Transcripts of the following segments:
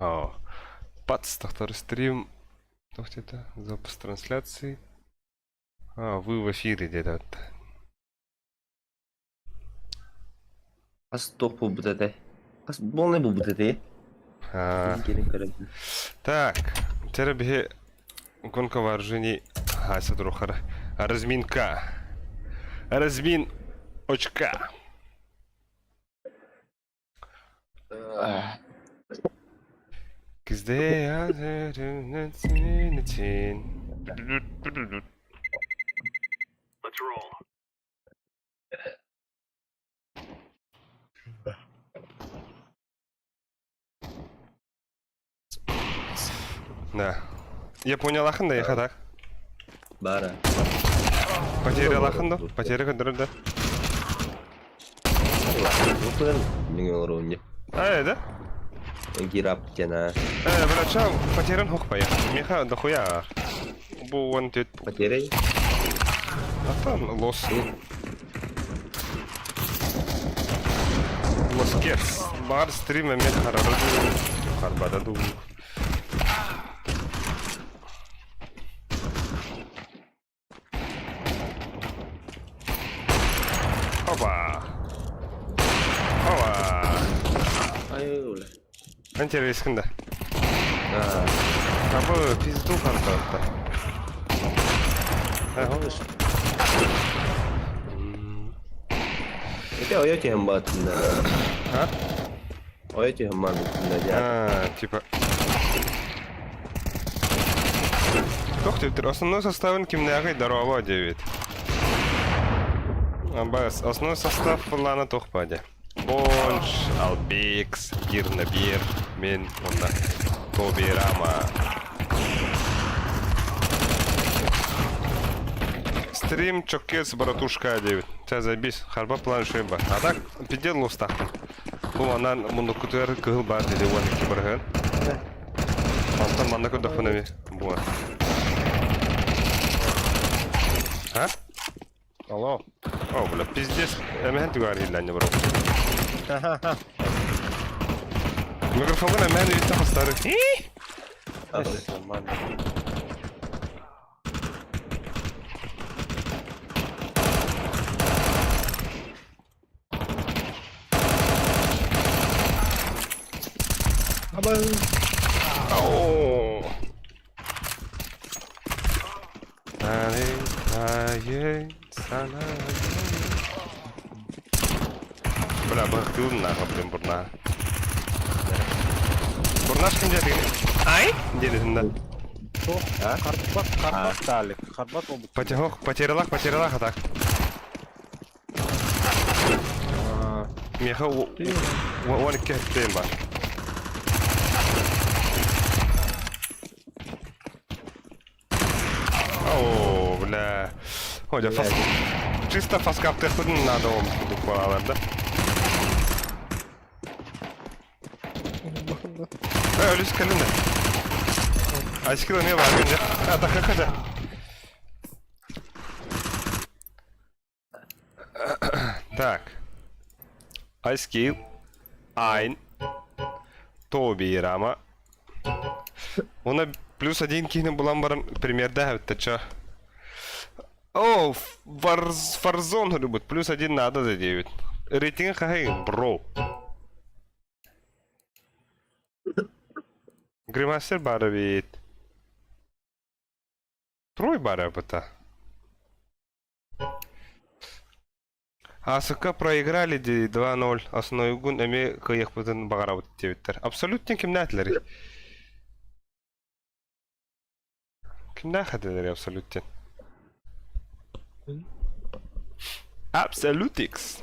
О, Пац, тохтор стрим. Туох диэтэ? Запуск трансляции. А, вы в эфире диэтэ. Хас туох буолбут этэй? Хас буолнай буолбут этэй? А, Кэлин көрөбүн. Так, теперь биһи гонка вооружений Ася Друхара. Разминка. Размин очка. Да. Я понял ахын да, яха так. Бара. Потерял ахын да, потеря көндөрөр да. А, да? Гирап тена. Э, братша, потерян хохпая. Меха дохуя. Бу он тет. Потеряй. А там лос. Лоскец. Бар стрима мет харабаду. Харбададу. Опа! Опа! Ай, Интересно, да. А, А бу пизду хантарта. Это ойо түһэн бааттында. А? Ойо түһэн бааттында дьэ. А, типа... Туох диэбиттэр, основной составын кимнээҕий здорово диэбит. Бас, основной состав плана туох баадьа. Бонж, Албекс, Кирнабир, мен уонна Тобирама. Стрим чоккес, братушка диэбит. Ча забись, харба план шөйба. А так, пиздец лустахпын. Бу манан муннуккутугар кыһыл баар диди 12 бырыһыан. Онтон манна көрдөхпүнэ эми буа. А? Алло. О, бля, пиздец. Эмэһэн түгээр иһиллэннэ бро. Микрофоҥҥун эмэһэн иһиттэ хастары. Оо. Бля, бахтыын нахуй, блин, бурна. Бурнаш ким диэтигин? Ай? Диэтин да. Харбат, харбат Талик, харбат обут. Потехох, потерялах, потерялах, а так. Миэхэ 12 хэттиэм бар. О, бля. Ходя, фас... Чисто фаскаптыхпытын надо ол курдук балалар да. Э, өлүс кэлин да. Айскил эмиэ баар күнде. Атака ката. Так. Айскил. Айн. Тоби Рама. Уна плюс один киһини булан баран примерда эбитте О, Фарз, Фарзон любит. Плюс один надо за 9. Рейтинг хай, бро. Гримастер баар эбит. Трой баар эбит. Асыкка проиграли дии 2-0 основойгун эмиэ кыайыахпытын баҕарабыт диэбиттэр. Абсолютно кимнээтилэрий? Кимнээх этилэрий абсолют диэн? Абсолютикс.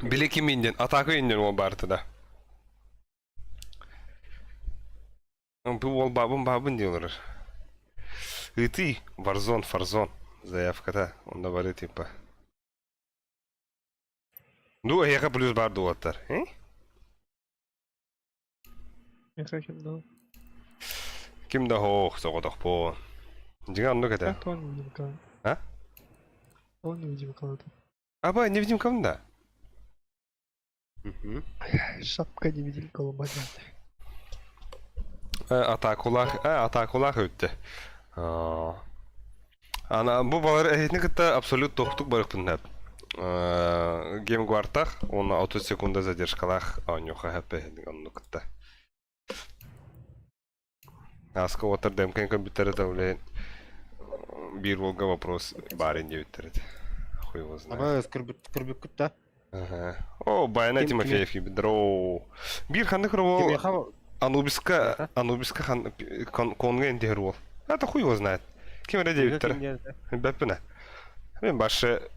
Били ким инден? Атака инден ол баарты да. Бу уол бабын бабын дии олорор. Ыытый, Варзон, Фарзон заявката онно бары типа. Ну, эһиэхэ плюс баар дуолаттар. Э? Миэхэ ким да. Ким да хоох соҕотохпун. Дьиҥэ оннук этэ. Как он невидимка? А? Он невидимка это. Аба, невидимкам да. Шапка невидимка лободят. Атакулаах, атакулаах өттө. Ана бу балар эһитини кытта абсолют тохтук барыктын хәп. Гемгвартах, оны 30 секунда задержкалаах оонньуха хәп эһитини онну кытта. Аска отар дэмкен көмпүттере да үлэйин биир уолга вопрос баарын диэбиттэр этэ. Хуй его знает. Аба көрбүккүт да. Ага. О, Баяна Ким- Тимофеев киирбит. О, биир ханнык уол Кимиэхэ Анубиска Анубиска хан конга интиһэр уол. Это хуй его знает. Ким эрэ диэбиттэр. Бэппинэ. Мен башы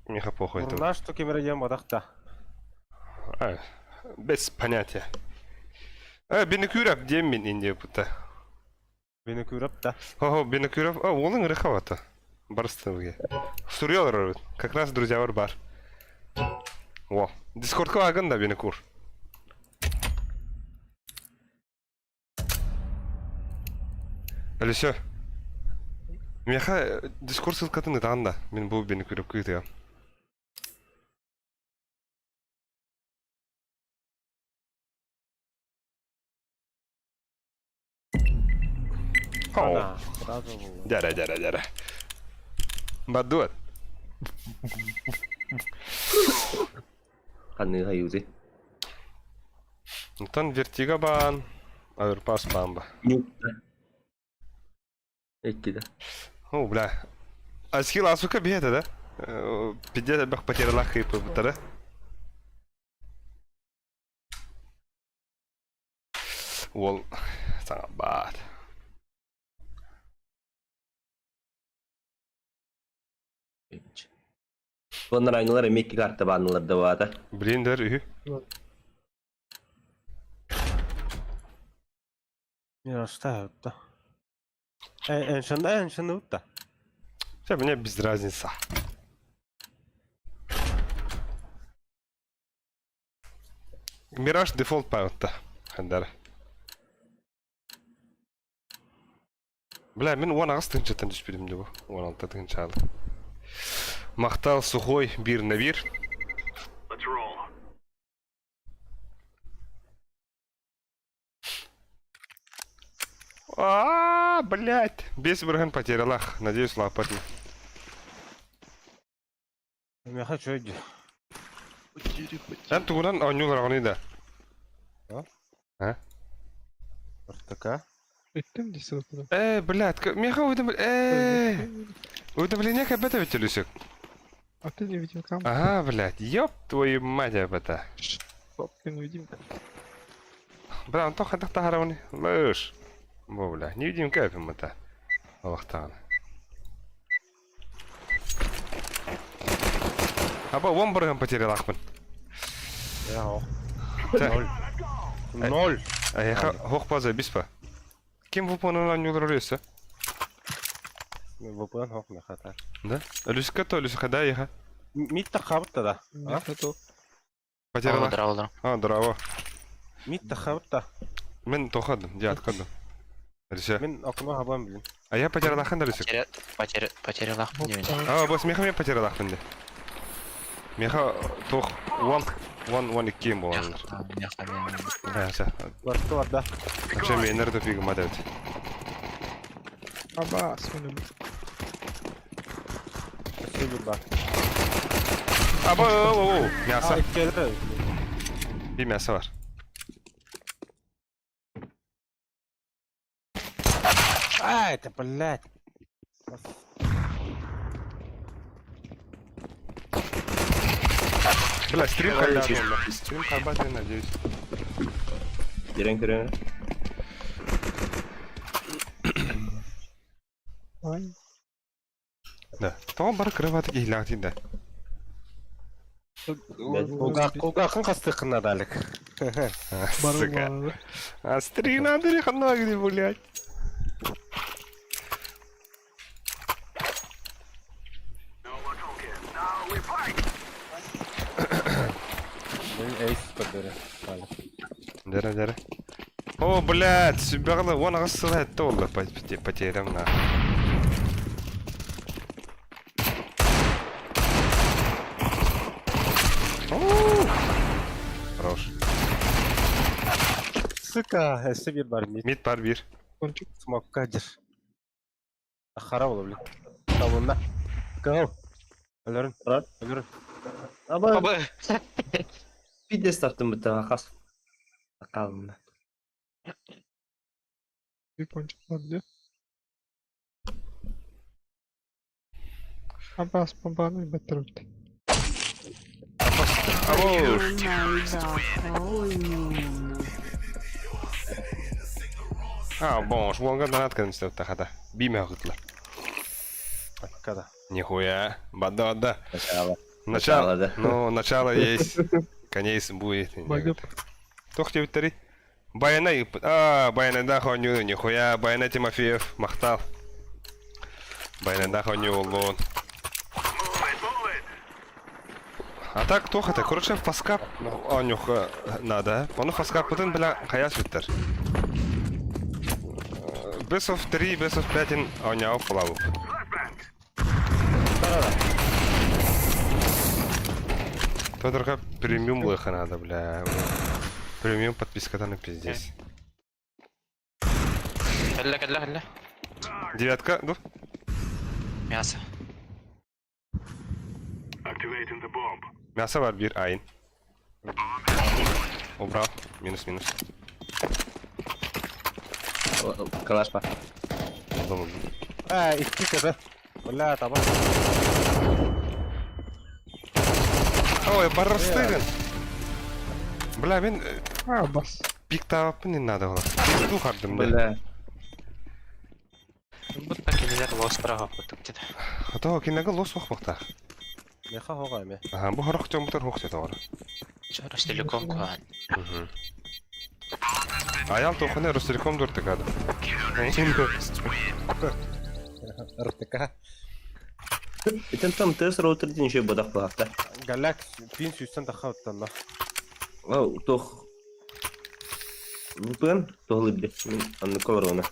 миха похуй. Мурнаш что ким эрэ диэн бодах да. Без понятия. Бинокуров диэн мин Индия пута. Бинокуров да. Ого, Бинокуров, а, уолуҥ ырыхабата. Барыстыбыге. Суруйалар эбит. Как раз друзьялар бар. О, Дискордка агын да Бинокур. Алисё. Миэхэ Дискорд ссылкатын ытаан да. Мин бу Бинокуров кыытыам. О, дярэ, дярэ, дярэ. Бадуот. Ханныга юзи. Онтон вертига баан, аверпас баан ба. Иккиде. О, бля. А скилл асука биһэтэ да? Пиздец элбэх потерялах кыйпыбыттара. Уол саҥарбаат. Оннор айналар эмиэ икки карта баанналар да баата. Блин, дэр үһү. Мирашта Эншен да. Все, мне без разницы. Мираж дефолт памятта. Хандар. Бля, мин 18 тыһыынчаттан түспүтүм дии бу. 16 тыһыынча аалы. Махтал сухой биир на биир. А, блядь. Бес бырыһын потерялах. Надеюсь, лапать. Миэхэ үчүгэй дии. Эн тугунан оонньуулар да? А? РТК. Ыттым дии сылтыда. Э, блядь, миэхэ уведомление... Уведомление кэлбэт эбит Люсик. А ты невидимка. Ага, блядь, ёб твою мать это. Стоп, ты невидимка. Бля, онтон хайдах таһаарабыный? Лыш. Бу, бля, невидимка эпим это. Олохтаҕына. Аба, уон бырыһын потерялахпын. Ноль. Ноль. Эйиэхэ һуох база биспа. Ким выполнен оонньуулар өлүөсэ? VPN һох мехата. Да? Өлүскэ то өлүсэ да эйиэхэ. Митта хабытта да. Потеряла. Здраво, А, здраво. Митта хабытта. Мин тохадым, дьэ откадым. Өлүсэ. Мин окно хабан билин. А я потерялахын да өлүсэ. Потеря, потерялахпын диэн. А, бос меха мен потерялахпын де. Меха тох one one one иккиэн буоланнар. Чэ, Барты барда. вообще менер да пигма дэбит. Аба, сунули. Спасибо, ба. Аба, о, о, мясо. Иккиэлэр. Bir мясо бар. А, это, блядь. Бля, стрим когда Стрим харбат, я надеюсь. Дирен көрөҥ. Ай. Да. Тоҕо бары кырабаты киһилээх да. Кулгаахын хастыххына далек. Сука. А стрим надо ханна блядь. Мин эйс көрдөрө. Дәрә, дәрә. О, блядь, сүбэҕэ уон аҕыс сыла этте олла потерям на. Хорош. Сука, өссө биир бар мид. Мид бар биир. Пончик. Смокка дьир. Хара буолла, блин. Табылынна. Кыһыл. Өлөрүн. Брат. Өлөрүн. Аба Аба. пиздец тартым быттаҕа хас. Хаалынна. Bir пончик бар дии. Абаас помпаны баттарбыт. Абош! А, бонш, уонга донат кэннистэ тахата. Биме хытла. Когда? Нихуя. Бада, бада. Начало. Начало. Начало, да. Ну, начало есть. Конец будет. Багып. Тох тебе Баяна, а, Баяна да хоню, нихуя, Баяна Тимофеев, махтал. Баяна да хоню улун. А так туох это, короче, фаскап онюх надо. Ону фаскапытын бля хаяс бүттер. Best of 3, best of 5 оняу плаву. Тодорга премиум лыха надо, бля. Премиум подписка там пиздец. Кэллэ, кэллэ, кэллэ. Девятка, ну? Мясо. Мясо бар бир айн. Убрал. Минус, минус. Калаш бар. Улдум, улдум. А, икки кызы. Бля, таба. Ой, барыстыгын. Бля, мин А, бас. пик табаппын не надо было. Пиздух ардым, бля. Бля. Будто кинилэр лостара хоппутук деді. А то кинеге лос бахта. Меха хоға эме. Ага, бу хорох чомтор хох тетор. Чо Ростелеком куан. Аял тохне Ростелеком дуртыкады. РТК. Итен там тест роутер дин еще бодах бахта. Галяк пин сүүстэн тахха оттонно. О, тох. VPN тоғлы Анны колорона.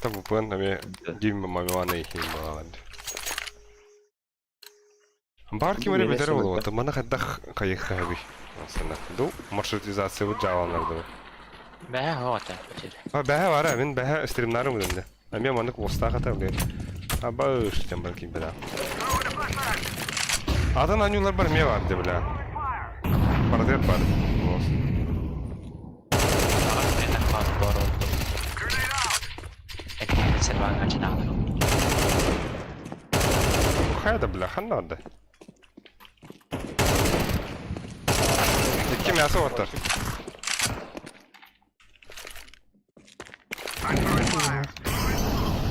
Та VPN аме гим мамивана ихим баланд. Бар ким эре бедер болот, мана хаддах кайыхаби. Асана. Ду маршрутизация бу жаваларды. Бә, хота. А бәһә бара, мин бәһә стримнарым үдемдә. А мен маны оста хата биле. А баш тем бар ким бела. Адан анюлар бар ме бар деп бля. Бар деп бар. Лос. Ага, это класс бар oldu. Экономик серванга чынагы. Хайда бля, ханнады. Икки мясо оттар.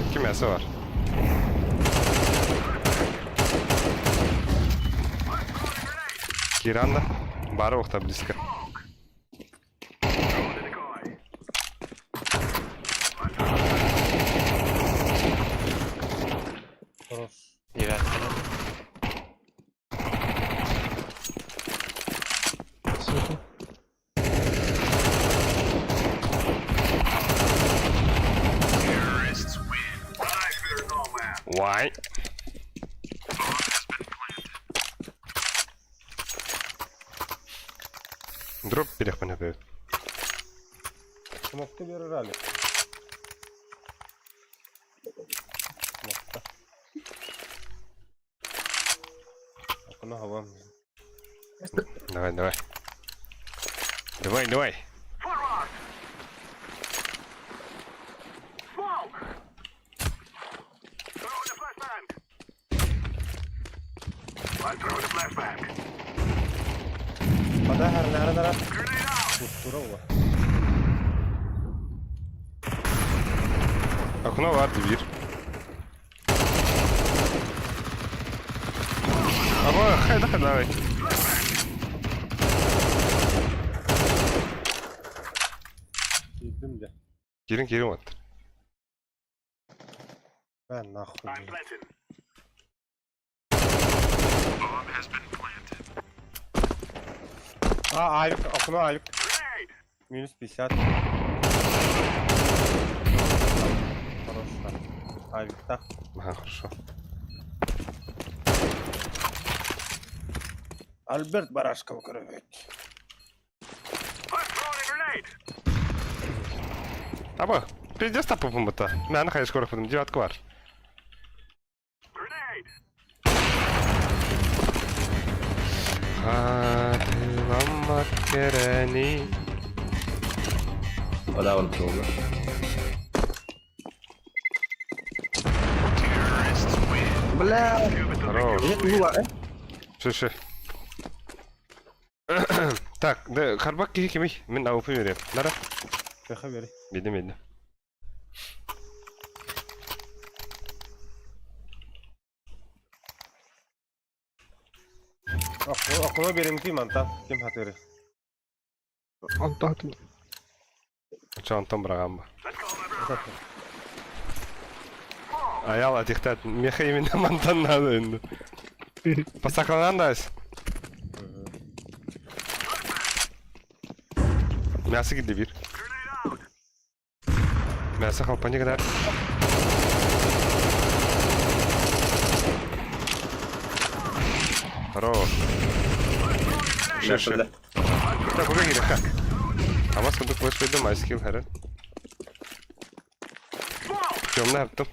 Икки мясо бар. Киранда. Бары оқта близко. Хорош. Девятка. Сука. Why? Дроп перехпана бе. Смокты берер али. Смокта. Окно хавам. Давай, давай. Давай, давай. Ада хар нара нара. Кустура ула. Окно бар бир. Аба, хайда, давай. Кирдим де. Кирин, кирин вот. Ben нахуй. А, авик, окно авик. Минус 50. Хорошо. Авик, так. Ага, хорошо. Альберт Барашков, короче. Аба, пиздец таппыппын бытта. Мээнэ хайыс көрөхпүтүм, девятка бар. Хатыламмат кэрэни. Ода долго. Бля, Хорош. Нет, э? Слушай. Так, да, харбак киһи кимий? Мин АВП берем. Нара? Бэхэ бери. Билдим, билдим. Окуна беремти мантан. Ким хатыры. Онтон Ча онтон быраҕан ба. Аял атихтат, меха именно мантан надо енді. Пасақланан да ас. Мясо киирдэ биир. Мясо халпани гынар. Хорош. Шеше. Так, уга кириэххэ. Абас курдук бос бердим, айскил хэрэн. Темный аптым.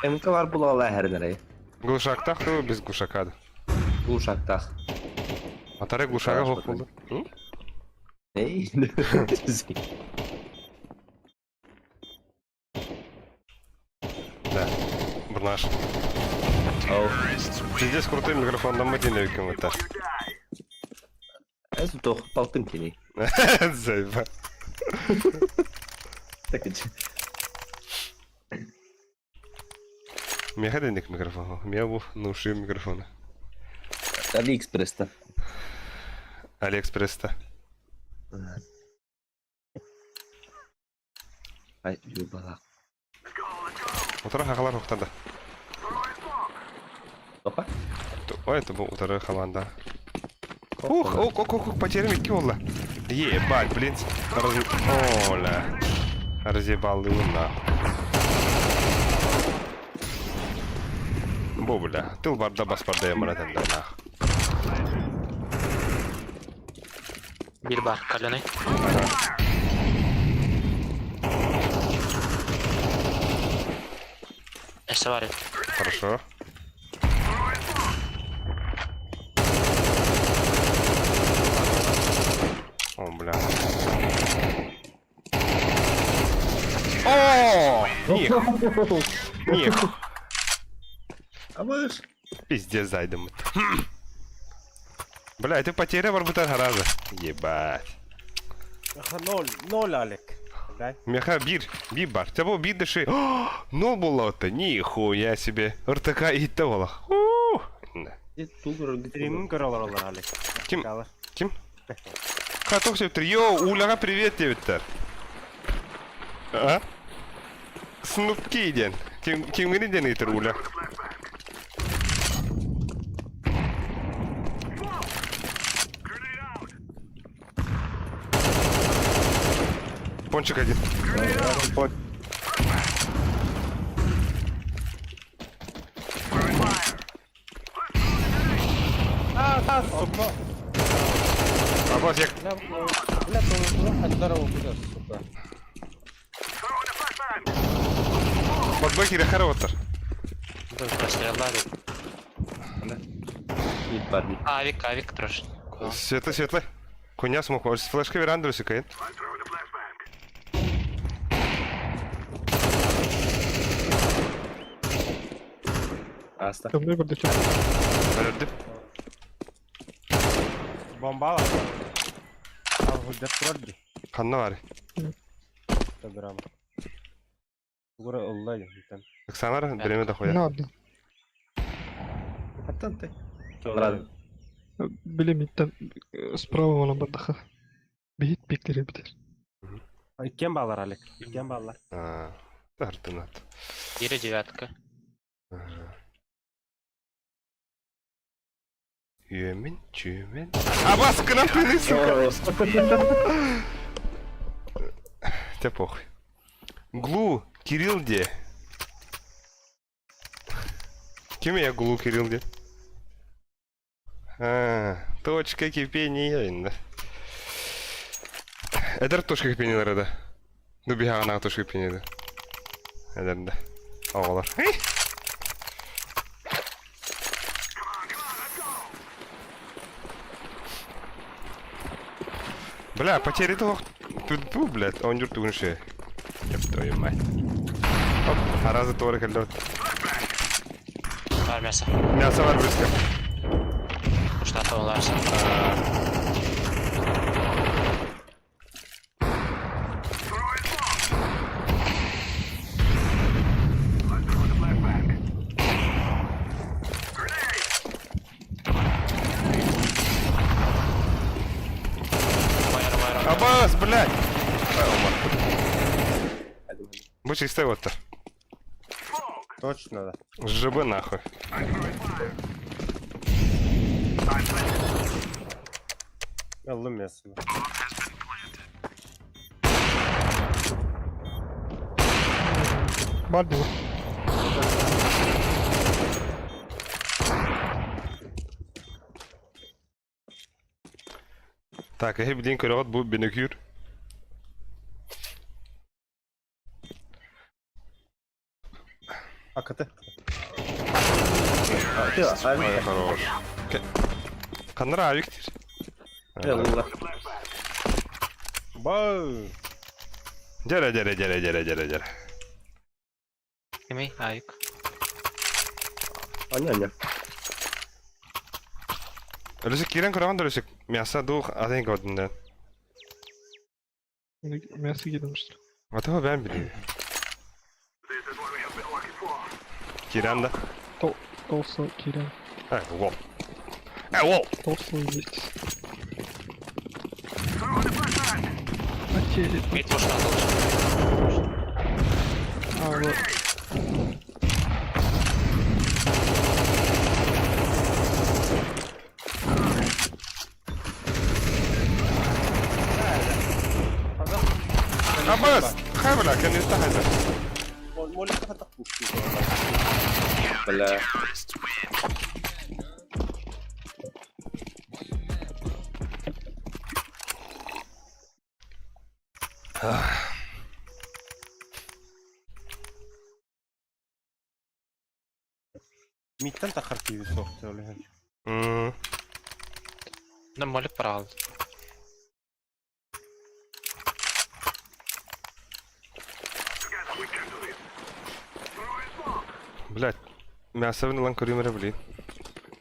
МК бар була хәрнәрәй. Глушактах ту без глушакады. Глушактах. Атара глушага хоқ болды. Эй. Да. Бурнаш. Оу. Пиздец крутой микрофон там один өкім это. Эс тох палтын кини. Заеба. Так Меха денег микрофон. Меха был науши микрофона. Алиэкспресс-та. Алиэкспресс-та. Ай, юбалах. Утара хахалар хуктада. Тоха? Ой, это был утара хаманда. Ух, ох, ох, ох, потеря икки буолла. Ебать, блин. Раз... Оля. Разъебал его нахуй. Бо, бля. Тыл барда бас барда ямаратын да нах. Биир бар, каленый. Өссө бар эбит. Хорошо. О, бля. О! Них! Них! Абыш. Пиздец зайдем. Бля, это потеря барбутар хараза. Ебать. Ноль, ноль, Алек. Да? Меха бир, бир бар. Тебя бир дыши. Нол было-то, нихуя себе. РТК и того. Стримин көрөлөр олар, Алек. Ким? Ким? Каток септер. Йоу, Уляга привет диэбиттэр. А? Снупки диэн. Ким кимгини диэн ыытар Уля? Пончик один. Сука. Абаз, я... Бля, сука. Подбэкери хорош. Простреллары. Ебать. Авик, авик трош. Светлый, светлый. Хуйня смог. Флешка веранду сикает. Аста. Темный бардачок. Өлөрдүм. Бомба бар. Ал гүлдеп турар ди. Ханна бар. Программа. Угура ылла дим. Оксана, время дохуя. Надо. Аттан ты. Ладно. Билим иттен справа olan бардаха. Бихит биклери битер. Иккен балар, Алек. Иккен балар. Тартынат. Бире девятка. Үөмин, чүөмин. Абас, к нам ты, сука. Тебе похуй. Глу, Кирилл где? Кем я Глу, Кирилл где? А, точка кипения инде. Эдэр точка кипениялары да. Ну биһаҕанаах точка кипения Эдэр да. Оҕолор. Бля, потери того ту, блядь, он юр тугун шея. Ёб твою мать. Оп, аразы туора кэллэ. Бар мясо. Мясо бар близко. Куштата оларса. Абас, блядь! Бу чистай оттар. Точно да. ЖБ нахуй. Ыллым мясоны. Бар дуу? Так, эһи билин көрөҕүт бу бинөкүүр. Акаты. Ой, хорош. Ханнара авик диир. Ылла. Бау. Дьэрэ, дьэрэ, дьэрэ, дьэрэ, дьэрэ, дьэрэ. Кимий? Авик. Аня, аня. Өлүсүк киирэн көрөҕүн да өлүсүк мясо дух атын көрдүн да. Мясо киирэн Атаҕа бэйэм билиим. Киирэн да. Толсо киирэн. Э, уол. Э, уол! Толсо есть. Потеря. Мид куштата А, вот. Абас! Хай, бля, кэнниттэн хайда. Бля. Мидтэн тахар киви суох диэн. М. На молик парал. Блядь, мясобын ылан көрүүм эрэ блин.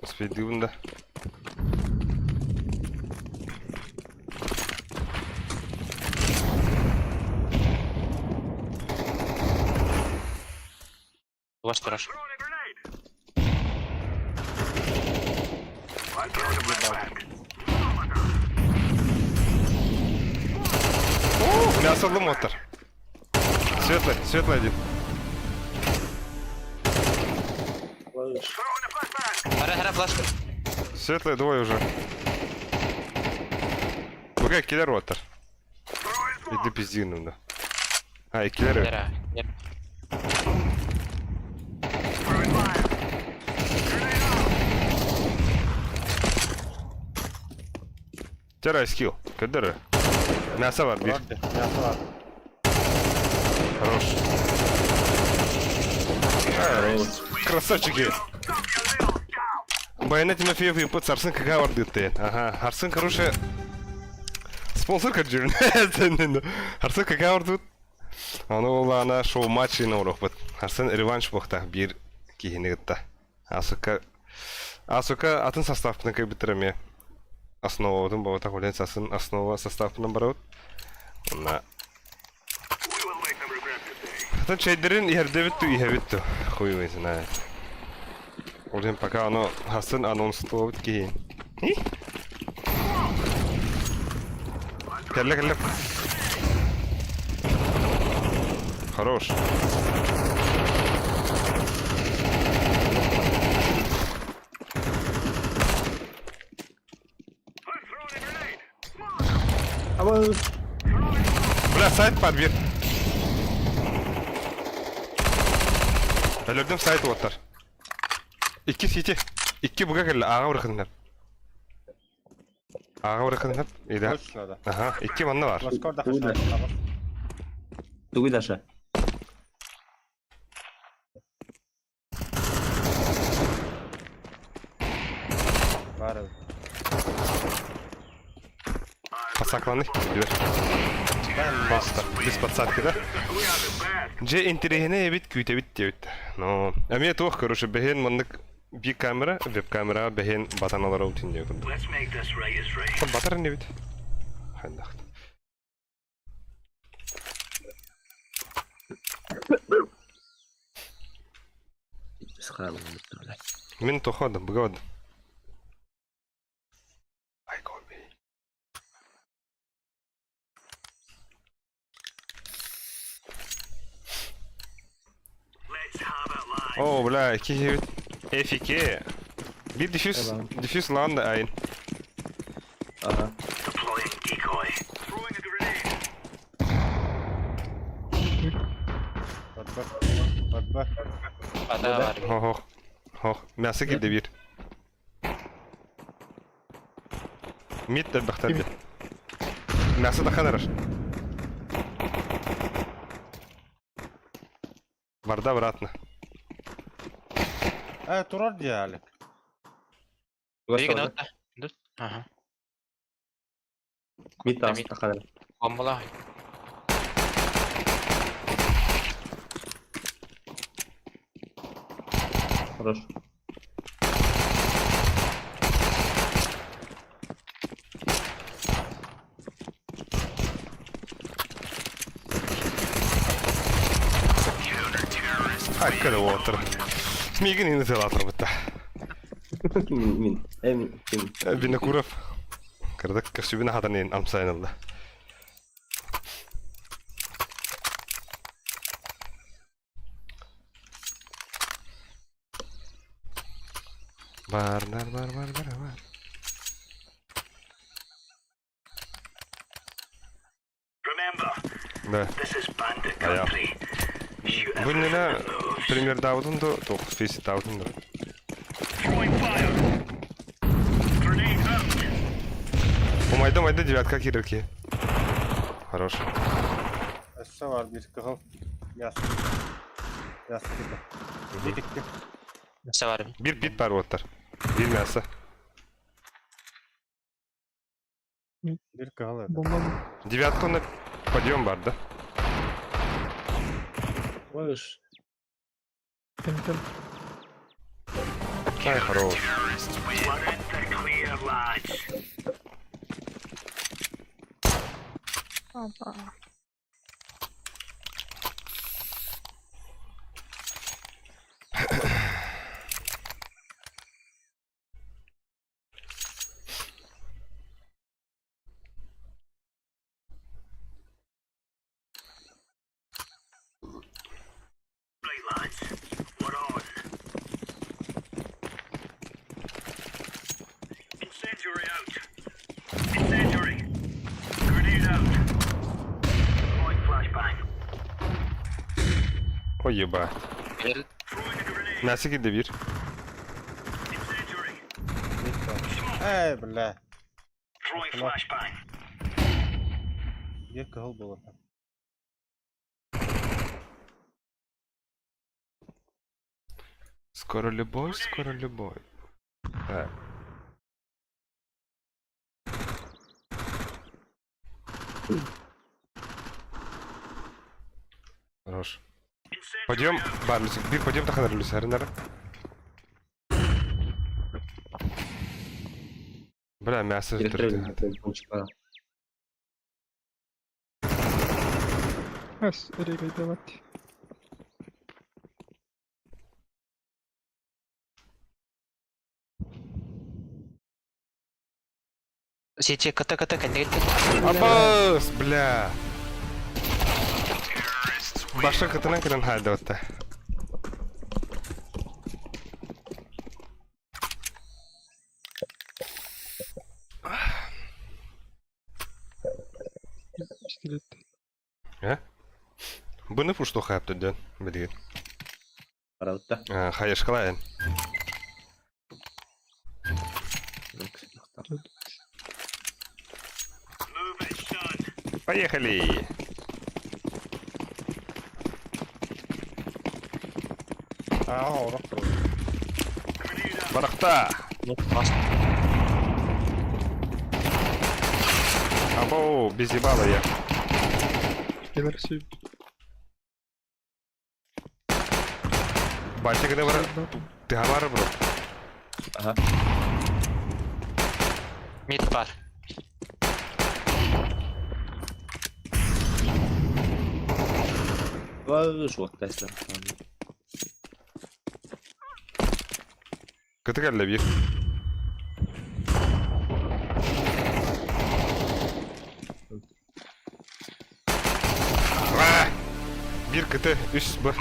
Успейдыыбын да. Ваш страж. Мясо ыллым уоттар. Светлый, светлый один. Хара, хара, флешка. Светлый двое уже. Буга киллер уоттар. Иди пизди ну да. А, и киллер. Яра, яра. Терай скилл. Кадыры. Мясо бар, бир. Мясо бар. Хорош. Красавчики. Баяна Тимофеев и под Сарсын кака бар Ага, Арсен, короче, спонсор көрдүүр. Арсен кака бардыт. Аны олаана шоу матч оҥоруохпут. Арсен реванш буолуохтаах биир киһини кытта. Асука Асука атын составпытын кыайбыттар эмиэ. Основабытын буолбатах үлэн сасын основа составпынан барабыт. Онно Атын чэйдэрин иһэрдэбит ту иһэбит ту. Хуй его знает. Ол пока оно хасын анонстуобут киһи. Кэллэ кэллэ. Хорош. Бля, сайт подбит. Өлөрдүм сайт уоттар. Икки сити. Икки буга кэллэ, ааҕа бырахыннар. Аҕа барахын Ида. Больше надо. Аха, икки манна бар. Флашкор да Тугуй хашар. Тугуй Даша. Бар. Посакланы. Бер. Просто без подсадки, да? Же интэриэһинэй эбит күүтэбит диэбит. Но эмиэ туох короче бэһиэн маннык би камера, веб-камера бэһиэн батан олоробут диye курдук. Батар иннибит. Хайдах. Мин тохода, бгод. I go B. О, бля, киһи F2. Bir diffuse, diffuse lan da ayın. Ага. Бар бар. Бар бар. Ада бар. Хо хо. Хо. Мясо кирди bir. Mid de бахтарды. Мясо да ханараш. Барда обратно. Э, турар диалек. Биги нота. Ага. Мид Мид. таханар. Бомбала. Хорош. Hakikaten water. Мигин инзелатор бутта. Мин мин. Э мин ким. Винокуров. Кырдык көсүбүн хатанын амсайнылды. Бар, бар, бар, бар, бар, бар. Да. Ая. Бу пример даудun да, тоқ фейс даудun да. Умайда, майда девятка кирки. Хорош. Өссө бар bir кыһыл. Мясо. Мясо кирди. Bir икки. Нәрсә бар. Bir bit бар оттар. Bir мясо. Bir кыһыл это. Bomba mı? Девятка на подъем бар, да? Можешь. Кем Ай, хорош. Опа. Ой, ебать. Бер Мясо кирди bir. Мид бар. Эй, бля. Bir кыһыл болар. Скоро любовь, скоро любовь. Так. Хорош. Пойдем, бар, Люсик, бир, пойдем таханар, Люсик, аренара. Бля, мясо Перекрыли. Эс, регай давать. Сече кт кт кәндегет. Абас, бля. Баша кытынан кыран хайды отта. Пистолет. Бұны пушто хайып дөн, білген. Барабытта. Хайышкалайын. Поехали! Аа, орох турар. Барахта! Ну, классно. Абоу, без ебала я. Кэлэр сүүп. Батя гына бар. Ты гавар, бро. Ага. Мид бар. Суох Тесла. Кыты кэллэ биир. А! Биир кыты, үс б.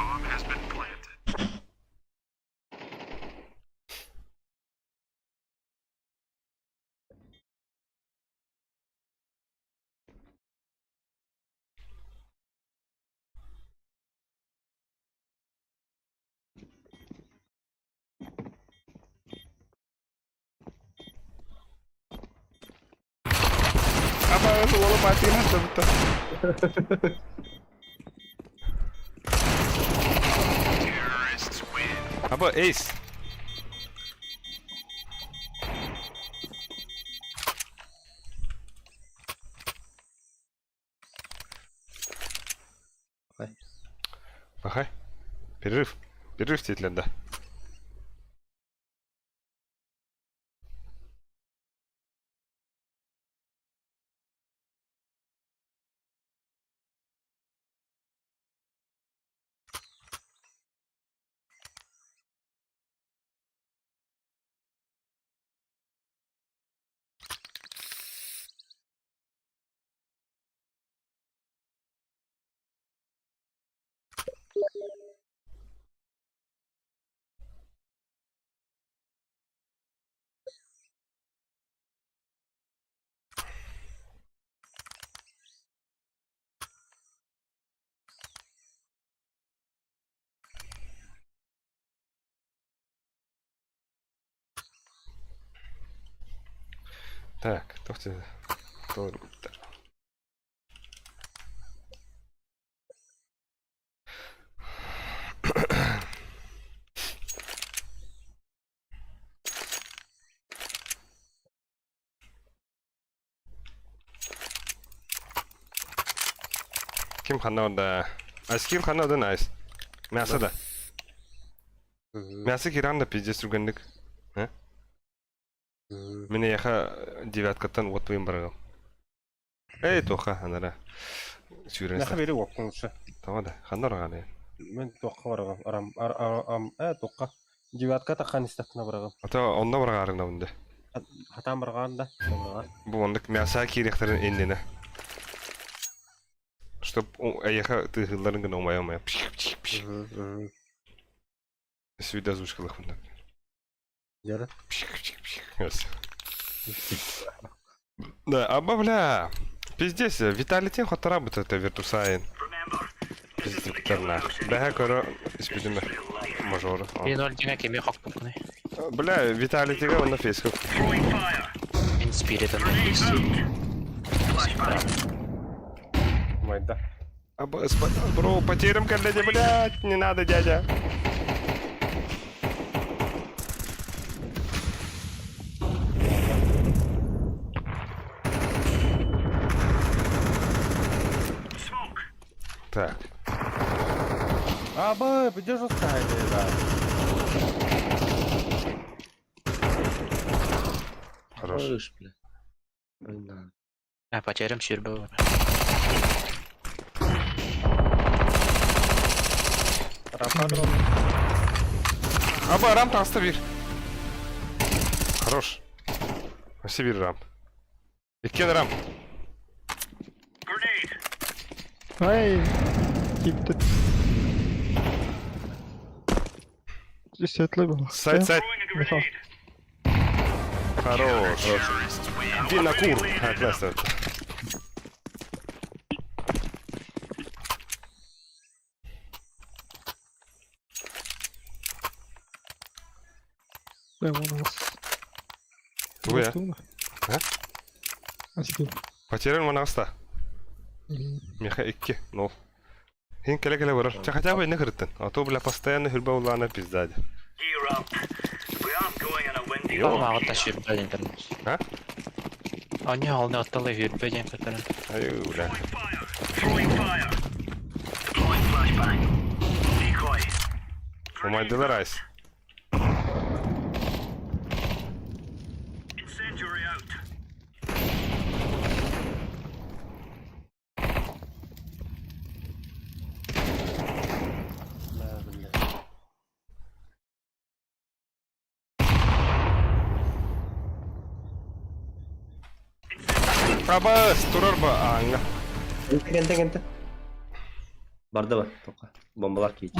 Аба, уолу баатыгын хатабыта. Аба, эйс. Пахай. Перерыв. Перерыв титлен да. Так, тохте. Толгуттар. Ким ханна да? Айс ким ханна да найс. Мясо да. Мясо киран да пиздец түргэнник. Мин эйиэхэ девяткаттан уот быйын барыгым. Эй, тоха, анара. Сүүрэн Наха бери уоппун лучше. Тоҕо да, ханна бараҕаный? Мен туохха бараҕым. Арам ар ам э туохха. Девятка тахан истэхпинэ бараҕым. Ата онно бараҕаарыҥ да. Хатаан бараҕаан да. Бараҕаан. Бу оннук мясо киириэхтэрин иннинэ. Чтоб эйиэхэ тыаһыылларын гына умайа-умайа. Пшик, пшик, пшик. Сүйдэ озвучкалыахпын. Дьэрэ. Пшик, пшик, пшик. Да, аба, бля. Пиздец, Виталитин хотара это Виртусайн. Пиздец, нах. Бэһэ көрө испитим мажоры. 1-0 диҥэ кими хоппуккунуй? Бля, Виталитига онно фейсков. Инспирит онно Майда. Аба, бро, потерям коллеги, блядь, не надо, дядя. Так. Аба, где же да. Хорош. Хорош, бля. Да. А, потерям сүүрбэ. Рампа Аба, рамп таҕыста биир. Хорош. Өссө биир рамп. Иккиэн рамп. Ай! Киирдэ. Светлый был. Сайт, сайт. Михал. Хорош. Винокур. Отлично. Да, вон у нас. Тугуй, а? А? Аски. Потерян манаста. Миэхэ икки, нол. Һин кэлэ-кэлэ барар. Чэ хотя бы инне кырыттын. А то, бля, постоянно хүрбэ улаана пизда дии. Ол мааҕытта сүүрбэ диэн көрөн. А? Онньо олны оттолы сүүрбэ диэн көрдөрөн. Ай, бля. Умайдылар айс. Абас, турар ба ааҥҥа. Кэнтэ кэнтэ. Барда ба, тоққа. Бомбалар киит.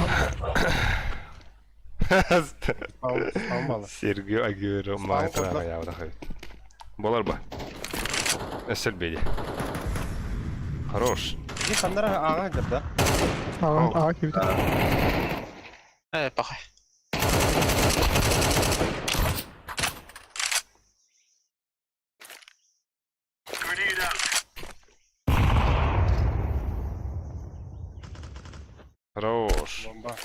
Сергей Агюро маатара яабыта Болар ба. Эсер беди. Хорош. Ди ханнара ааҕа сылдьар да? Аҕа аҕа киирбитэ. Э, пахай. Хорош. Бомба.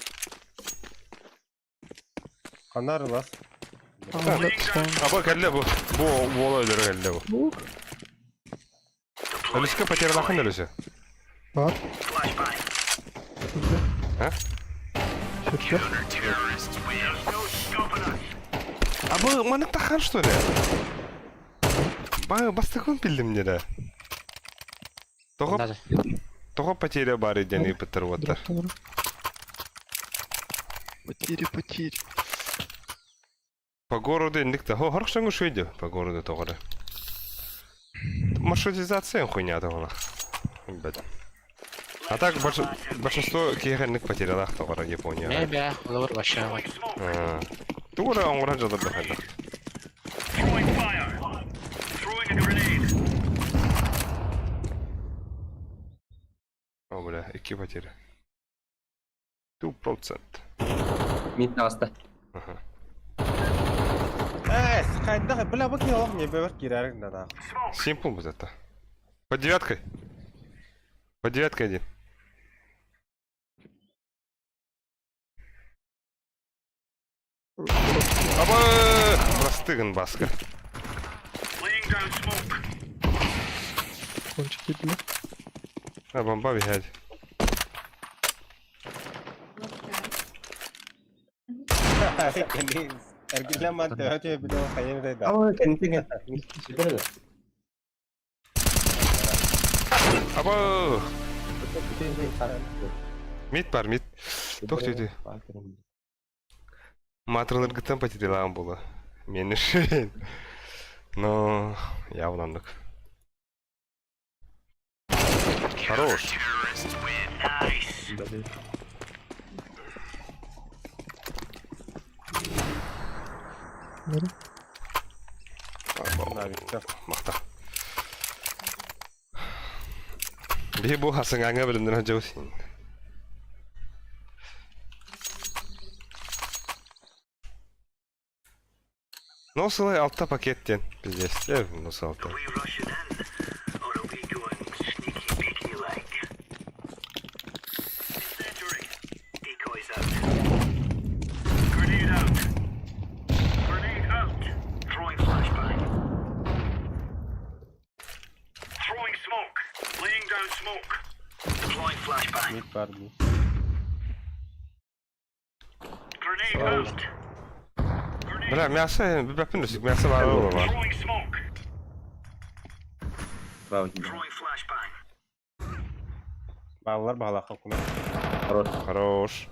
Ханна арылас? Аҕа Аба кэллэ бу. Бу уола өлөрө кэллэ бу. Бу Өлүскэ потерялахын өлүсө. бар. Сүрдэ. А? Сүрдэ. Аба маннык тахан что ли? Ба бастакын билдим не Тоҕо Надо. тоҕо потеря баар диэн ыйыппыттар уоттар. Потери, потери. По городу инник да. Хо хорхшоҥу шуйду по городу тоҕо Маршрутизация хуйня тоҕо. Бэт. А так большинство киһи потерялах тоҕо Япония. Мэ бэ, олор вообще. Тугу эрэ оҥорон дьаллар хайдах. О, бля, икки потеря. 2%. Мин таҕыста. Ага. Ээ, хайдах, бля, бу киһи олох ньиэбэбэр киирээри гынна Симпл будет это. Под девяткой. Под девяткой один. Аба! Простыгын баска. Кончик киирдилэр. А, бомба бегает. Кини эргиллэн баран төһө түһэрбитин хайыан этэй да. Aa, кэнтэ кэнтэ. Аба! Мид бар, мид. Туох түйді? Матраларгыттан потерялаан була. Мен шин. Но явно оннук. Хорош. Бары. Навикта. Махта. Биһи бу хасыңаңа билимнен жаусин. Ну, сылай алта пакет диэн пиздец. Ну, алта. Мид бар дии. Бля, мясо, бэппин өсүк, мясо баар буолла баар. Браво. Бааллар баҕалаах куна. Хорош. Хорош.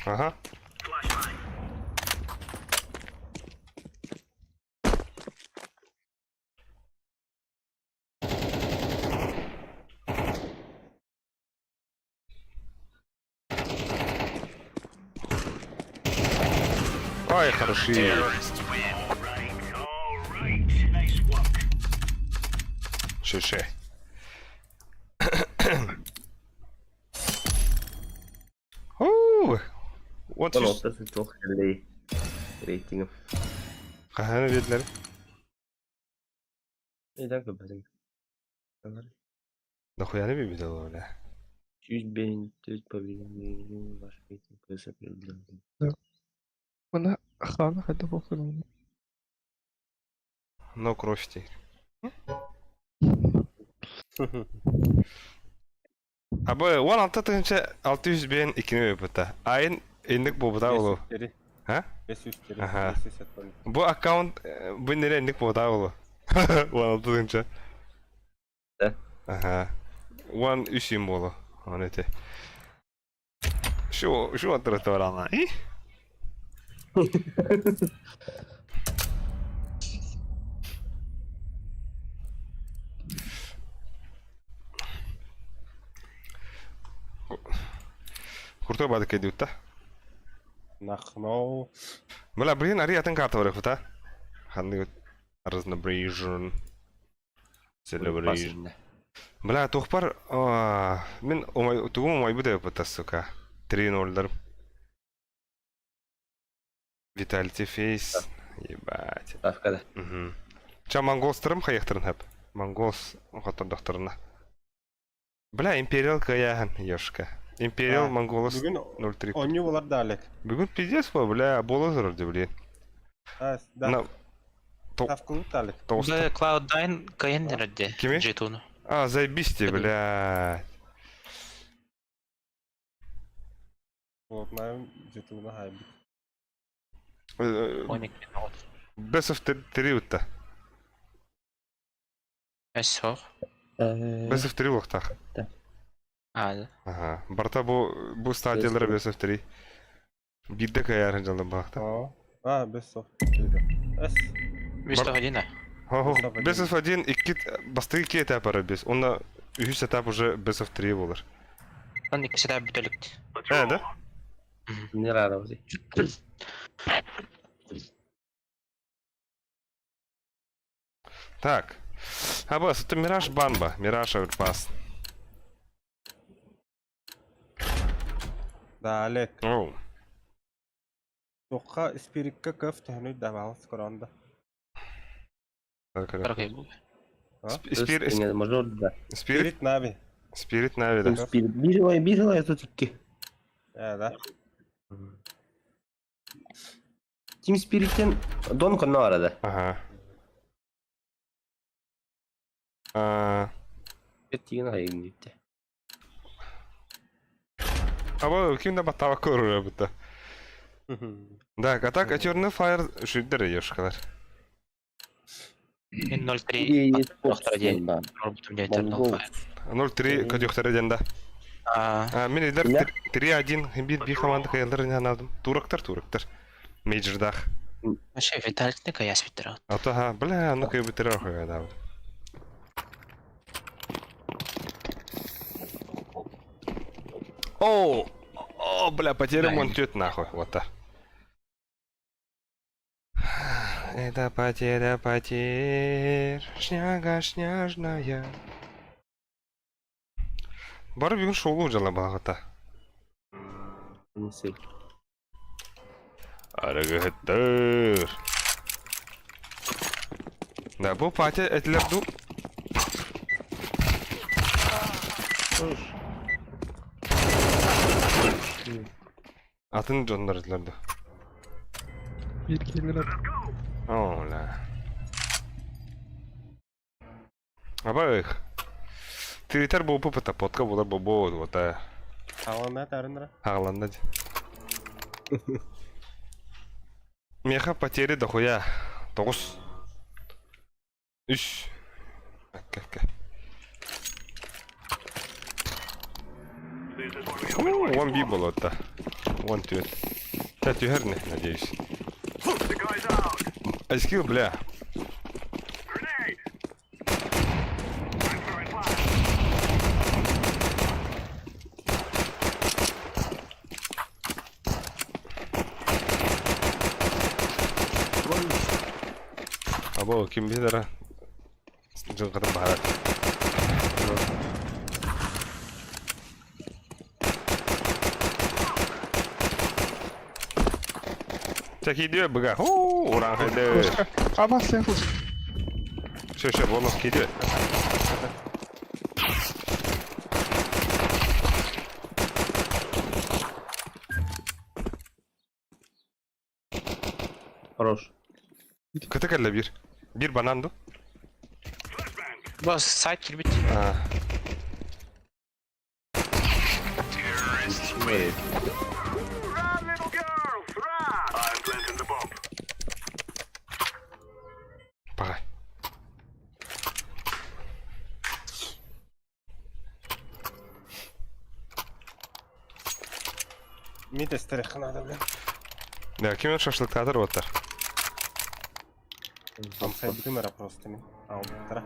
Ага. Ой, хороши. Шише. Уу! Вот Он алтасы туох кэллэй рейтингім. Хаһан биэрдилэр? Neden көрбөтүм? Дохуяны билбит ол бля. 105 павильон ваш рейтинг определенный. Мана хана хайда буолсун. Но кровь ти. Абы 16 тыһынча 600 бен иккини ыыппыта. Айын инник буолбута болу. А? 500 Аха. Бу аккаунт бу нere инник буолбута болу. 16 тыһынча. Да? Аха. 13 юм болу. Оны эти. Шу шу отырыты бар ана. И? Куртой бадык кедиутта. Нахно. Бля, блин, ари атын карта бар хута. Ханны разнобрежен. Celebration. Бля, тухпар мин тугум умайбыт эбиппыта, сука. 3-0 Виталити Фейс. Ебать. Ставкада. Угу. Ча монголстарым хайахтарын хап. Монголс хоттордохторуна. Бля, Империал каяхан, ёшка. Империал Монголос Бүгүн 0-3. Онньу булар далек. Бүгүн пиздец бо, бля, бола турар бля. Да. На Ставкалык далек. тоғуста. Б Cloud9 кайын нерде? Кими? G2-ну. А, заебись тебе, бля. Плотная жетуна хайбит. Оник Best of 3 утта. Эс ох. Best of 3 улуктах. А, Ага. Барта бу бу стадиялары best of 3. Бирде каярын жалдан баакта. А, best of Эс. Best of 1 Best of 1 икки бастыгы икки этап бар без. Онна үһүс этап уже best of 3 болар. Он икки этап бүтөлүктү. Э, да? Не рада уже. Так. Абас, это Мираж Банба. Мираж Аверпас. Да, Олег. Оу. Тоққа спирикка көф түһүнү дабалыс көрөнда. Спирит, Мажор, да. Спирит, Спирит Нави. Спирит Нави, да. Спирит. Бир бир ой тут икки. Э, да. Team Spirit'ten Don конно арада. Ага. А, Тиген айын дипти. Аба ким да баттава көрөр бутта. Да, а так Eternal Fire шүддер ешкалар. Мен 0-3 Eternal Fire. 0-3 көтөхтөрө ден да. А, Мен идлер 3-1 бир би команда каялар не анадым. Турактар, турактар. Мейджордах. Вообще Виталик каяс биттер. А то ха, бля, ну кай битерер хойга да. О, о, бля, потеря монтет нахуй, вот так. Это потеря потерь, шняга шняжная. Бары бүгін шоулу жала бағыта. Арыгыттыр. Да, бу пати этилер ду. Атын дьоннор этилер ду. Бир кийлер Ола. Абай. Твиттер бу пыта потка була бу бу вот а. Алана тарындра. Ағланда. Меха потери дохуя. Тоғыз. Үш. Әкке, әкке. One B болады да. One two. Та түһәрне, надеюсь. Айскил, бля. Або ким билер жылгыдан баарат. Чаки идиот быга. Хуу, уран хайды. Абас сен фус. Все, все, буолла киирдэ. Хорош. Кыта кэллэ биир. Биир банан ду? Бу сайт кирбит. А, Пагай. Мид эстереххэ наада, блин. Да, ким шашлыктаатар уоттар. Амсайбытым эрэ просто мин. Аалбыттара.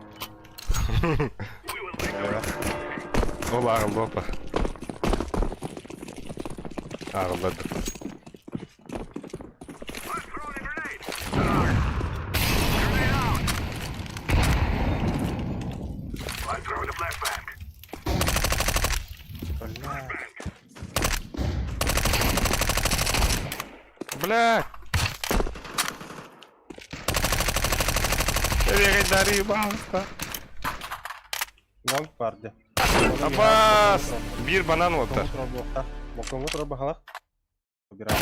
Ол ааҕыллы опа. Ааҕыллар да. Бля. Бля! Бегай, пожалуйста. Лонг барды. Абас! Биир банан уоттар. Бокоҥҥо турар баһалах. Убирай.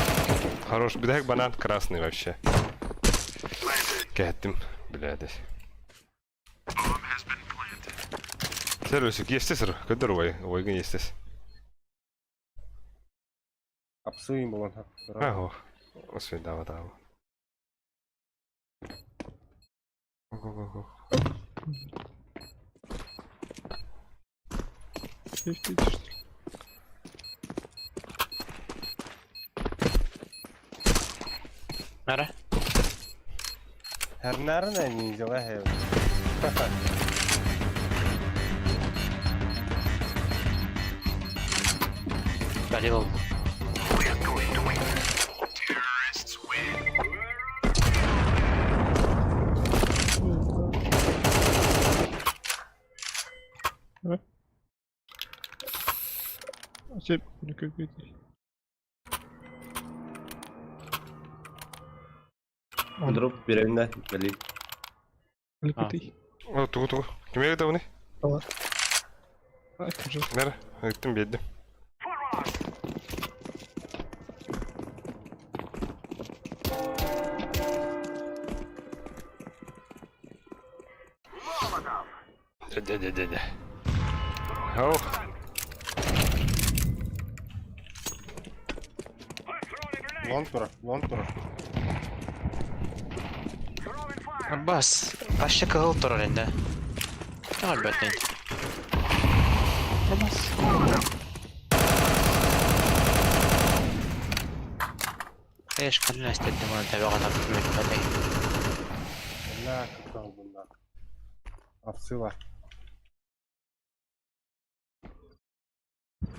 Хорош, бүтэһик банан красный вообще. Кэһэттим, блядь. Сервисик, естес, көдөр ой, ойгын естес. Апсыйын болон. Ага, освен дава дава. Го-го-го. Фифти, что ли? Нара. Herнәрне ниндзя хэ. Далил. Сөп, күнү Дроп беремин да, били. Алькутый. О, тугу тугу. Кимге да буны? Это же. Нара, ыттым биэрдим. Дя-дя-дя-дя. Ох. Лонг турар, лонг турар. Бас. Вообще кыһыл турар инде. Тоҕо Бас. Эш калина истетtim onu tabi kadar bilmedi. Бля, какой бunda. Апсы бар.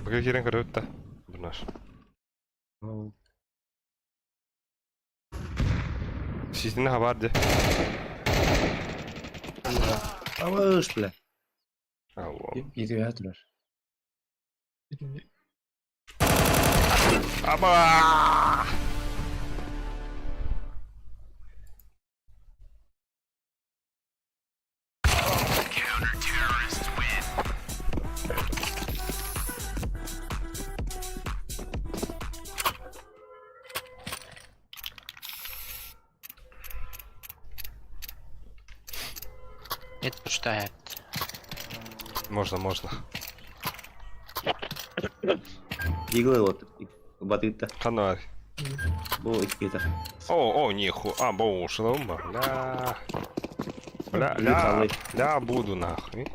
Быга киирэн көрөбүт да. Бунаш. Сиитини хабар де. Абыш, бля. Алло. Иди турар. Аба! Нет, пустая. Можно, можно. Иглы вот. Батытта. Ханар. Бу иккитер. О, о, ниху. А, бо ушла. Бля. Бля, ля, ля, буду нахуй.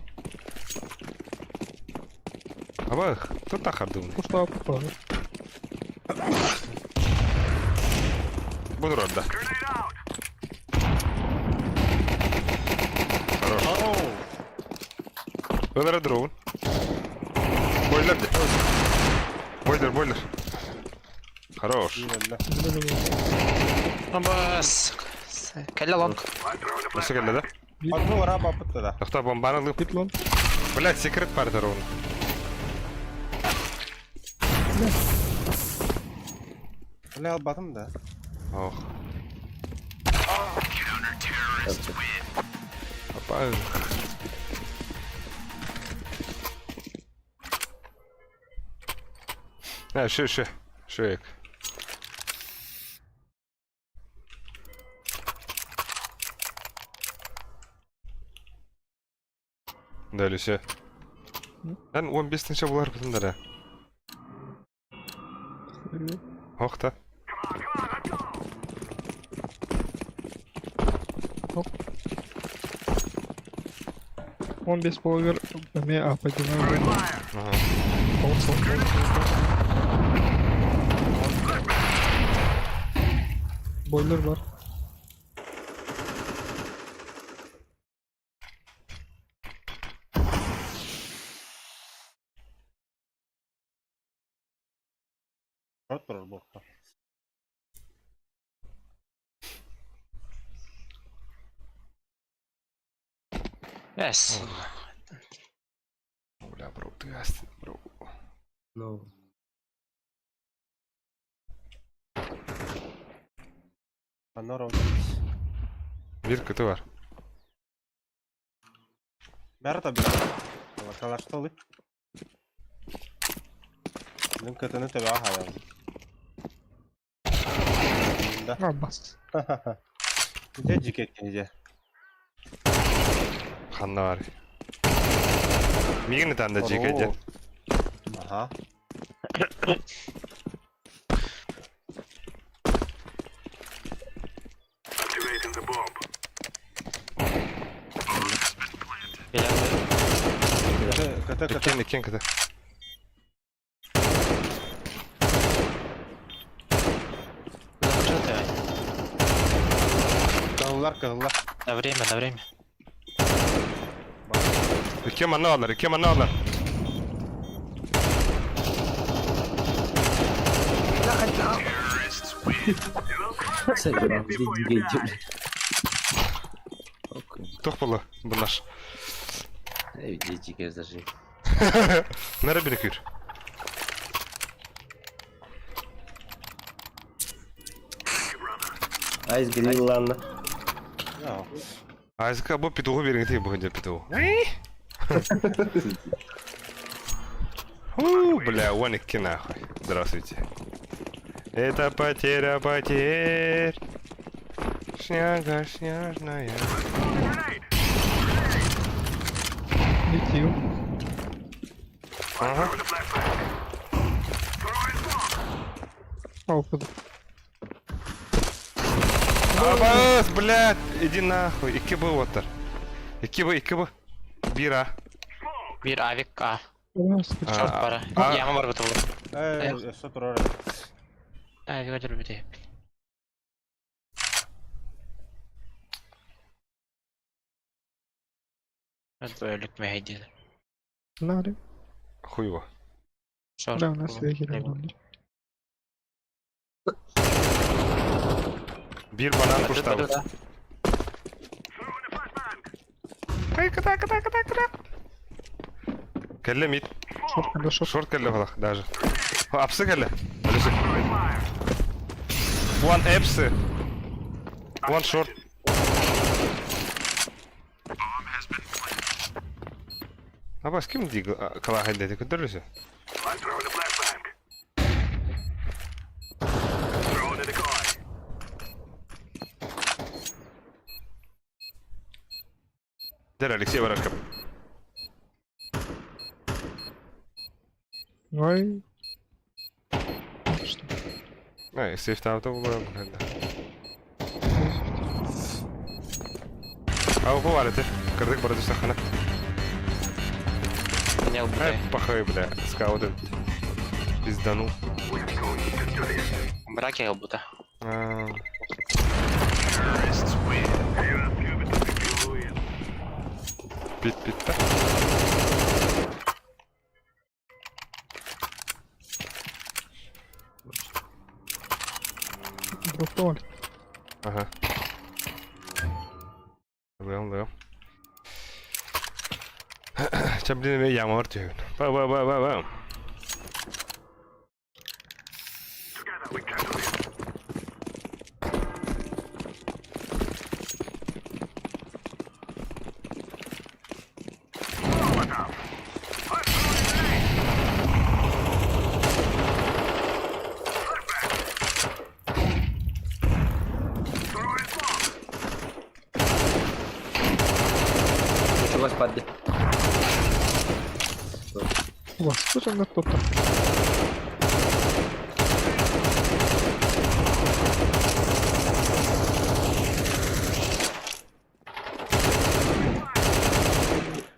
Абах, кто тахардымный? Пошла попала. Буду рад, да. Хорош. Выбирай дрон. Бойлер где? Бойлер, бойлер. Хорош. Бас. Кэллэ лонг. Осы кэллэ да? Одну раба да. Тохтоо бомбаны ылып. Диплом. Блять, секрет бар дрон. Бля, албатым да. Ох. Пах. А, шö, шö. Шөек. Да, Люся. Эн 15 булар бутындара. Ох та. Он без половер эмиэ апатина Ага. Бойлер бар. Рот турар буолта. Yes. Бля, бро, ты астин, бро. No. Анна ров. Бир көтө бар. Бәрі та бир. Калашталы. Мин кытыны төбө хаям. Да. А, бас. Дьэ дьикет дьэ. Ханна бар. Мигин танда жеке дьэ. Аха. Билэр. Кыты кыты. Иккен, иккен көтө. Что ты? Кыһыллар кыһыллар. На время, на время. Иккен манна алар, иккен манна алар. Тух болу, бунаш. Дьигэ зажи. Нара бир күр. Айс грилл Я. Айзка бу петуху бериңти бу дьэ петуху. У, бля, вон икки нахуй. Здравствуйте. Это потеря потерь. Шняга снежная. Летил. Ага. Опыт. Абас, блядь, иди нахуй. Икки бу оттар. Икки бу, икки бу. Бира. Бир авик А. Раз, Шорт бара. А. Яма бар бутылы. Э, өссө турар. Авик өтөр бите. Бөлүк мэйди. Нари. Хуево. Шорт. Да, у нас вегер. Бир банан куштабы. Кай, ката, ката, ката, ката. Кэлле мид. Шорт, когда шорт. Шорт кэлле балах даже. Апсы кэлле. Алисы. One апсы. One short. Абас ким ди калахай деди көтөрүсү? Дер Алексей Барашков. Ой. Что? Ай, сейф там было. А у бар это. Кырдык бар сахана. Не Ай, убутай. пахай, бля, скауты. Пиздану. Браки убута. А, Пит, пит, та. Дроптовали. Ага. Лым, лым. Ча, блин, я мортю. Ба, ба, ба, ба, ба. Барды. Басты жаннар турда.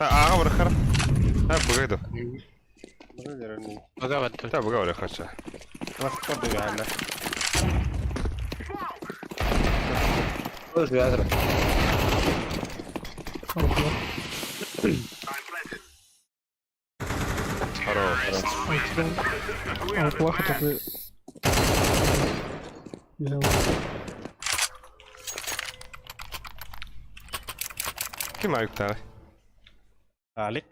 Аҕа барахар. А, быгай да. Быга дерен. Быга барды. Та быга барахача. Баска дыгаана. Тоже ядра. Алгыла. Хорош. Алгыла хотя бы. Я Ким айыктаҕай? Алик.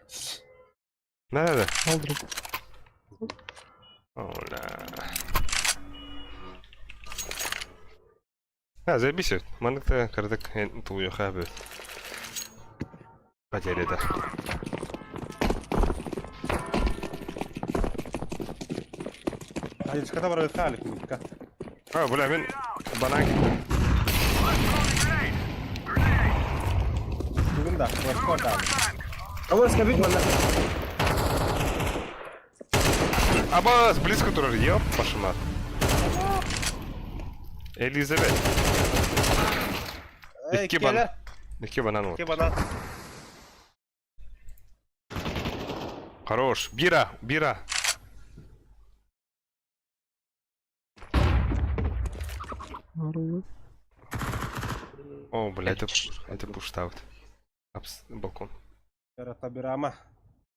Nerede? алдырып. Оля. Ha, заебись. Маныкта кырдык тулуйха бит. Потеряда. Айчката бар Алик микка. А, бля, мен банан киттим. Бүгүн да, баска да. Абас кабит манна. Абас, близко турар, ёп, пашмат. Элизабет. Эй, Икки банан. Икки банан вот. Икки банан. Хорош. Бира, бира. О, бля, это пуштаут. Апс, балкон. Табирама.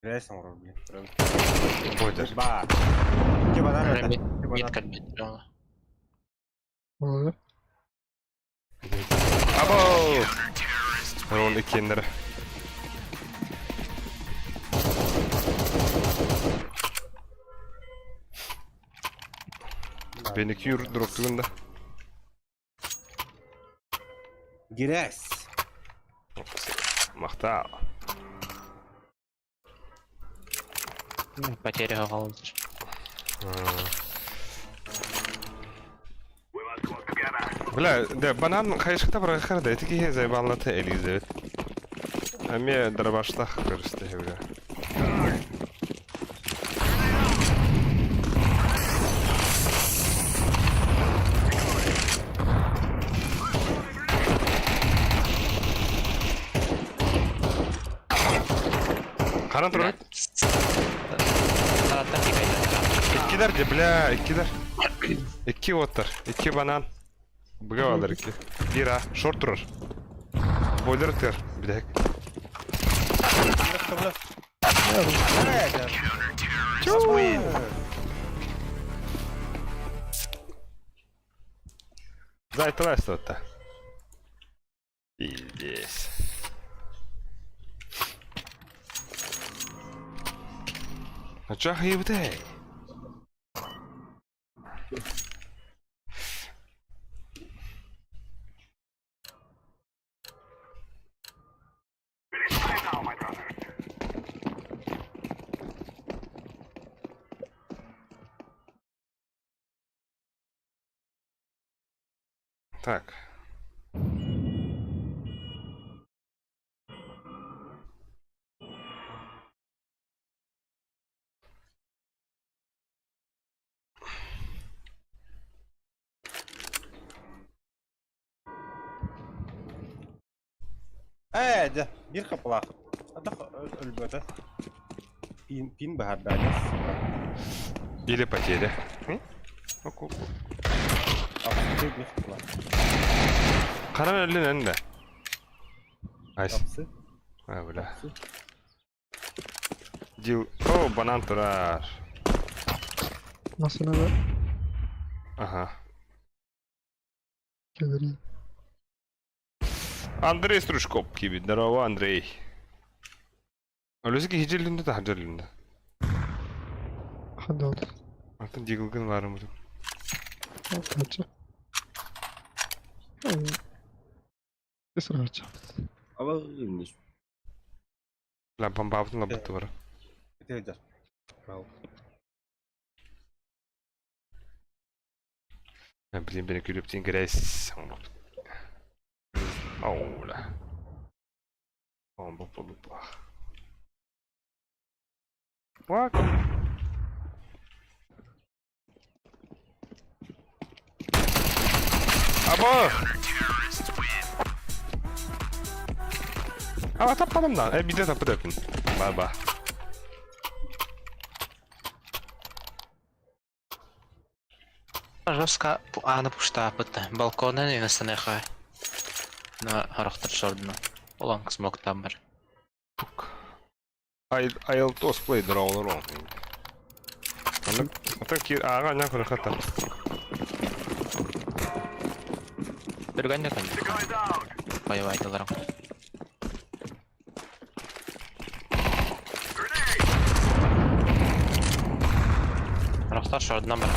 Грязь там, блин. Бойдер. Ба. Икки банан это. Икки банан. Митка бит. Ой. Або! Рон иккиэннэрэ. Беники юр дроптугун да. Грязь. Махтал. Потеря қалдыр. Бля, да, банан хайышката барахар да, это кихе заебалната Элизабет. Аме дарбаштах көрүстэ бля. Харан турар. Иккилэр де, бля, иккилэр. Икки оттар, икки банан. Быга балар икки. Бир а, шорт турар. Бойлер тыр, билек. Зайтылай что-то. Пиздец. А чё хайбытай? Так. Ээ, дьэ, биир хапылаах. Атах өлбөтө. Пин, пин баһарда. Или потеря. М? Оку. Апсы биир хапылаах. Харан өллүн энде. Айс. Апсы. А, бля. Дил. О, банан турар. Масына да Ага. келерин. Андрей Стручков кибит. Здорово, Андрей. Өлөсү киһи да хажерлүндө. Ханды oldu. Артын дигилгин барым. Kaçı. Ысырарчы. Аба инде. Бля, бомбабытын лабыты бар. Ити дьэр. Блин, бени күлүп грязь. Оу, бля. О, бу бу бу. What? Аба! Аба таппадым да. Э, биде таппыт эпин. Ба-ба. Жестко ааны пуштаапыт. Балконун иностаныха. Но харахтар шордуна. Олон смоктан бар. Фук. Айлтос play draw wrong. Аны ата кир ага ня көрөхөтө. Түргэн да кэллэ. Боевайдыларым. Харахтар шордунан бар.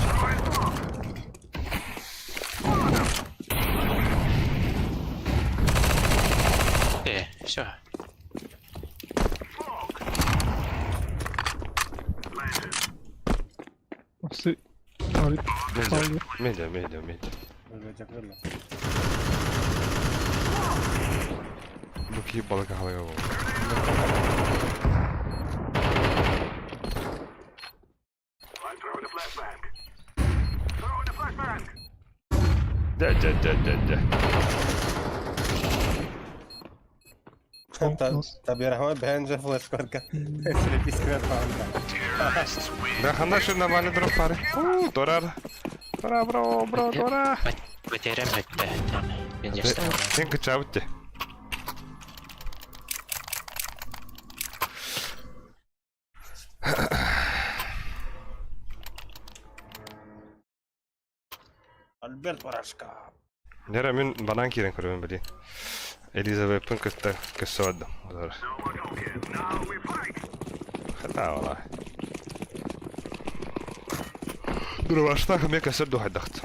Э, все. Осы Арит Медиа, медиа, медиа, медиа. Өлөжөк өлө. Бу киһи балык аһылыга буолла. Дэ, дэ, дэ, дэ, дэ. Табираҕа бэйэн же флешкарка. Перепискивает паунда. Да ханда что нормально дроп пары. У, дорар. Дора, бро, бро, дора. Потерям это. Сен кычабытте. Альберт Барашка. Нера мин банан киирэн көрөбүн били. Элизабеппин кытта көссө бардым. Хата ола. Дурабаштах ме көссөр дуһайдахт.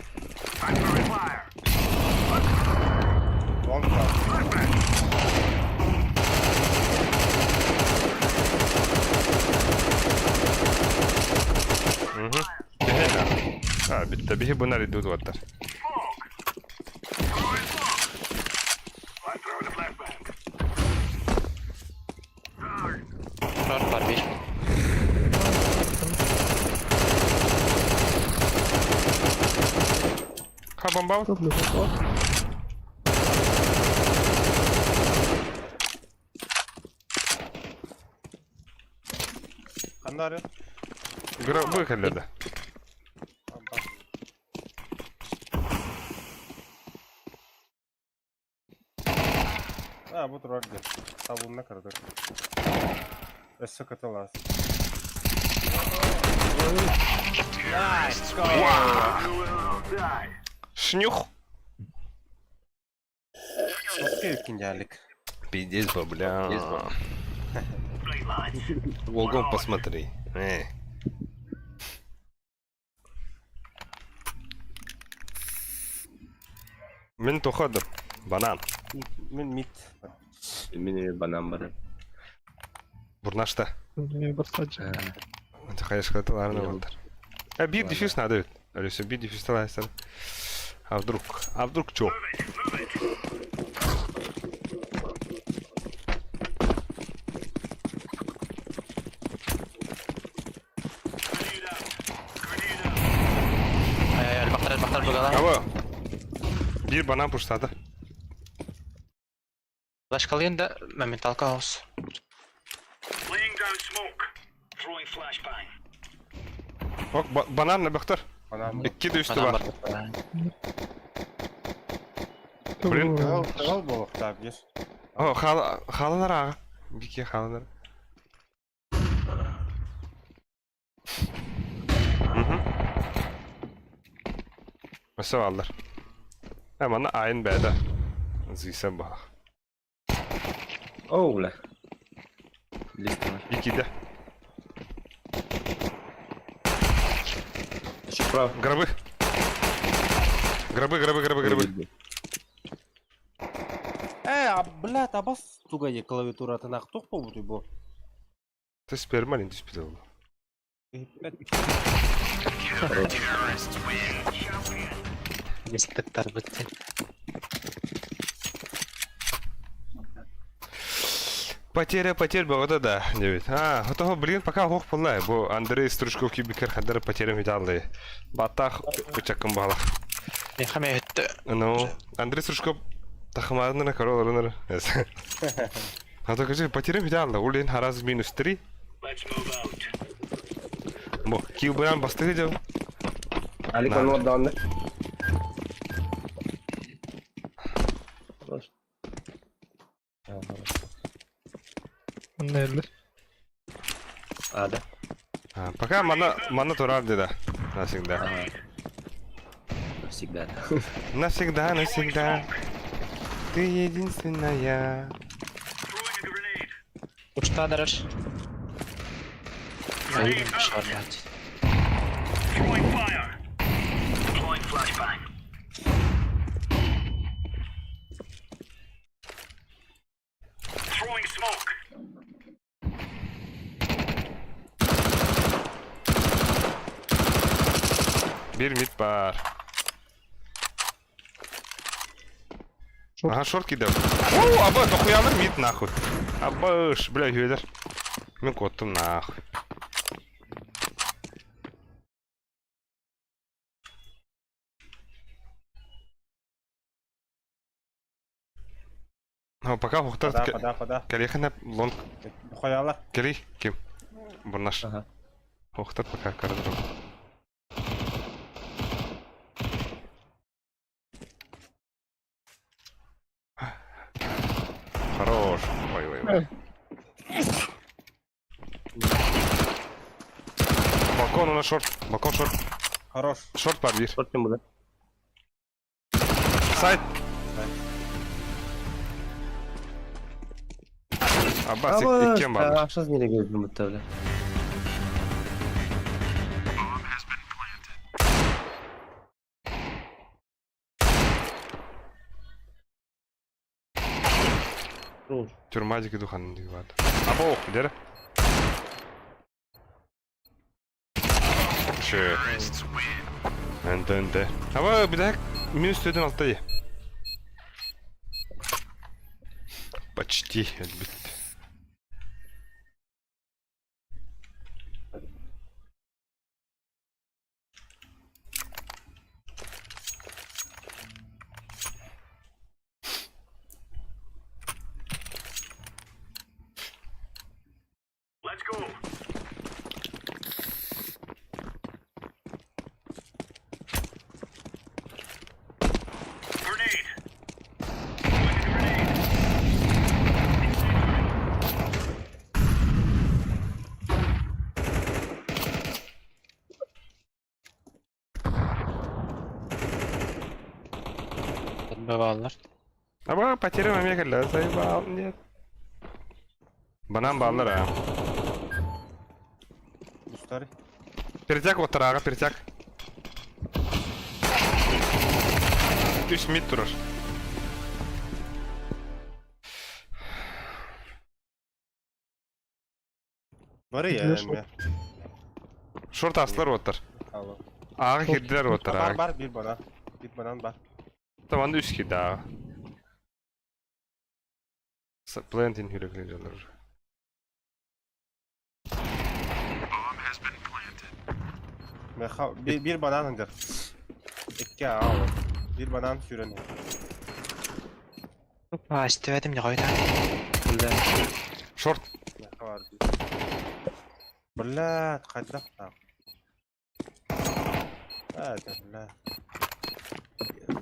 Long pass. Мгм. А, битте биһи бунар идут ваттар. Шорт бар бир. Ха бомба. Ханна арıyor? Гробы кэллэдэ. А, бу турар диэн. Табылына кырдык. Өссө кытылаас. Nice! Go! Шнюх. Окей, кинжалик. Пиздец, бабля. Волгом посмотри. Э. Мин тоходым. Банан. Мин мид. Мин банан бар. Бурнашта. Барсаджа. Хайышката ларына болдар. А бир дефьюз надо ведь. Алиса, бир дефьюз талайсар. А вдруг? А вдруг чё? Ай, ай, бактар, бактар бугала. Аба. Бир банан пуштады. Флешкалыйын да моменталка хаус. Ок, банан бахтар. Банан. Икки да үстү бар. Блин. Тыгыл, тыгыл болуктаап бир. О, халалар ага. Бике халалар. Мгм. Өсө аллар. Э, манна айын бәдә. Зыйсан бах. Оу, бля. Лист бар. Бикиде. Еще прав. Гробы. Гробы, гробы, гробы, гробы. Э, а, блядь, абас тугай клавиатуратын ак тук болбутуй бу. Ты спермалин түспүдө ол. Десятыктар бітті. Потеря потерь бөҕөтө да диэбит. А, отоһо блин пока оһох буолла бу Андрей Стручков киирбиккэр ханна эрэ потерям үтааллыы. Баттаах ычаккын баҕалах. Миэхэ мэһэттэ. Ну, Андрей Стручков тахымаарын көрө олорон эрэ. А то кажи, потерям үтаалла. Улин хараз минус 3. Бу, килбыран бастыгы дьыл. Алик он ордаанны. Онно эллэр. Ада. А, пока мана мана турар деда. Навсегда. Навсегда. Навсегда, навсегда. Ты единственная. Устадарар. Шарлат. Биир мид баар. Шорт. Ага, шорт кидал. О, аба, дохуялар мид нахуй. Абыш, бля, үһүөлэр. Мин куоттум нахуй. Ну, пока ухтар Пода, пода, пода. Кэлиэхинэ лонг Хоялар. кэли ким? Бурнаш. Ага. Ухтар пока кардром. Хорош. Ой, ой, ой. Балкон у нас шорт. Балкон шорт. Хорош. Шорт бар биир. Шорт ким була? Сайт. Аббас иккиэн бааллар. Ахсыз нерге көрдүм бутта бля. Тюрьма диэки духанын диэки баар. Аба ох, билэр. Шö. Энте энте. Аба билэк минус төдөн алта дии. Почти өлбүт. Бываллар. Аба потерян эмиэ кэллэ. Заебал, нет. Банан бааллар аа. Устары. Перетяг оттарааҕа перетяг. Үс мид турар. Бары я эми. Шорт аслар оттар. Алло. Ааҕа кирдилэр оттар. Бар бар бир банан. Бир банан бар. Таман үс кирди ааҕа. Плентин хүрекленелер уже. Бир, бир банан ындыр. Икки аал. Бир банан сүүрэн. А, истибэтим не қойда. Шорт. Бля, хайдах там. А, это, бля.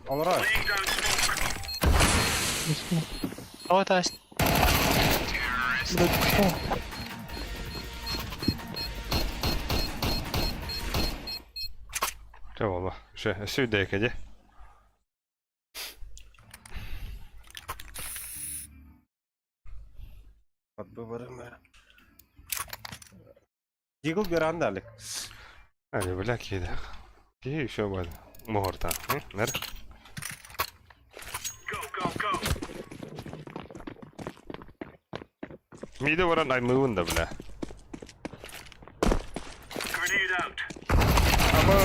Олорор. О, та Блядь, что? Чэ буолла. Все, өссө үрдэйкэ дии. Дигл беран далек. Али, бля, киһи Киһи еще бар. Муһуртан. Нэр. Миде баран аймыыбын да, бля. Аба!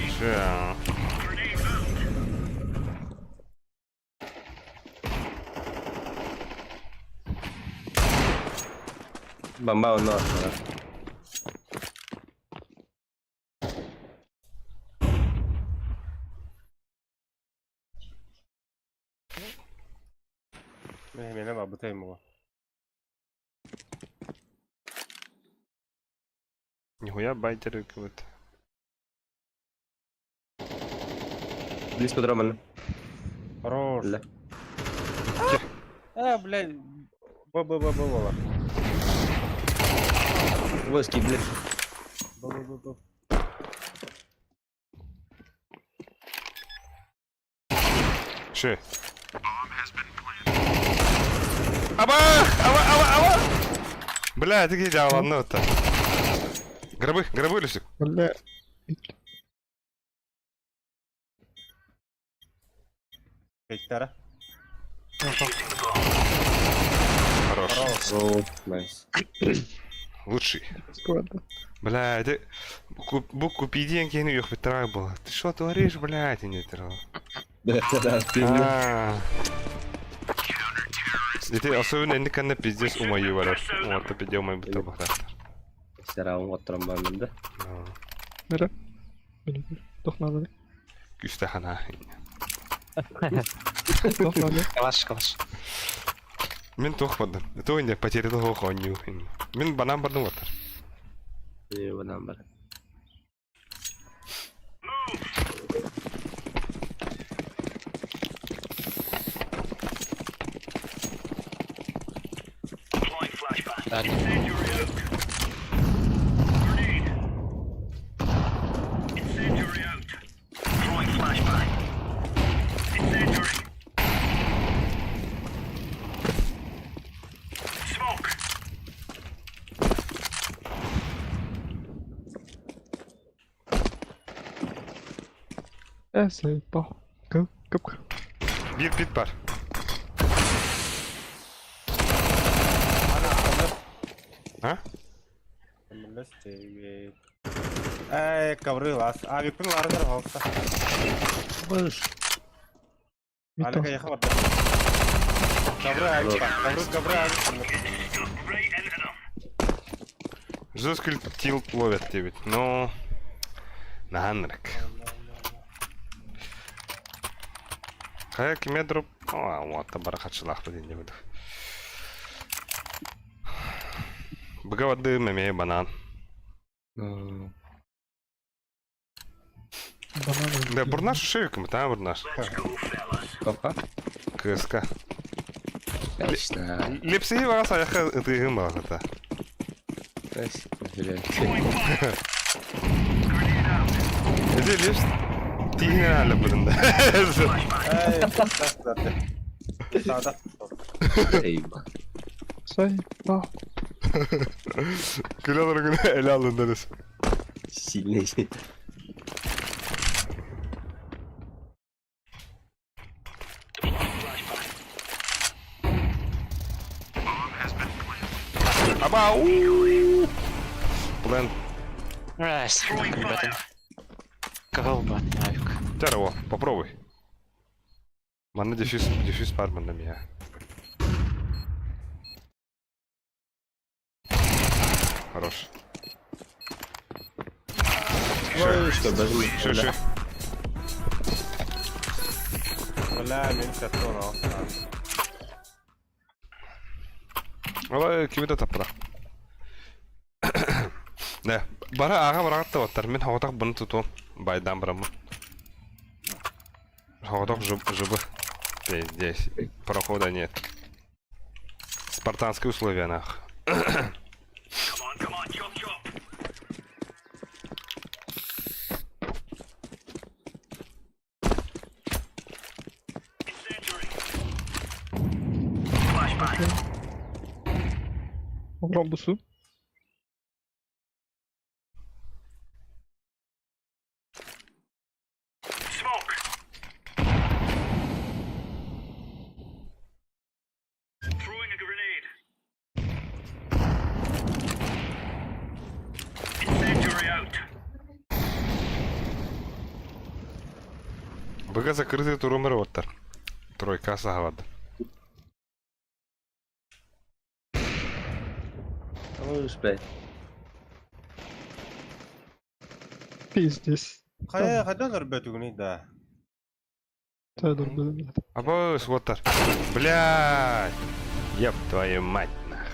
Все. Бомба онно аттылар. Мene бабытайым буга. Нихуя байтеры кыбыт. Близко дроман. Хорош. Бля. Э, блядь. Б, Б, Б, Б, Б, Войски, блядь. Б, Б, Б, Б. Ши. Абах! Аба, аба, аба! Бля, ты где ладно это. Гробы, гробы, Люсик. Бля. Бейттара. Хорош. О, найс. Лучший. Сквада. Бля, ты... Бу купи деньги, ну их трак было. Ты что творишь, блядь, не трал. Да, да, да. Ити особенно инник канна пиздец умайы барар. Уотта пиздец умай бутта бахтар. Сера оттырам бармын да. Нere? Тохнады. Күстә хана. Тохнады. Калаш, калаш. Мин тух бардым. То инде потерял хоню. Мин банан бардым ватар. Не, банан бар. Да, Э, Кып, кып. Бир пит бар. А? Эй, ковры лас. А, викпин лардар халса. Быш. Алика яха бар. Ковры авик бар. Ковры, ковры авик. Жесткий тилт ловят тебе. Ну, на анрак. Хайа киме дроп. А, вот, барахатшылах бу ден буду. Быга меме банан. Банан. Да, бурнаш шевиком, там бурнаш. Тоқа. КСК. Конечно. Лепси вас аяха ытыгын багата. Эти лепс тиһин әле будында. Эй, да, да. Эй, Сайпа. Күлә гына эле алынды. Сильный. Аба, у. Плен. Раз, ребята. Кого бат, авик. Терево, попробуй. Манна дефьюз, дефьюз бар манна мия. Хорош. Ой, что, даже Ши, ши. Бля, мен шаттон Ала кимде тапра. Не, бара ага барагатта баттар. Мен хаватак буну туту. Байдан барамын. Хаватак жыб, жыбы. Здесь. Прохода нет. Спартанские условия нах. Ромбусу. Быга закрытый турумер оттар. Тройка сагавад. Абыш, блядь. Пиздец. Хайа хайдан өрбөтүгүнүй да? Тәдір білмеді. Абы, своттар. Блядь. Еб твою мать, нах.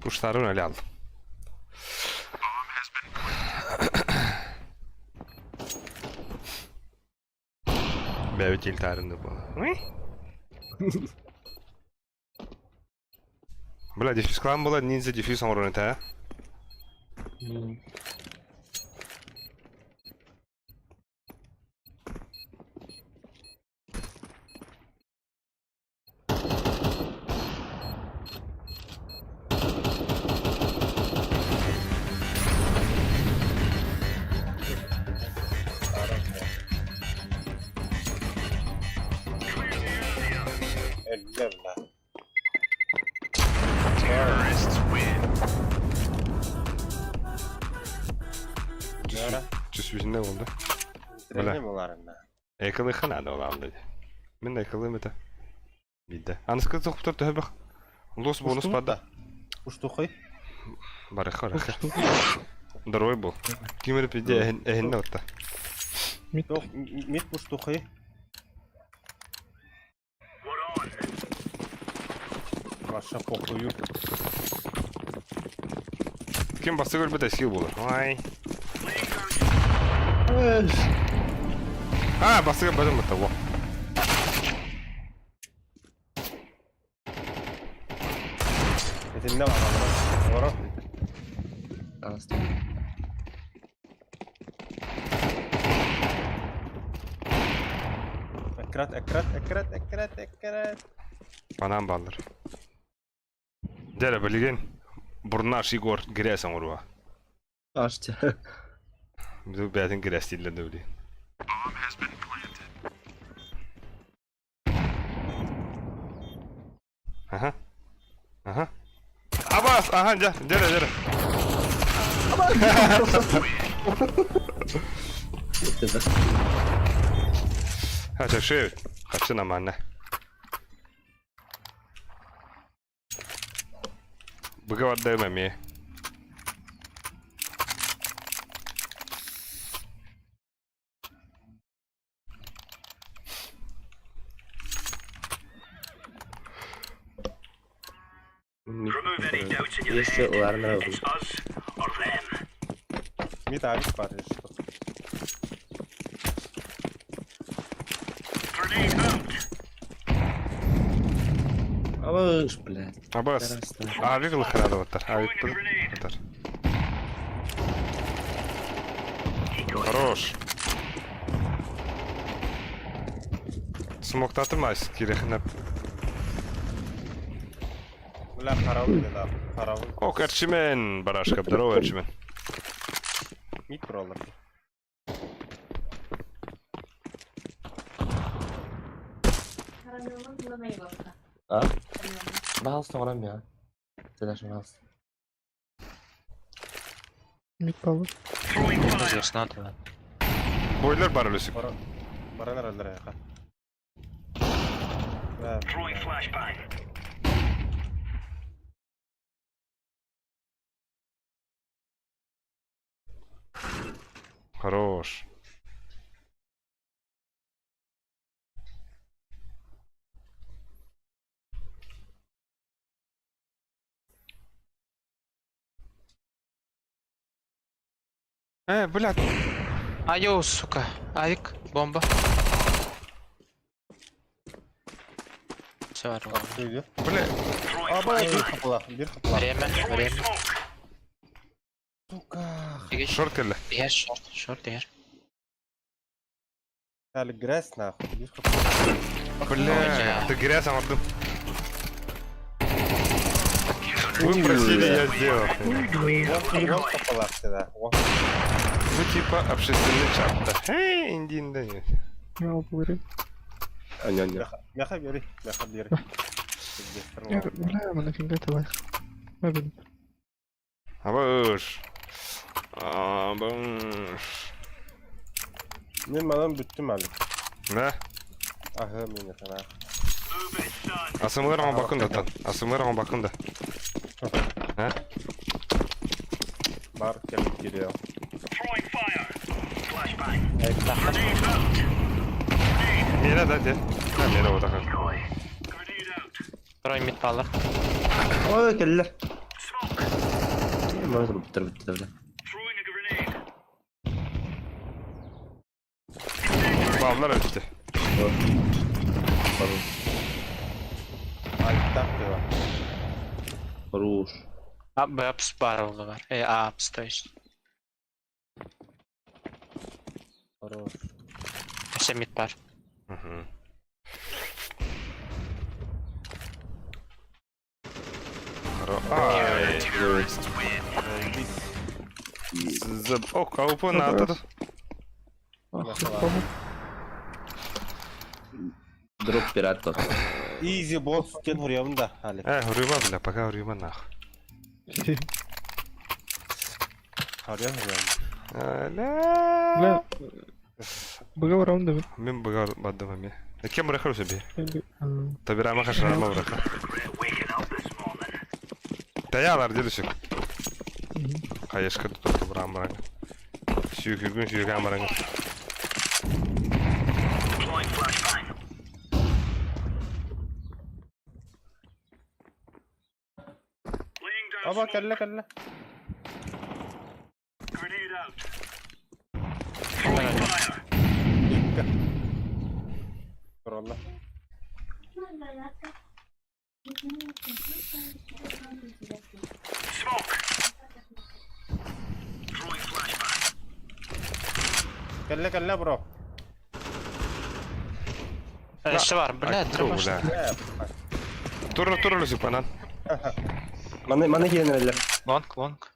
Пуштарын өле алдым. Бәбит илтарынды бұл. Бля, дефьюз клан была, ниндзя дефьюз оңорон это, а? Өллө бля. Нара. Түс болды. Бля. Треним оларында. Экылы ханады оламды. Мен экылым это. Бидде. Аныскы тоқтыр төбек. Лос бонус пада. Уштухой. Барыха, барыха. Здоровый был. Кимер пиде эхинне отта. Тох мит уштухой. Ваша похую. Ким басы көрбөтө сил болор. Ай. А, басы бадым бата. Во. Этинне бар. Ора. Астı. Экрат, экрат, экрат, экрат, экрат. Банан баллар. Дәрі білген. Бурнаш Егор грязь оңыруа. Ашты. Біз бәтін грязь дейлерді біле. Ага. Ага. Абас, ага, жа, жара, жара. Ha, шөй. Қачын аманна. Бұға бардайым әме. Еще уларына Мит авик бар. Что. Абыш, блядь. Абас. Авик лыхырады оттар. Авик оттар. Хорош. Смоктатырмайсыз керехініп. Бля, караул дела. Караул. Ок, Эрчимен, барашка, здорово, Эрчимен. Мит туралар. А? Пожалуйста, орам я. Ты даже пожалуйста. Мид баллар. Өзгерсін надо. Бойлер бар үлісік. Бара. Баранар алдар яка. Бля. Хорош. Блядь. Айо, сука. Авик, бомба. Все, Үйдө. Бля. Аба, бир капыла, бир капыла. Время, время. Сука. Шорт келді. Егер, шорт, шорт, егер. Әлі грязь нахуй. Бир капыла. Бля, ты грязь аңырдым. Вы просили, я сделал. Вон капыла всегда. Вон. Вы типа общественный чат. Да. Эй, индин, да нет. Я алып Аня, Мяха бери, мяха бери. Бля, мына кимге талайық. Ма білім. Абыш. Абыш. Мен манан бүттүм әлі. Да? Ахы, мен этана. Асымыр оң бакында тан. Асымыр оң бакында. А? Бар кэлин кириэҕим. Миэнэ да дьэ. А, миэнэ буотаха. Второй мид палла. Ой, кэллэр. Маны бүттэр бүттэр бля. Баллар өттө. Айыттаах тыа. Хорош. А, Б апс бар ол бар. Э, А апс, то есть. Хорош. Өссө мид бар. Мгм. Хоро- Ай. Ок, АВП надо. Дроп пират тот. Easy boss диэн хуруйабын да, Алик. Э, хуруйма, бля, пока хуруйма нах. Харуйан хуруйабын. Бля. Бля. Быга раунд бит. Мин быгар бардым эми. Кем бырахар себе? Табирама хашарама быраха. Таялар дедушек. Хаешка тут бырам барanga. Сүйкүгүн сүйкүгүн барanga. Аба кэллэ кэллэ. Икки. Туралла. Кэллэ кэллэ бро. Өссө бар, бля, дробаш. Бля. Э, Тура тура лүсүк банан. Маны маны киирэн эрэллэр. Лонг, лонг.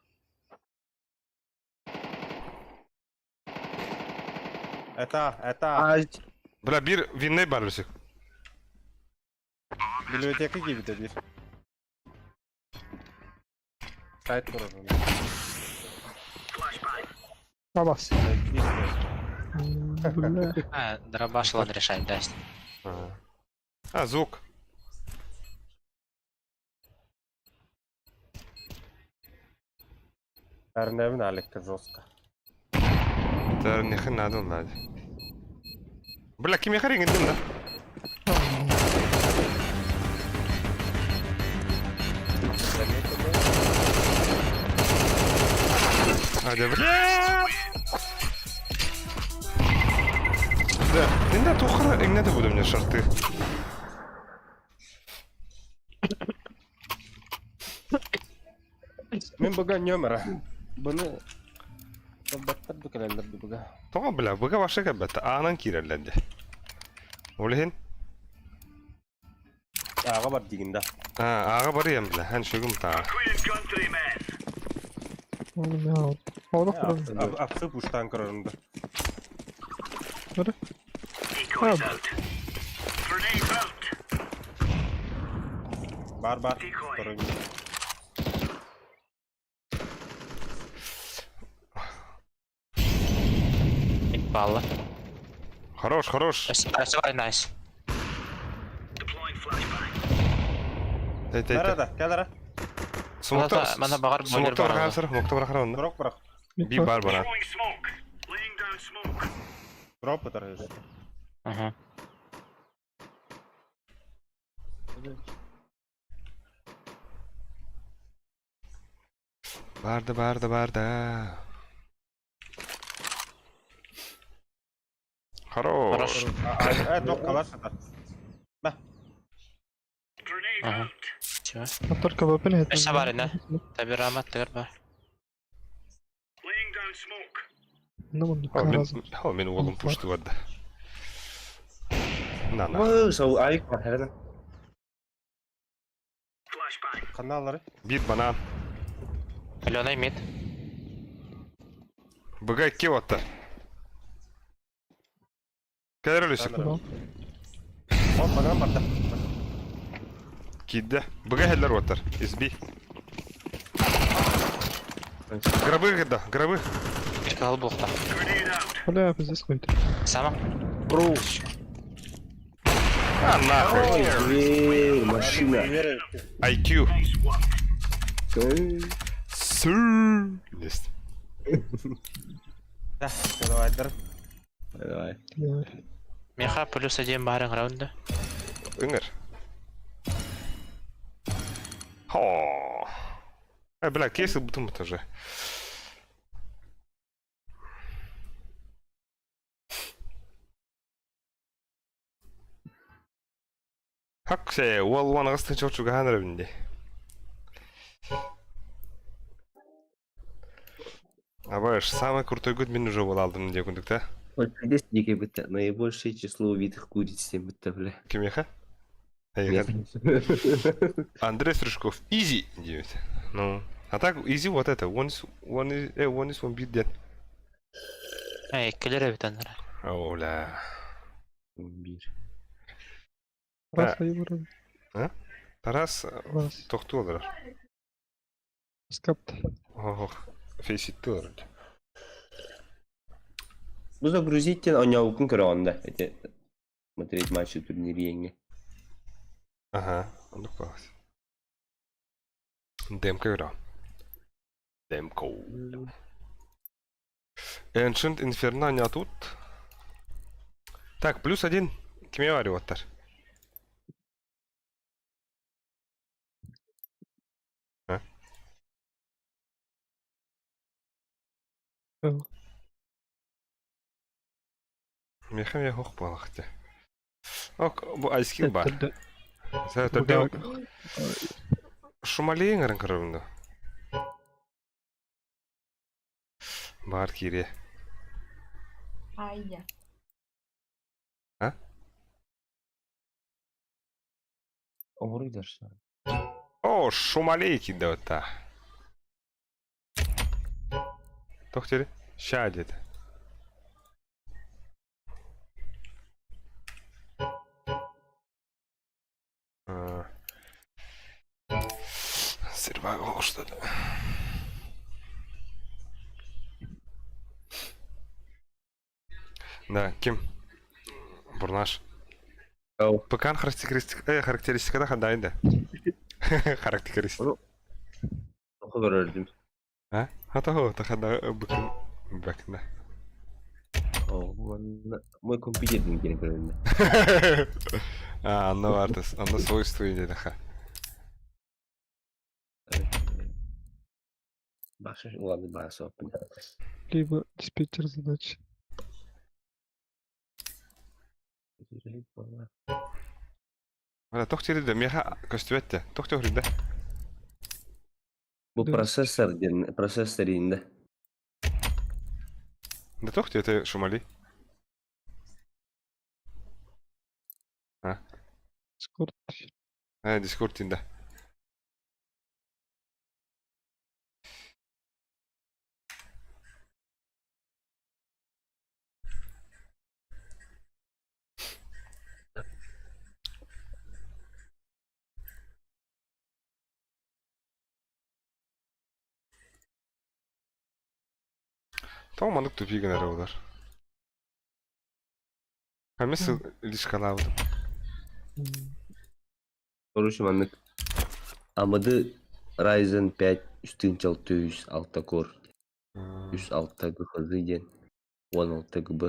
Это, это. Ай, Бля, бир винный бар лүсүк. Библиотека киирбитэ биир. Сайт турар. Абас. Бля. А, дробаш ладно решать, даст. А, звук. Эрнэбин Аликка жестко. Тарнихы надо лади. Бля, ким яхарин индим да? А, да, бля. Да, инде тухра, инде буду мне шарты. Мин быга нөмірі. Бұны Баттар бүкелелер быга. Тоҕо бля, быга башы кэббэтэ, аанан киирэллэр дии. Ол иһин, Аға бар дигинде. аа, ааҕа барыйам бля, эн сүгүм таа. Oğlum ya. Havada kuramıyorum. Апсы пуштан көрөрүндө. Ha, Бар бар. Көрөрүндө. Мид палла. Хорош, хорош. Өссө өссө бар, найс. Тэй тэй Бара тэй. да, кел ара. Смокта, Мана бағар бойлер смокта бар. барахар, сыр, смокта барахар онно. Дроп бирок. Би бар бара. Дроп өтөр. Ага. Барды, барды, барды. Хорош. Хорош. Э, тоқ калаш атар. Ага. Чего? Только вапын Өссө бар ина. Табирама тыгыр бар. Ne bunu О, мин, karazım. о, мин уолум пушты барда. На, на. Ой, сау айк бар хэрэн. Каналлары. Бир банан. Аленой мид. Быга икки оттар. Кэлэр өлүсүк. Tamam. О, банан барда. Киирдэ. Быга хеллер оттар. Изби. Гробы кырда, гробы. Бир кыл булта. Бля, пиздец какой-то. Сама. Бро. А, нахуй. Ой, дверь, машина. IQ. Эй. Су. Есть. Да, давайдар. Давай. Давай. Меха плюс один барың раунда. Ыҥыр. Хо. Э, бля, кейсы бутум тоже. Хаксе, уол уон аҕыс тыһыынча чугаһаан эрэбин дии. Абаш, самый крутой год мин уже буолаалдым диэ курдук да? Вот здесь дикий будто наибольшее число убитых куриц всем будто, бля. Кимиэхэ? Эйиэхэ. Андрей Стручков, изи диэбит. Ну, а так изи вот это, one is, one is, one is one beat диэн. Эй, иккилэр эбит аннара. Оля. Бир. Раз айбаран. Тарас Раз. тохтуу олорор. Скапт. Ох, фейситти олорор. Бу загрузить диэн оонньообуккун көрөҕүн да ити смотреть матчы турнириэҥҥэ. Ага, оннук буолар. Демка көрөҕүн. Демко. Ancient Inferno не тут. Так, плюс один. Кимиэ барыаттар? А? Миэхэ эмиэ суох буоллах дии. Ок, бу айскил баар. Төрдө Шумалейын ырын көрөрүм доо. Баар киириэ. Айя. А? Оҥоруйдар О, Шумалей киирдэ бытта. Туох диэри? Ща диэтэ. Сервайвал что-то. Да, ким? Бурнаш. Ау. ПК характеристика, характеристиката хандай да? Характеристика. Тоҕо көрөрдүм. А? Хата тахада быкын бэкна. Мой компьютер диэн көрөрүм. А, анна бартыс, анна свойства диэтэхэ. Баша ладно, бааса оппун. Либо диспетчер задач. Бля, тох да меха көстүбэт да. Тох да. Бу процессор диэн процессор инде. Да тох это Шумали. А? Дискорд. А, Дискорд инде. Тоҕо маннык тупик гынар буолар? Эмиэ сыл лишкалаабытым. Короче, маннык AMD Ryzen 5 3606 Core 36 ГХЗ диэн 16 ГБ.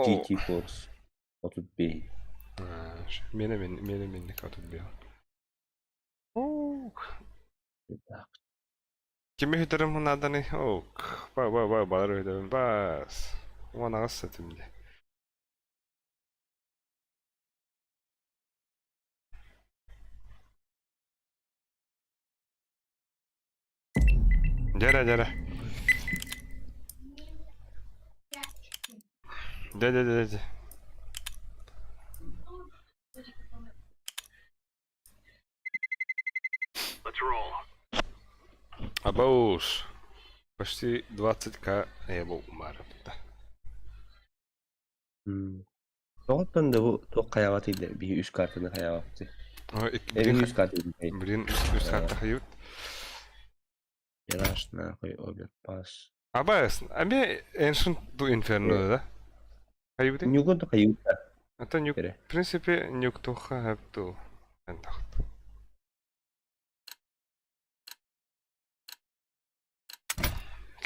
GT Force 35. Миэнэ миэнэ минник 35. Кими хүтэрим нааданы ок ба ба ба бары хүтэрим бас уон аҕыс сэтим дии. Дьэрэ дьэрэ. Дьэ дьэ дьэ дьэ. Абауш. Почти 20к я был умар. Тоҕоттон да бу туох хайаҕатый да биһи үс картаны хайаҕаппытый. Эбии үс карта Блин, үс карта хайют. Мираж нахуй оверпас. Абас, ами Ancient to Inferno да? Хайбыты? Ньугун то хайыта. Это нюк, Эрэ. в принципе, нюктуха хэп дуу. Эн тахт.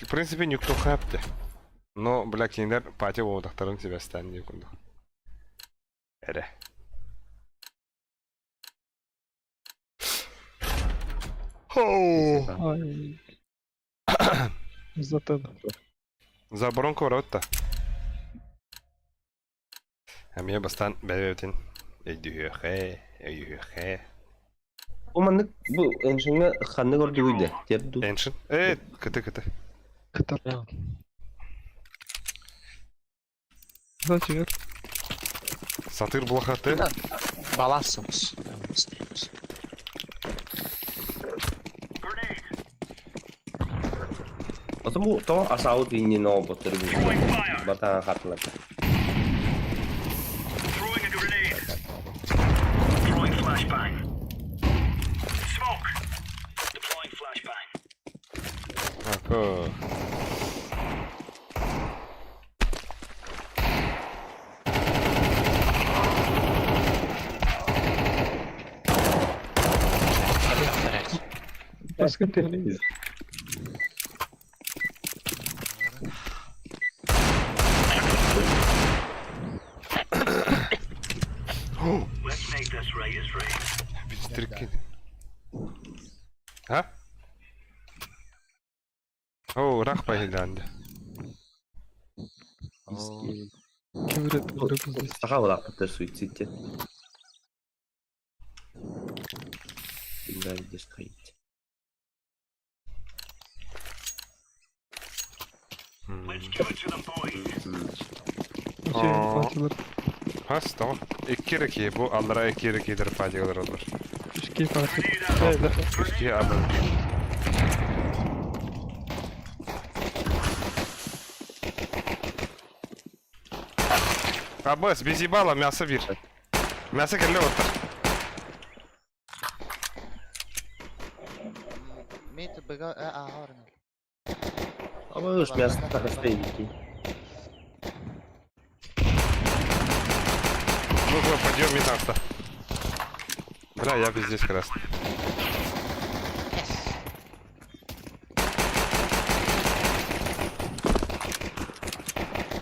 В принципе, нюктуха хэп Но, бля, кинилэр пати буолбатахтарын сибэстээн дии курдук. Эрэ. Хоу! Ай. Затыды. За оборонку барабыт да. Эмиэ бастаан бэйэбитин өйдүһүөхэ, өйүһүөхэ. Бу маннык бу Эншиҥҥэ ханнык ордугуй да тиэр дуу? Эншин. Э, кыты кыты. Кытар. Зачем? Сатыр блохаты. Баланс соҕус. Оттон бу тоҕо асаабыт иннин оҥорботтор бу батаан хатылар. Ако. Баскын тиһини. Бистрикин. А? О, рах байылданды. Küfür ettim. Саха улааппыттар суицид диэн. Инвалидность. Fatihler. Хас тоҕо? Икки эрэ киһи бу аллара икки эрэ киһилэр патигалар олор. Үскей Fatih. Бэйдэ. Үс киһи абын. Абыс, без ебала, мясо бир. Мясо кэллэ оттар. Мид быга а орнул. Ama уж мясо тахаста ики. Ну, ну, подъем метаста. Бля, я здесь как раз.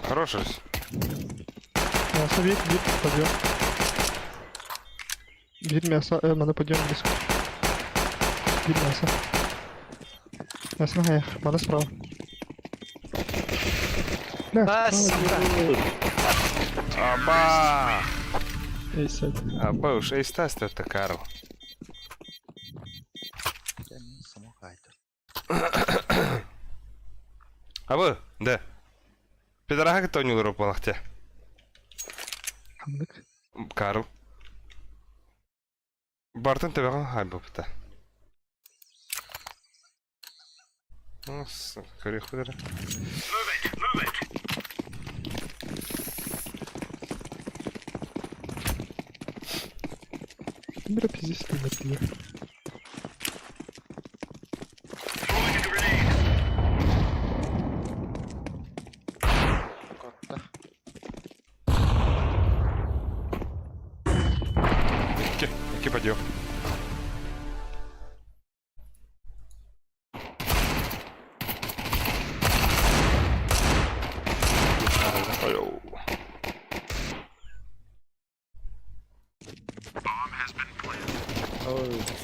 Хороший. Мясо бир, бир, подъем. Бир мясо, мана подъем близко. Бир мясо. Мясо на мана справа. Бля, А, справа. сука. Аба! Эй, сядь. Аба уж, эй, стас, это Карл. Абы, да. Пидораха тонюлар буолахте. Ханнык. Карл. Бартын төбөҕө хаалбыппыта. Көрүөх Бля, пиздец, ты мертвый. Котта. Икки, икки подъем. Айоу. Ой.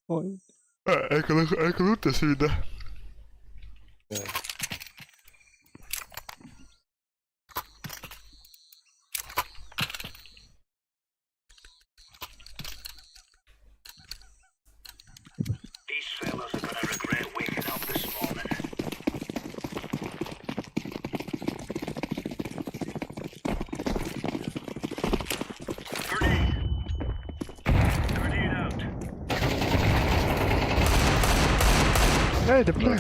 Ой. Эколута всегда. These fellas are gonna regret waking up this morning. Grenade! Grenade out. Эй, да бля.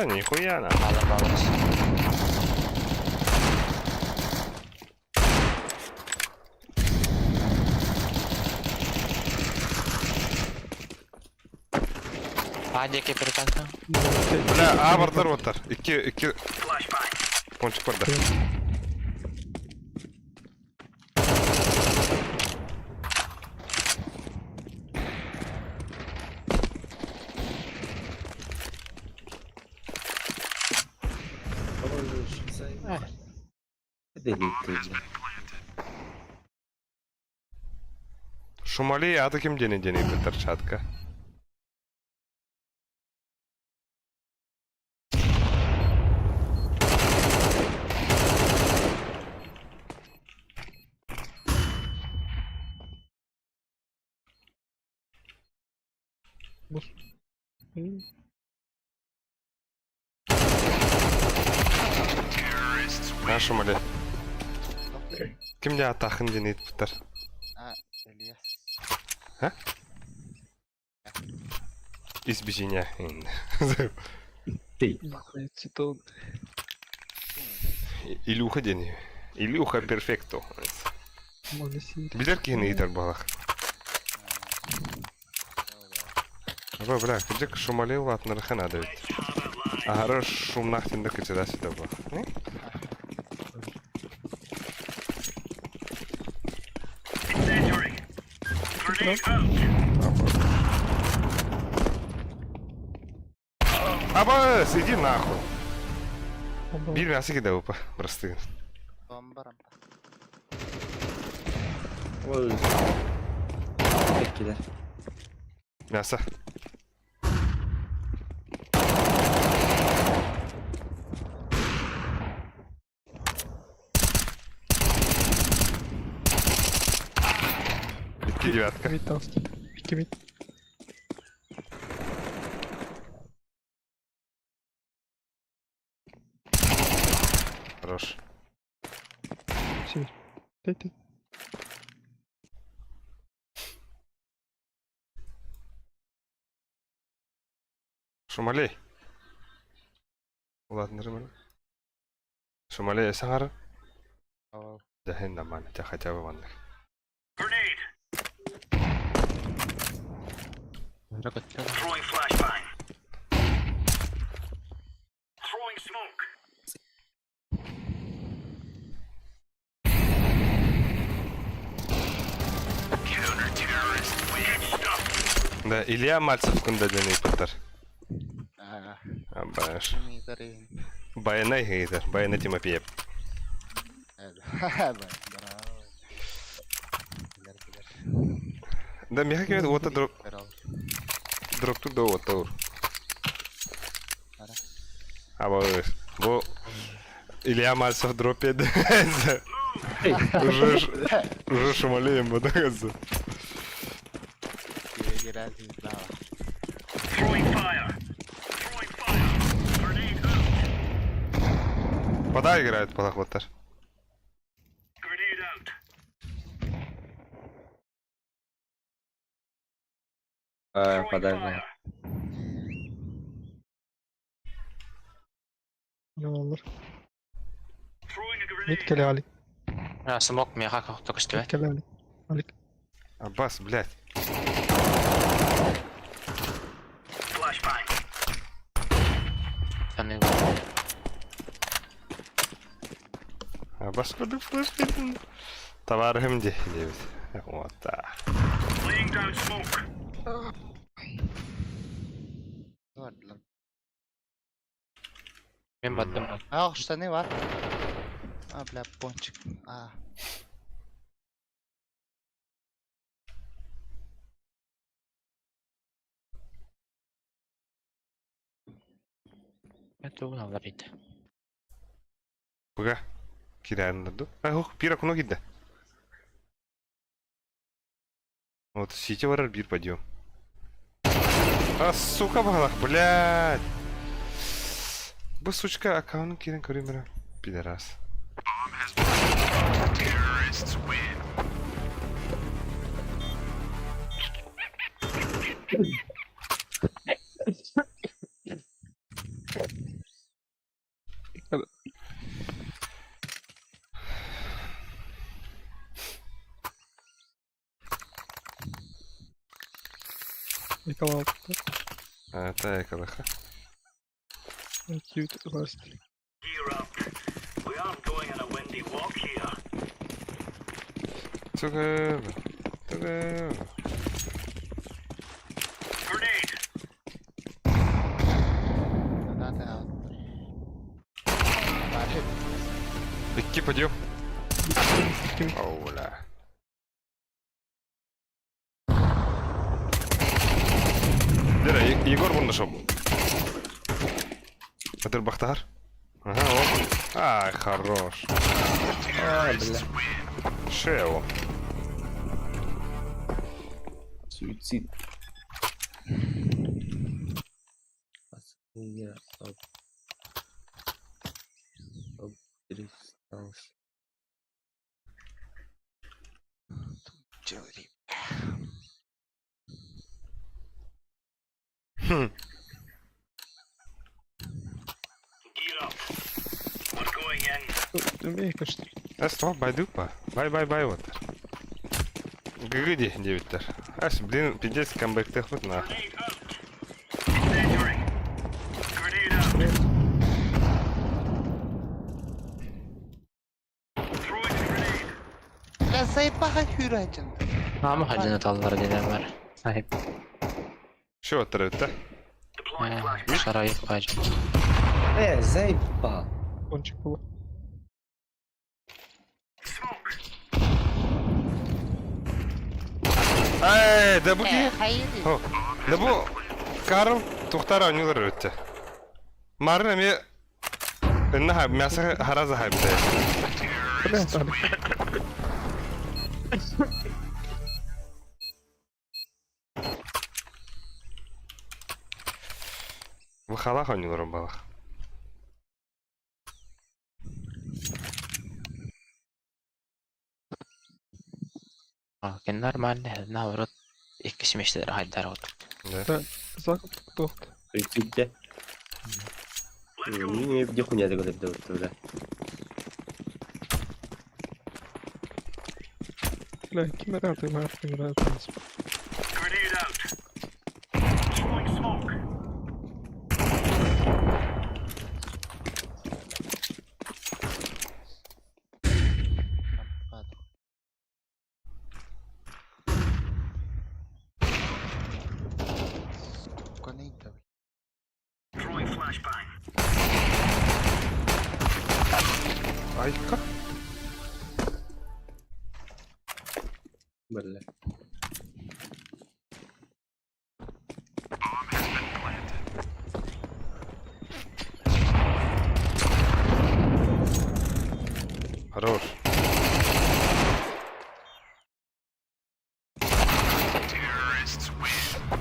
Да, нихуя на. Хаалан баалас. А диэки перекатка. Бля, а бардар оттар. Икки, икки. Пончик барда. Шумали, а таким день день перчатка. А Шумали. Ким дя атахын день итпитер. А, Ильяс. А? Избежиня. Илюха день. Илюха перфекто. Билер кихини итер балах. Аба, бля, кырдьык Шумали улаатынарыха наада эбит. Аһара шумнаах тинда кычыда ситэ буолах. Абас, иди нахуй. Биир мясо кида упа, просты. Иккилэр. Мясо. Икки девятка. Икки мид. Хорош. Ты. Шумалей. Ладно, нормально. Шумалей, саңар. Дәһен нормально, тебя хотя бы маннык. Да, Илья Мальцев кында ден ыйпыттар. Абаш. Баянай гейдер, Баяна Тимофеев. Да, меха кемет ота дроп дроптур да ота ур. Аба, бу Илья Мальцев дропет. Уже уже шумалеем бодагазы. Пода играет полохоттар. А, подай. Ne olur. Mid кэлэ Алик. А, смок меха только что. Mid кэлэ Алик. Алик. Аббас, блядь. Аббас, куда флеш Товарым де, девять. Вот так. Мен баттым. А, штаны бар. А, бля, пончик. А. Это уналар ити. Буга. Кирәннәрду. А, хух, пира куно кидде. Вот, сити барар бир подъем. А, сука, балах, блядь. Бу сучка аккаунт кирен көрүмөрө. Пидорас. Николаевта. А, это эколаха. Cute last. Gear up. We aren't going on a windy walk here. Тугы. Тугы. Grenade. Надо аут. Баар. Икки подъем. Оула. Дера, Егор вон нашел. Это Бахтар? Ага, оп. Ай, хорош. А, бля. Шео. Суицид. Я об... Обрестался. Делай. Хм. Gear up. We're going in. Умеешь, что ли? Эс, байдупа. Бай-бай-бай вот. ГГ девяттер. Ас, блин, пиздец, камбэк технут на. Grenade out. Incendiary. Grenade out. Throwing a grenade. Бля, заебаха хюрачын. Ама хадьжаны таллар дедем бар. Сайып. Шо оттырыт, да? Deploying flashbang. Шарайып хадьжы. Э, заебал. Пончик был. Smoke. Эй, да бу Э, ки? хайыр. О, да бу Карл тухтар ойнуулар өттө. Марын эми Инна мясо хараза хайбыта. Бля, там. Бу халах ойнуулар балах. Кен нормально, наоборот, икки семестр хайдар от. Да. Закуп тохт. Суицид де. Не, где хуйня загадать, бля. Бля, кимера ты мэр, играет, в принципе. Grenade out. Throwing smoke. Сколько нейта, Throwing flashbang. Айка. Бля. Хорош.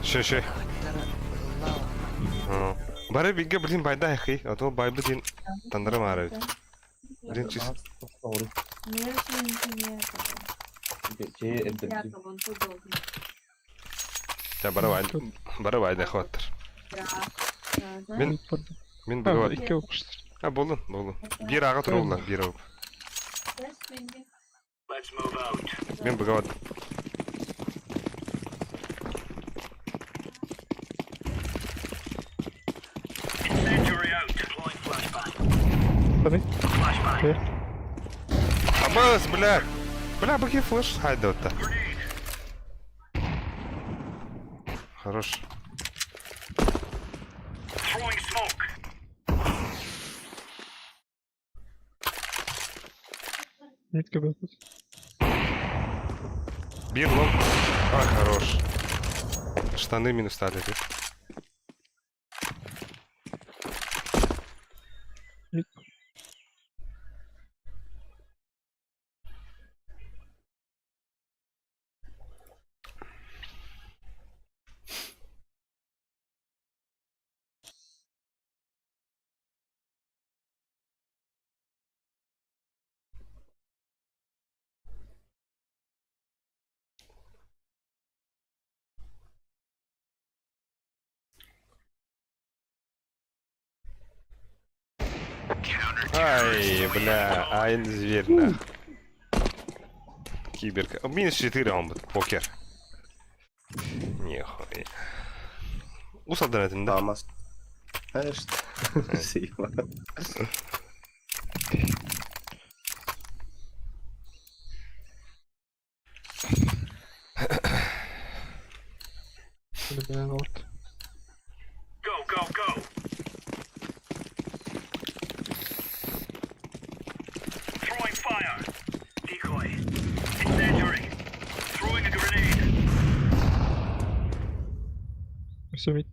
Шö шö. Бары биге блин байда хи, а то бай блин тандырым арабит. Блин чис. Та бары вай. Бары вайда хваттыр. Мин мин А, быгават. икки окуштыр. А болдун, болдун. Бир ага турулла, бир ага. Let's move out. Мин быгават. Incendiary out. Deploying flashbang. Смотри. Flashbang. Э, Абас, бля. Бля, быки флеш хайда отта. Grenade. Хорош. Throwing smoke. нитка бэкут. Бир лонг. А, хорош. Штаны минус стали. Мид. Ай, бля, ай, зверь, нах. Киберка. Минус 4 он будет, покер. Нихуя. Ус Алдан этин да? Алмаз. Спасибо. Go, go, go. Throwing fire. Decoy. Incendiary. Throwing a grenade. Все ведь.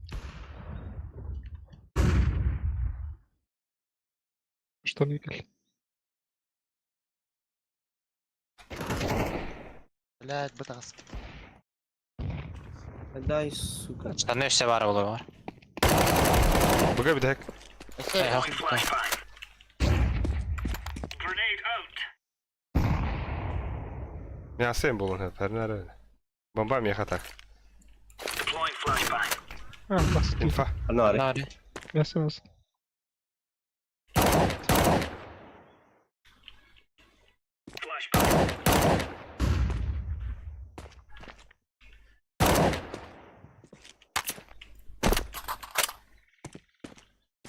Что никель? Блядь, бытаҕас. Дай, сука. Штаны все баар буолуо. Быга бүтэһик. Өссө Э, Throwing flashbang. Grenade out. Мясо буолуон сөп, эрнэ Бомба миэхэ так. Deploying flashbang. А, бас. Инфа. Анаары. Нари. Мясо, мясо. Flashbang.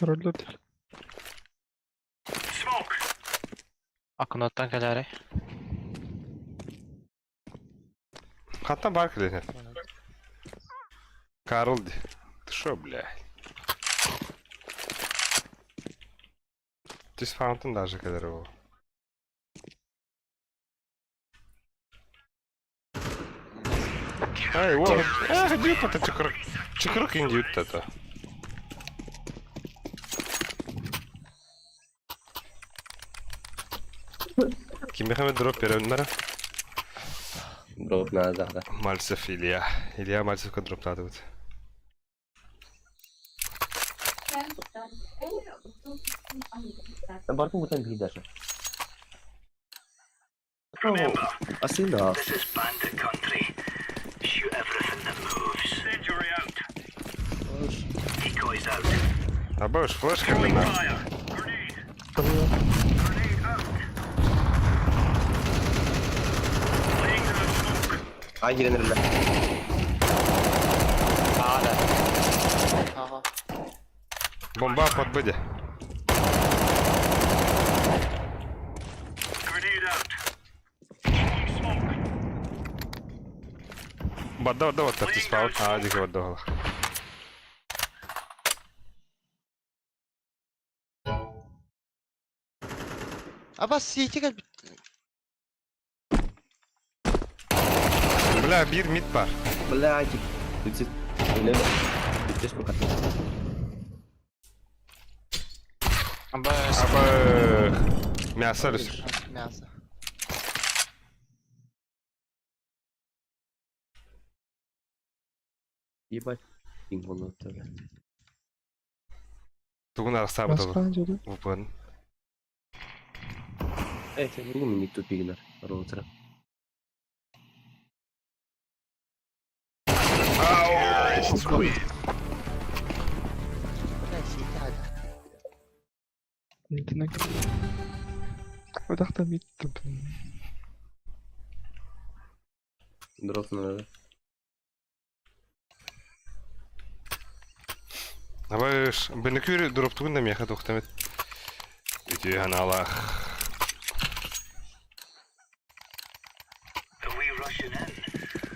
Роллер. Smoke. Окноттан кэлээри. Хантан баар кэлэн Карл ди. Ты шо, блядь? This fountain даже кэлэр ол. Ай, вот. Эх, дип это чыкырык. Чыкырык инди это. Кимиэхэ дроп беремнер. Дроп надо, да. Мальцев Илья. Илья Мальцевка дроптадыбыт. Бартын бутан бии даже. Remember, Асына. this is bandit country. Shoot everything that moves. Incendiary out. Decoys out. Абаш, флешка Throwing на. fire. Grenade. Grenade out. Laying down smoke. Ай, киренерлер. Аа да. Ага. Бомба под быде. Grenade out. Throwing smoke. Бадда бадда вот так спал. А, дике бадда бала. Абас сити кэлбит. Бля, биир мид бар. Блядь. Үтсет. Үтсес пока. Абас. Аба мясо рыс. Мясо. Ебать. Пинг тоже. Тугун арасаабыт Мясо ол. хаан Вупын. Эй, ты не мне тупигнер. Роутера. Блядь, сити хада. Митинг. Выдохта мит. Дроп надо. Абаш, бенекүр дроптугун да меха тохтамет. Үтү ханалах. Are we rushing in?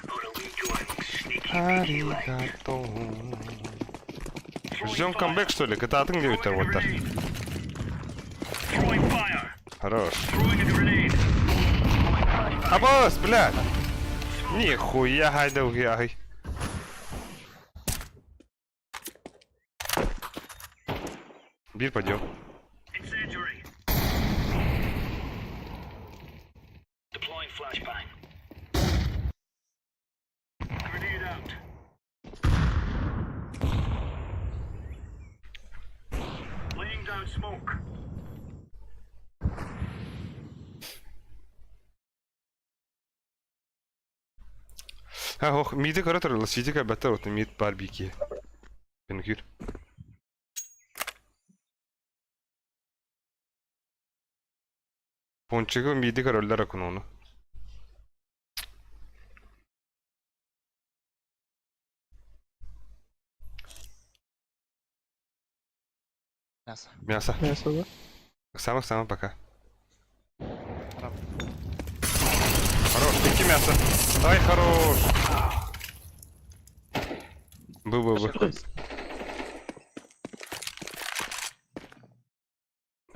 Or are we going sneaky beaky like? Аригато. Ждем камбэк, что ли? Кататын где у тебя вот так? Throwing fire. Хорош. Throwing a grenade. Абас, блядь! Нихуя гайда угай. Бир пойдем. Incendiary. Deploying flashbang. Grenade out. Laying down smoke. Ha ох, миди көрө турла, сиди бәтер вот мид барбики. Бенкүр. Пончигы миди көрөллөр акун ону. Мясо. Мясо. Мясо, да? Самых-самых пока. Раб. Хорош, икки мясо. Ай, хорош. Был, был, был.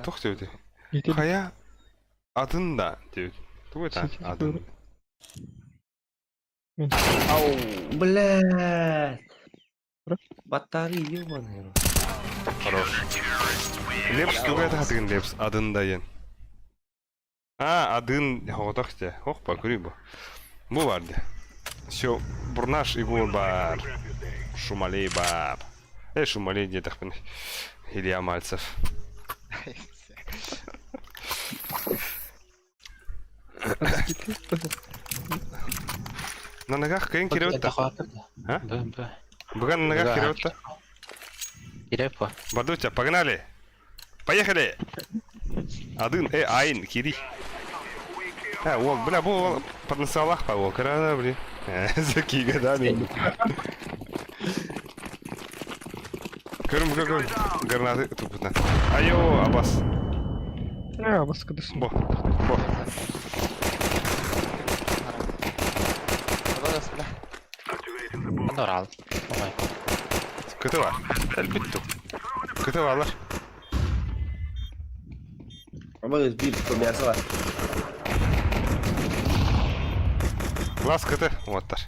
Тух диэбитий? Ити Хайа атын да диэбит. Тугу это атын? Ау, блядь. Батарея ебаный. Хорош. Лепс тугу это хатыгын Лепс атын да диэн. А, атын хоҕотох дии. Ох, ба, көрүй бу. Бу бар дии. Все, бурнаш и бу бар. Шумалей бар. Э, Шумалей диэтэхпин. Илья Мальцев. На ногах кыйын кирэбит да. А? Бүгін на ногах кирэбит да. Кирэп по. Бардуча, погнали! Поехали! Один, э, айн, кири. А, ол, бля, бу ол потенциалах па ол, кырана, блин. За годами. Көрүм, көрүм, гранаты тупутна. Айо, абас. А, бас кыдыс. Бо, бо. Норал. Ой. Көтө бар. Элбитту. Көтө барлар. Ama bir мясо var. Лас көтө. Оттар.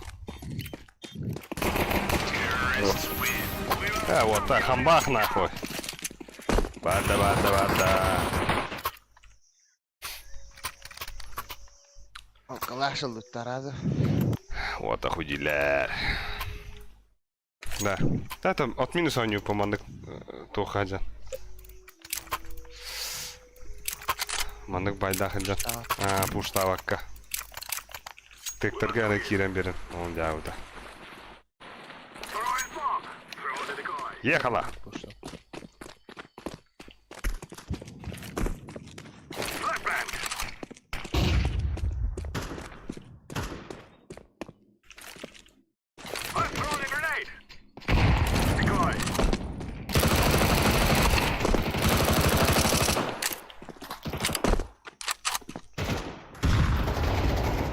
А, вот так, хамбах нахуй. Бада, бада, бада. Калаш ыллыттаразы. Вот охуделер. Да. Да, там от минуса у него помандык тухаджан. Маннык байдахыджан. А, пуштавакка. Тектерге аны киирэн берен. Ол дьаабыта. Ехала!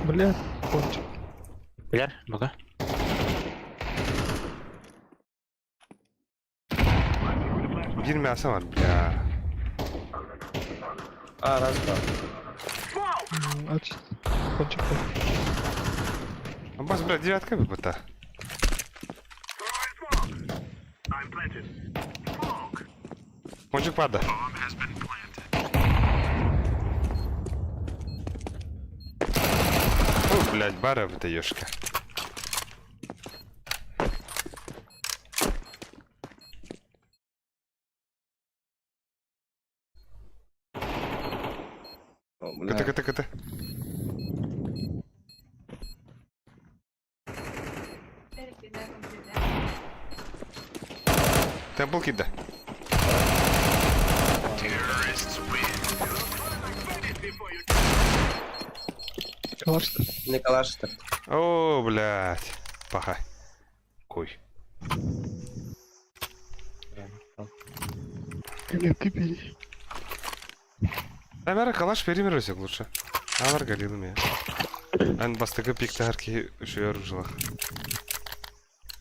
Бля, пончик. Билэр, буга. Биир мясо бар, бля. А, раз, два. Ач. Пончик. Аббас, бля, девятка выпыта. Пончик пада. О, блядь, бара это ёшка. Кыты, кыты, кыты. Темпл кидда. Калаш. Не калаш О, блядь. Паха. Кой. Или ты бери. Наверное, калаш перемирайся лучше. Алар галилами. Ан бастыгы пиктарки үшөр жылах.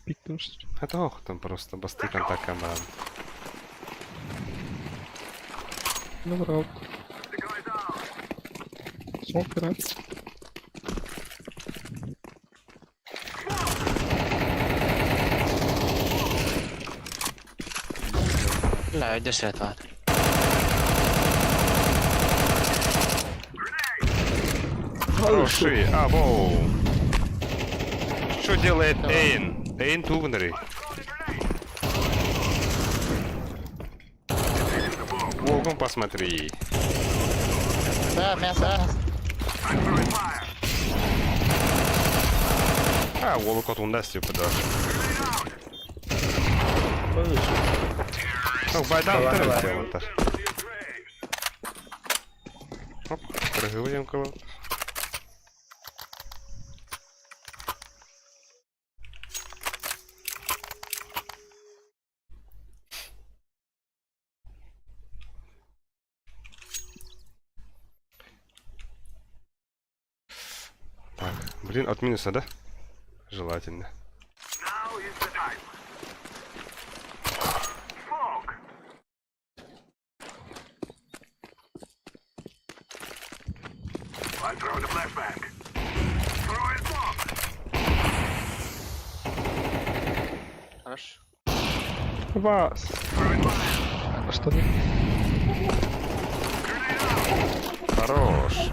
Пиктым что Это ох, там просто басты контакт камерам. Ну, брал. Смог пират. Бля, иди сюда. Хороший, а, воу. Что делает Эйн? Эйн тугнери. Волгом посмотри. Да, мясо. А, волк от ундасти подаш. Ну, байдан терпел. Оп, прыгиваем кого. Блин, от минуса, да? Желательно. Хорош. Вас. А что не? Хорош.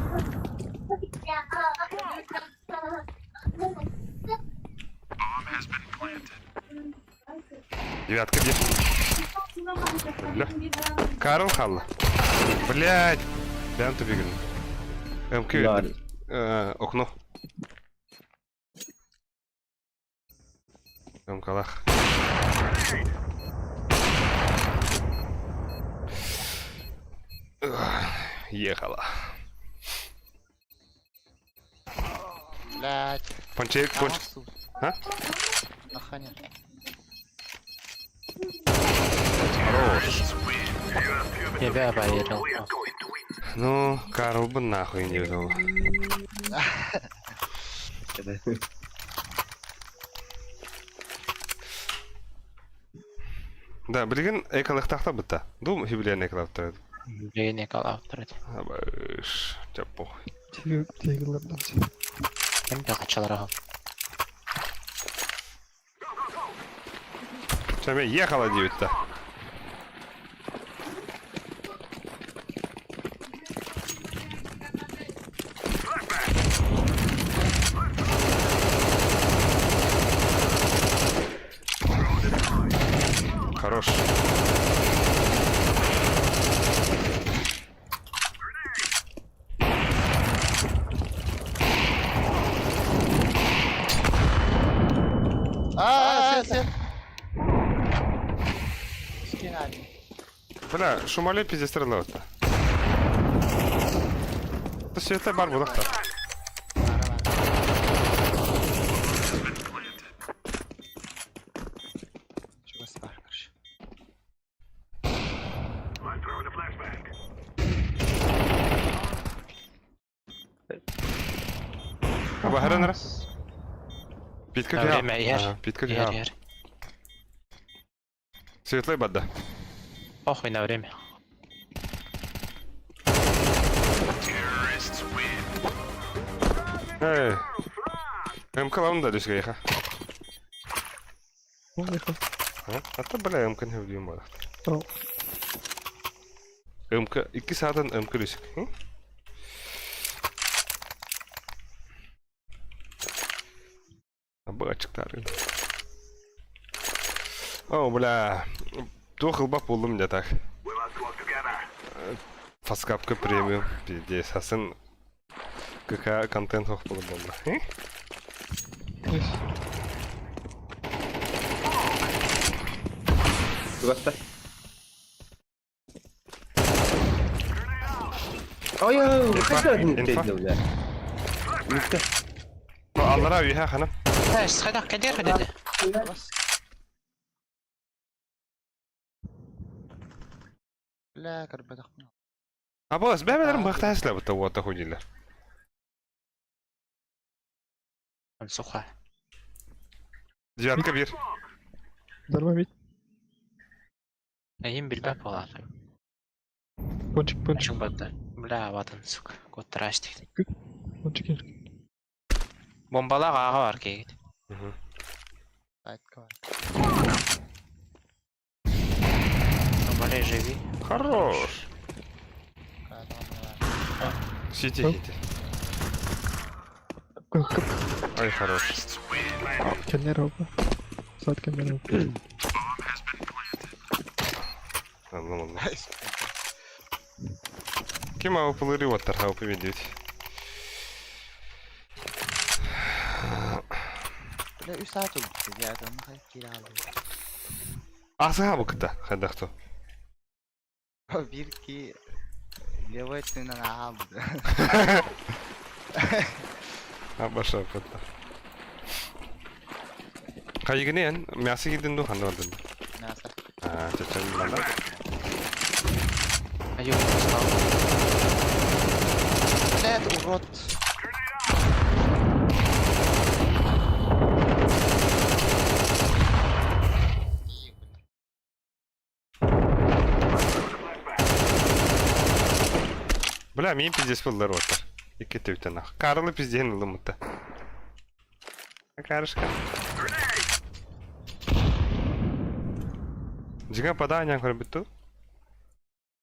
Девятка где? Бля. Карл Халла. Блять. Прям тупик. МК. Да. Окно. МКлах. Ехала. Блядь. Пончик, пончик. А? Наханя. Хорош. Я поверил. Ну, Карл бы нахуй не взял. Да, билигин экалыктахта бытта. Дум хибилен экалаптар. Билигин экалаптар. Абыш, чэ похуй. Тигрлерден. Ким да качалара. Чаме ехала девять-то. Хорош. А, сен, сен. Скинали. Бля, шумали пиздец стрелы-то. Это бар булахта. Чего спар, короче. Аба раз. Питка Время ер. Питка Ер, ер. Светлый бадда. Похуй на время. Эй. МК лаунда дүске еха. А то бля МК не вдюм бар. МК 2 сааттан МК дүск. Аба ачыктар. О, бля. Туох ылбап болдум да так. Фаскапка премиум. Пиздец. Асын КК контент хох болду болду. Тугаста. Ой, хайда Инфа. не бля. Инфа. Аллара үйе ханам. Эс, хайда кадер деди. Бля, карбадах. Абас, бәбәләрем бахта эшләп бит вот хуйнилар. Суха. Девятка бир. Дарма бит. Әйем билбәп була. Пончик, пончик. Чуң батты. Бля, ватын, сука. Коттыраш дигән. Пончик. Бомбалар ага бар кегит. Айтка бар. Бомбалай живи. Хорош. Сити, сити. Ай, хорош. Кеннер опа. Сат кеннер опа. Ладно, ладно. Ким ауплыри оттар, аупы видеть. Бля, 3 saat oldu. Ya, adamı geri aldı. Асыга букта, хадахту. Bir ki левой өттүнөн алды. Абаша пытта. Кайгынен, мясо гиден ду ханды бардын. Мясо. А, чачан банда. Аю, стал. Блядь, урод. Бля, мин пиздец буллар оттар. Икки төйтен ах. Карлы пизден ылымытта. Карышка. Дьиҥэ падаанньан көрбүт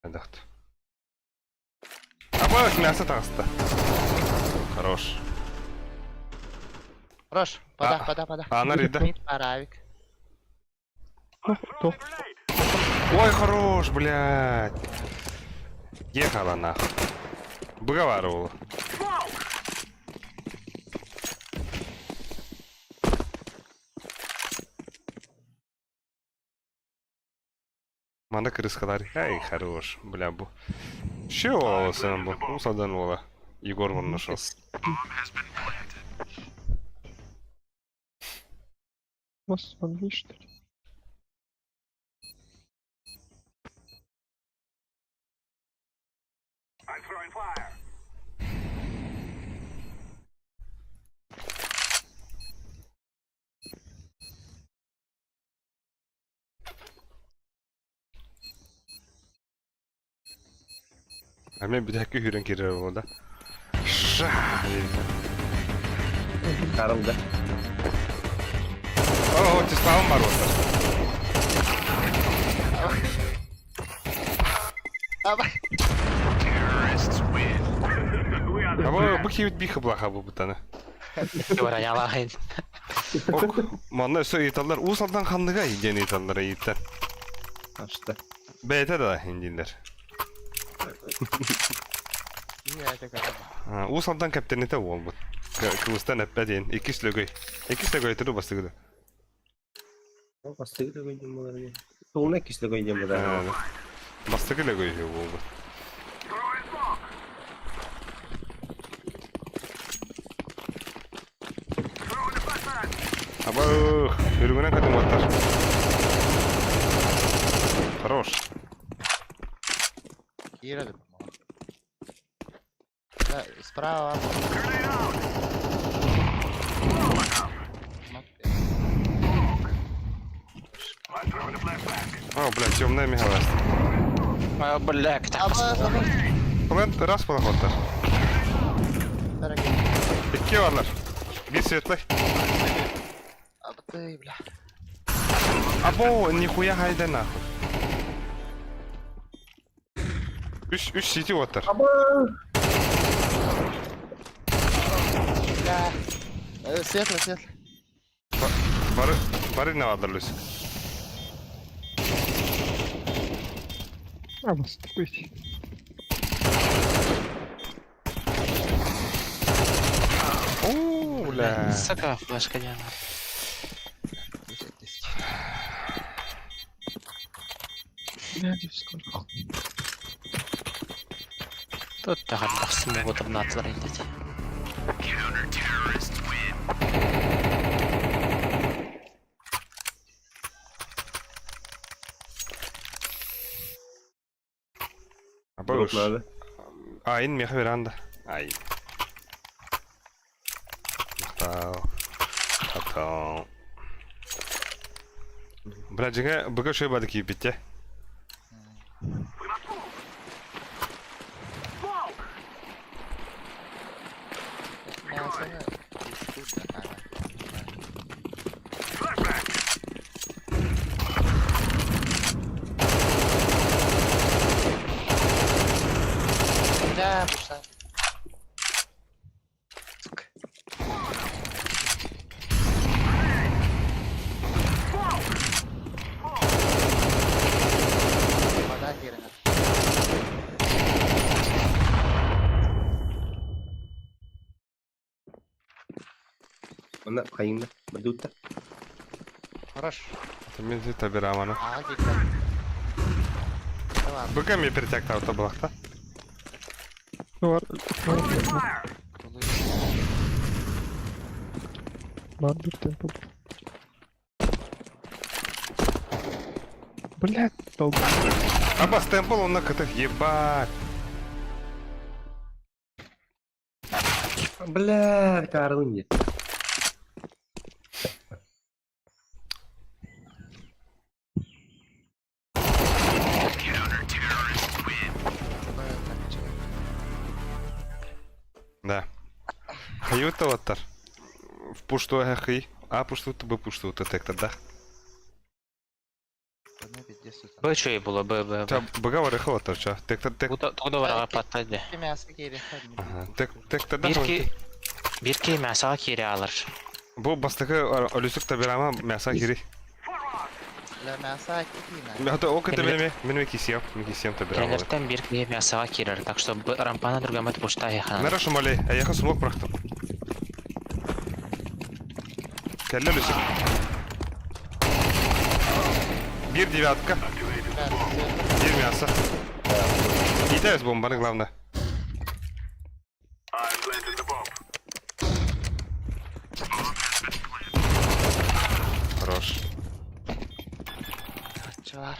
Эдахт. Аба мясо таҕыста. Хорош. Хорош. Пода, пода, пода. Ана Рида. Аравик. Туох? Ой, хорош, блядь. Ехала нахуй. Выговаривала. Манна кырыскалар. Эй, хорош, бля, бу. Че ол сен бу? Усадан ола. Егор вон нашел. Вас Андрей, что ли? А мен бүтэһиккэ күүрэн киирэр буолла да. Ша! Карл да. О, тестаун бар вот. Аба бу киһибит биир хыблаха бу бутаны. Баранялаахын. Ок, манна өссө ыйыталлар Уус Алдан ханныга диэн ыйыталлар ыйыттар. Ашта. Бэйэтэ да дииллэр. Уус Алдан кэптэнитэ буолбут. Кыбыстан эппэ диэн. Иккис лөгөй. Иккис лөгөй туру бастыгы да. Бастыгы лөгөй диэн буолар ини. Тугуна иккис лөгөй диэн буолар. Бастакы лөгөй буолбут. Аба, үрүҥүнэн кытымматтар. Хорош. Киирэ Да, справа. О, блядь, темная мигалась. А, бля, так. Плент раз плохоттар. Икки барлар. Биир светлый. Ты, бля. Або, нихуя хайда нахуй. Үс, үс сити оттар. Бля. Светлый, светлый. Бары, бары не бааллар Люсь. А, бастыкпыт. О, бля. Сука, флешка диэн. 10 тысяч. Блядь, сколько. Тут тахар тахсын буолбут наацылар интити. Аба уж. Айн меха веранда. Ай. Махтал. Атал. Бля, дьиҥэ быга үчүгэй бады киирбит дьэ. Бля, пошла. Сука. Вода киирэн. Онно хайыҥна бардыбыттар. Хорош. Мин табираманы. Аҕа киирдэ. Давай. Быка ми перетяктаабыта булахта. Бар, бар, бар бир темпо. Блядь, долго. Аба стемпл онно кытых ебать. Бля, Карлын диэн. Да. Хайыыт талаттар. В пушту хый. А пушту Б пушту тектор Оны пиздец тутан. Б чөй була, Б, Б, Б. Б бар хаваттар ча. Тектор тек. Тугда барага паттайды. Икки мясо киири. Тек тектор Бир ки бир ки мясага кире алар. Бу бастакы олюсук табирама мяса кири. Бля, мясо киина. Хата ока табираме, мен кисиям, мен кисиям табирама. Кинилертен бир ки мясага кирер, так что Б рампаны другамат пушта яхана. Нара шумалей, а яха смок прахтым. Кәлле олюсук. Бир девятка, бир мясо. Китайс бомбаны главное. Хорош. Чувар.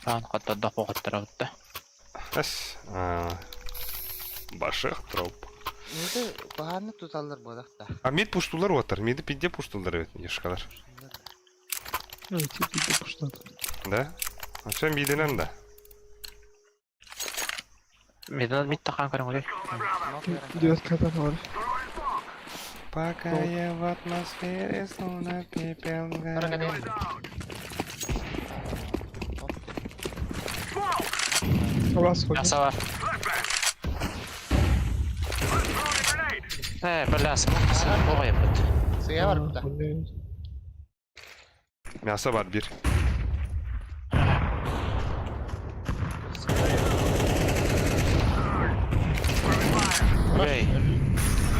Бан катта да поғаттырабытта. Эс. Башых троп. Неде баһаны туталлар буолахта. А мид пуштулар отыр. Миди пидде пуштулар evet ешкалар. Эти пиздец пуштады. Да? А что мидинен да? Меден мид тақан көрің олай. Девятка там var. Пока я в атмосфере словно пепел горю. Вас ходит. Мясо бар. Э, бля, смок, смок ебет. Сыя бар буда. Мясо бар бир. Эй.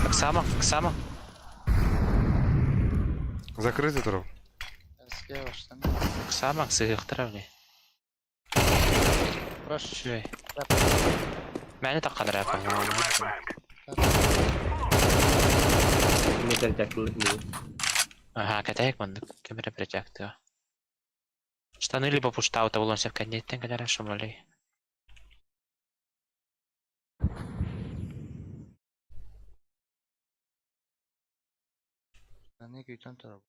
Ксама, ксама. Закрытый троп. Сыя баштан. Ксама, сыйықтыра бля. Прош. Шөй. Мәне таққаныр әпі. Метр тәкілік не. Ага, кәтәйік мандык. Кемере притякты. Штаны либо пуштаута болон сеп кәнеттен кәләрә шумали. Не күйтен турар.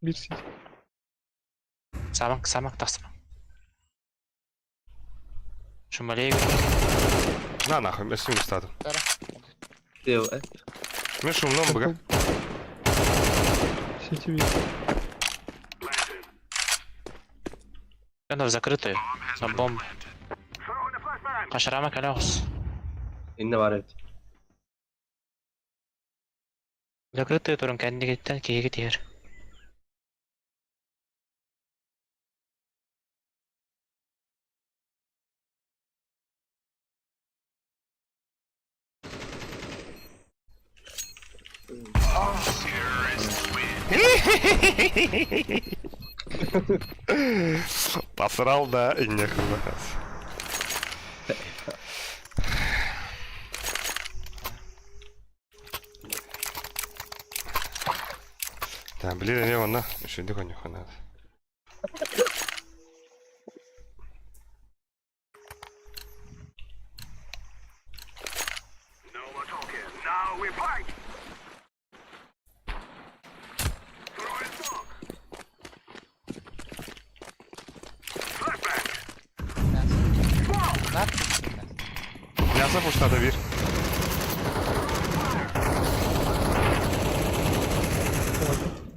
Бир сит. Самак, самак тасма. Шумали. На нахуй, мен сүйін ұстадым. Тео, э? Мен шумном бұға. Сети бир. Ана в закрытую. За бомб. Қашырама кәләғыз. Инне бар evet. Закрытую турын кәндігеттен кейгі тиер. Посрал, да, и нехуй. Да, блин, не вон, еще дыхание надо. No more talking. Now we fight. Throwing smoke. Flashbang. Мясо. Нар мясо. Мясо пуштады бир.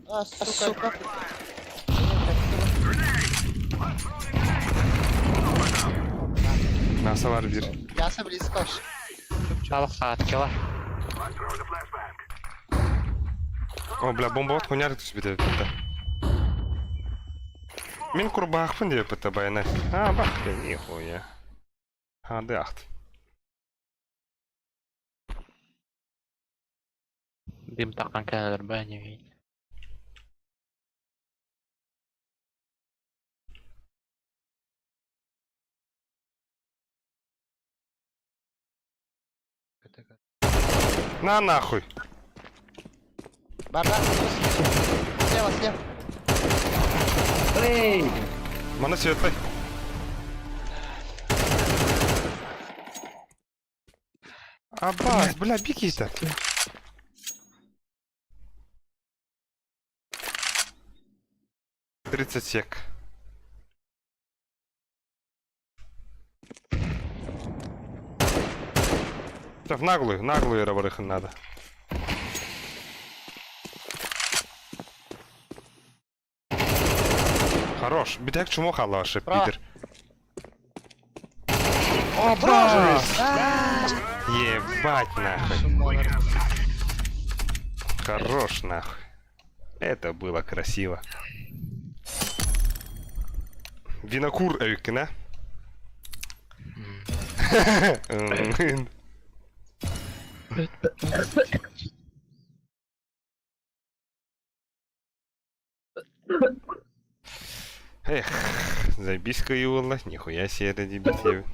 А, сука. Мясо бар бир. Мясо близко. Чалық қаткела. I'm throwing a flashbang. О, бля, бомба от хуняр түспеді бітті. Мен курбахпын деп бітті баяна. А, бах, нихуя. А, да, ахт. Дым таққан кәлер бә не бейін. На нахуй. Бар, бар. Слева, слева. Эй! Мана светлый. Аббас, бля, беги-то. 30 сек. Да в наглую, наглую эрэ надо. Хорош. Бүтэк чумо халашы, пидор. Опа! Ебать нахуй. Хорош нахуй. Это было красиво. Винокур Эвикина. Эх, заебись каюла, нихуя себе это дебил.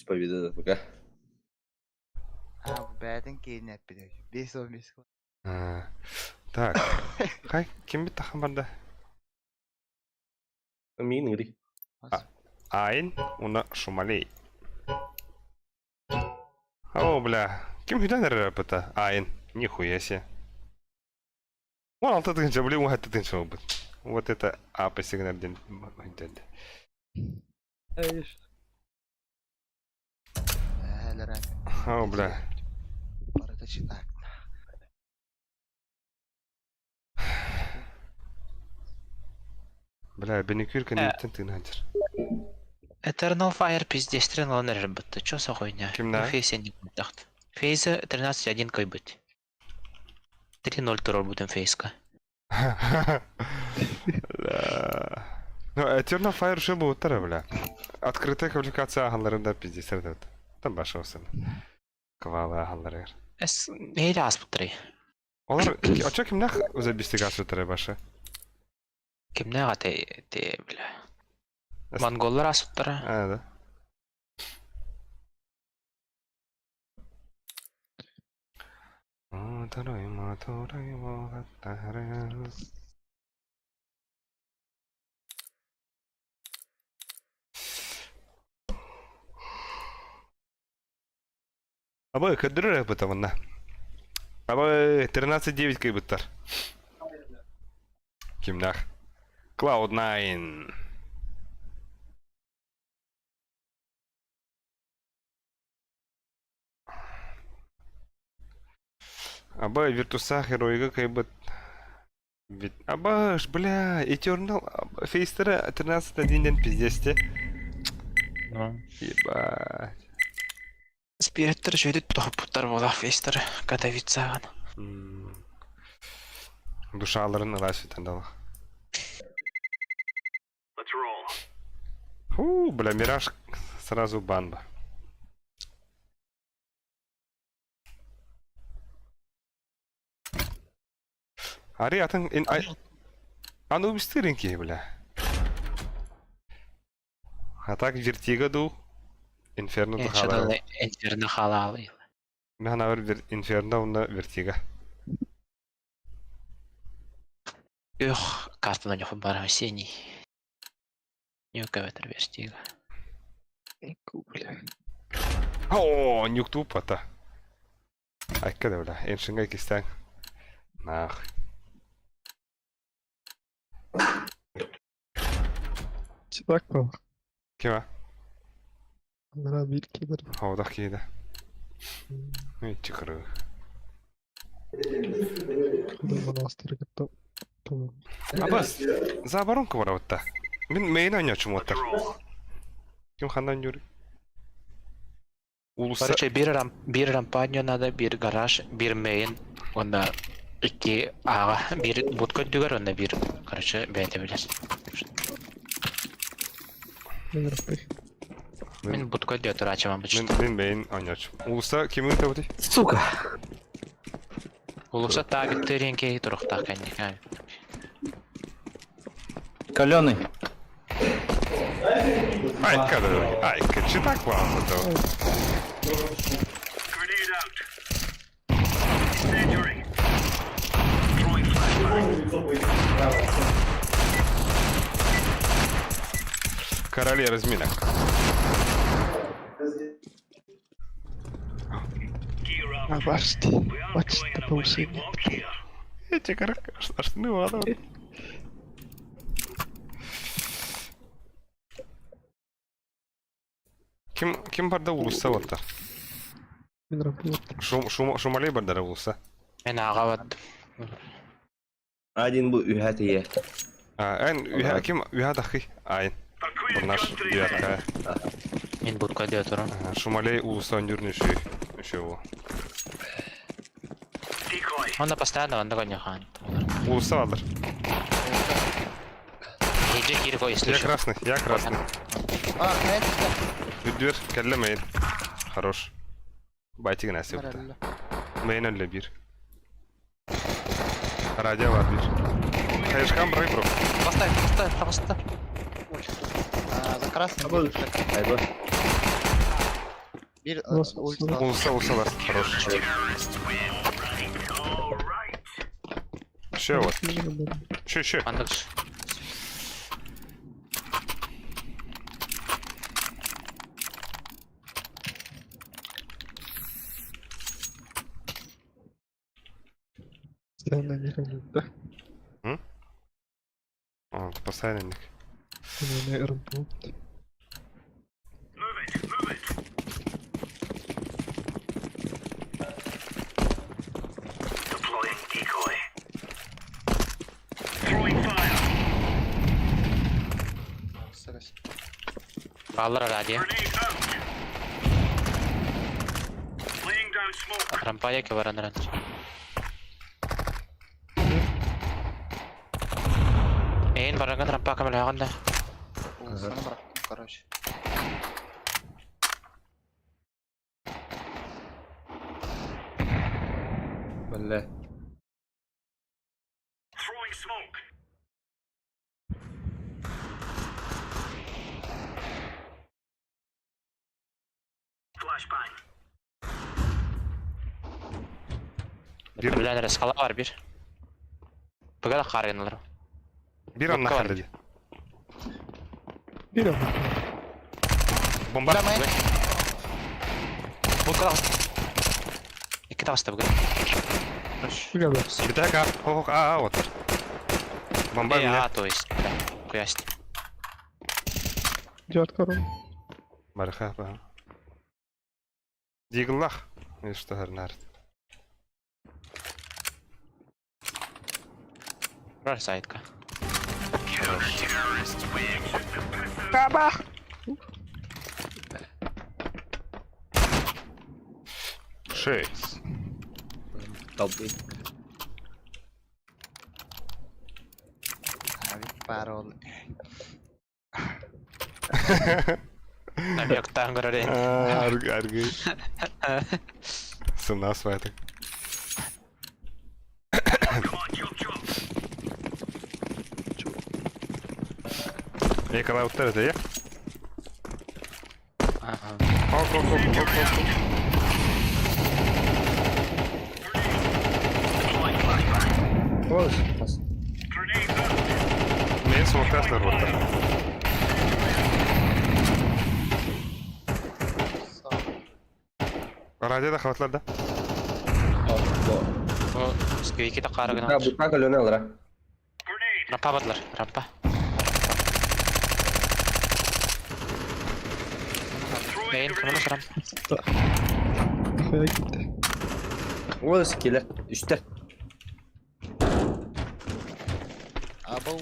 Победа пока. А, бэйэтин киинэ эппит. 5-15 Так, хай, ким бит тахан барда? Мин игри. Айн, уна Шумалей. О, бля, ким хүдэн рэпэта? Айн, нихуя себе. Вон алта тыгынча, блин, уха тыгынча болбут. Вот это апы сигнал ден. О, бля. Барыта читак. Бля, беникюрка не тыгынча. Eternal Fire пиздец 3-0 эрэр бытты. Чё за хуйня? Кимнэ? Фейсе не культахт. Фейзе 13-1 кой быть. 3-0 турор будем фейска. Да. Ну, Eternal Fire уже был бля. Открытая коммуникация агаларында пиздец этот. Там баша olsun. Квала агалары. Эс нейли аспыттырый. Олар, а чё кимнах забистигасы туры баша? Кимне те те бля. Эс- Монголлар асыттыра. А, да. Абы көдүрөр бытамына. Абы 13-9 кыйбыттар. Кимнах? Cloud9. Аба Виртуса Героига кайбыт. Аба ж, бля, Eternal Фейстера 13-1 пиздец те. Ну. Ебать. Спириттер жөйдүт тохпуттар була фейстер Катовицаган. Душаларын ылас дала. Let's roll. Фу, бля, Мираж сразу банба. Ари, атын... Анубис тыренький, бля. А так Вертиго ду. Инферно Шадалы Инферно халалы. Мен авыр Инферно уна Вертиго. Эх, карта на них бар осенний. Нюка ветер Вертиго. Бля. О, нюк тупо-то. Айка да, бля. Эншинга кистан. Нах. Читак был. Кима? Анара бир кибер. Хаудах кейді. Ой, чықыры. Куда монастырь готов. Абас, за оборонку барабытта. Мен мейін ойночум оттар. Ким хандан юры? Улуса... Короче, бир рам бир рампаньо надо, бир гараж, бир мейн, онда икки ага, бир будка дүгер, онда бир, короче, бәйте билер. Мен будка дүгер турачым обычно. Мен мейін ойночум. Улуса ким өтө бути? Сука! Улуса тагы теренке турукта кәнне. Каленый. Айка да, айка, читак вам это. Grenade out. Incendiary. Throwing flashbang. Короли разминок. Gear up. А бачите, We aren't бачите going on a windy повышение. walk here. Чекарак, аштыны баҕа. Ким ким барда уулусса бардар? Мин раб Шум шум Шумалей бардара уулусса. Мен ааҕа бардым. Один бу үһэ тиийэ. А, эн үһэ ким үһэ дахы айын. Наш девятка. Мин будка диэ туран. Шумалей уулусса өндүрүн үшүй. Үшүй бу. Онно постоянно онно коньяхан. Уулусса балдар. Иһирдьэ киирик Я если красный, я красный. А, мэн Үдүөр кэллэ мейн. Хорош. Байтигин әсі бұта. Баралла. Мейн өллө бир. Радио бар бир. Хайышкан брай бро. Поставь, поставь, поставь. А, за красным. Абы. Айбы. Бир Лас- ульт. Улуса, улуса лас. Хорош. Еще вот. Еще, еще. Маннык. Постоянно не да. А, постоянно ник. Не РМП. Deploying decoy. Throwing fire. Сырыс. Баалар радио. Grenade out. Laying down smoke. Рампа яки баран ран. Эйн бараган рампа камера да. Уулуссаны бырахтым, короче. Бэллэ. Throwing smoke. Flashbang. Бир, Билен рескала бар бир. Быга да карыгыналар. бир анна Будка бар. халеди. Бир Бомба. Бля, мэн. Будка да. Икки таҕыста бүгүн. Быга Битака. Хо, а, а, вот. Бомба Э, меня. а, то есть. Да, куясть. Девятка ром. Барха, ба. Диглах. И что нарт. Бар сайтка. Бабах! Шей. Талбы. Авик парол. Намек көрөрен. Аргы, аргы. Сына свайтык. Come on, chop chop. Экала уттар это я? Ага. Оп, оп, оп, оп, оп. Deploying flashbang. Олыс. Тас. Grenade out. Мен смоктаснар боттар. Радио да хватлар да. Бу. Бу сквики да Бутка карыгына. бутка көлөнө алара. Grenade. Рампа бадлар, рампа. Throwing Эйн grenade. кымына рампа. Хуя китте. Олыс келер. Үстер. Абау.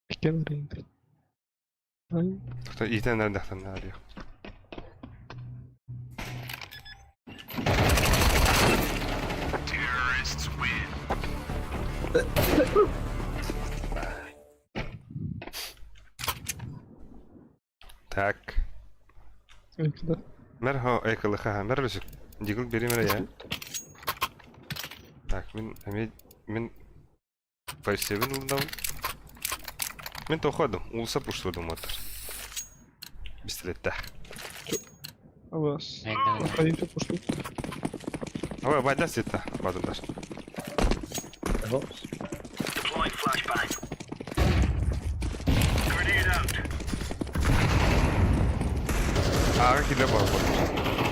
Пикен рейнди. Ай. Кто итен нәрдәхтан радио. Так. Экла. Мэр хо экылыха мэр лүсүк. Дигл бери мэр я. Так, мин эми мин 5-7 улдам. Мин тоходум, улса пуштудум мотор. Пистолетта. Абас. Эйн Хайы пошло. Ой, байда сета, бадылдар. Ого. Deploying flashbang. Grenade out. Ага, киле бар.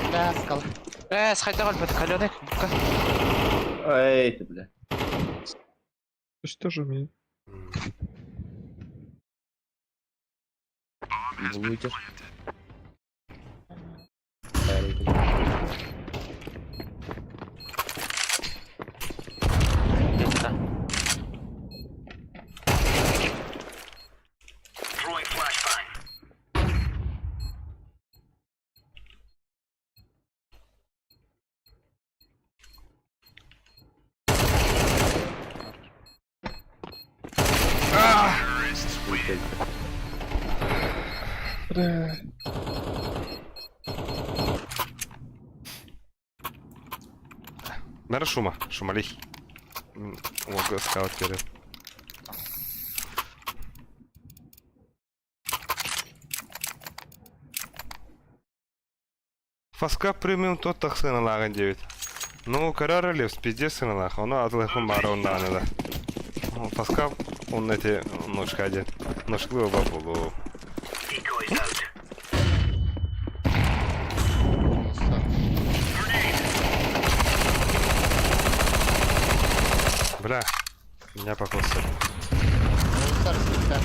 Бля, скала. Ээ, хайдах өлбөт каленый будка. Эй, ты, бля. Что же мне? Булуйтер. Где-то. Throwing flashbang. Бля. Нара шума, шумалей. Ого, скаут берет. Фаска премиум тот так сыналааҕын диэбит. Ну, көрөр Левс, пиздец сыналаах. Ону атылыхпын баара ондааны да. Фаска он эти ножка один. Ножклы оба болу. Decoys out. Olsa. Бля, меня покосили. Olsa arasında.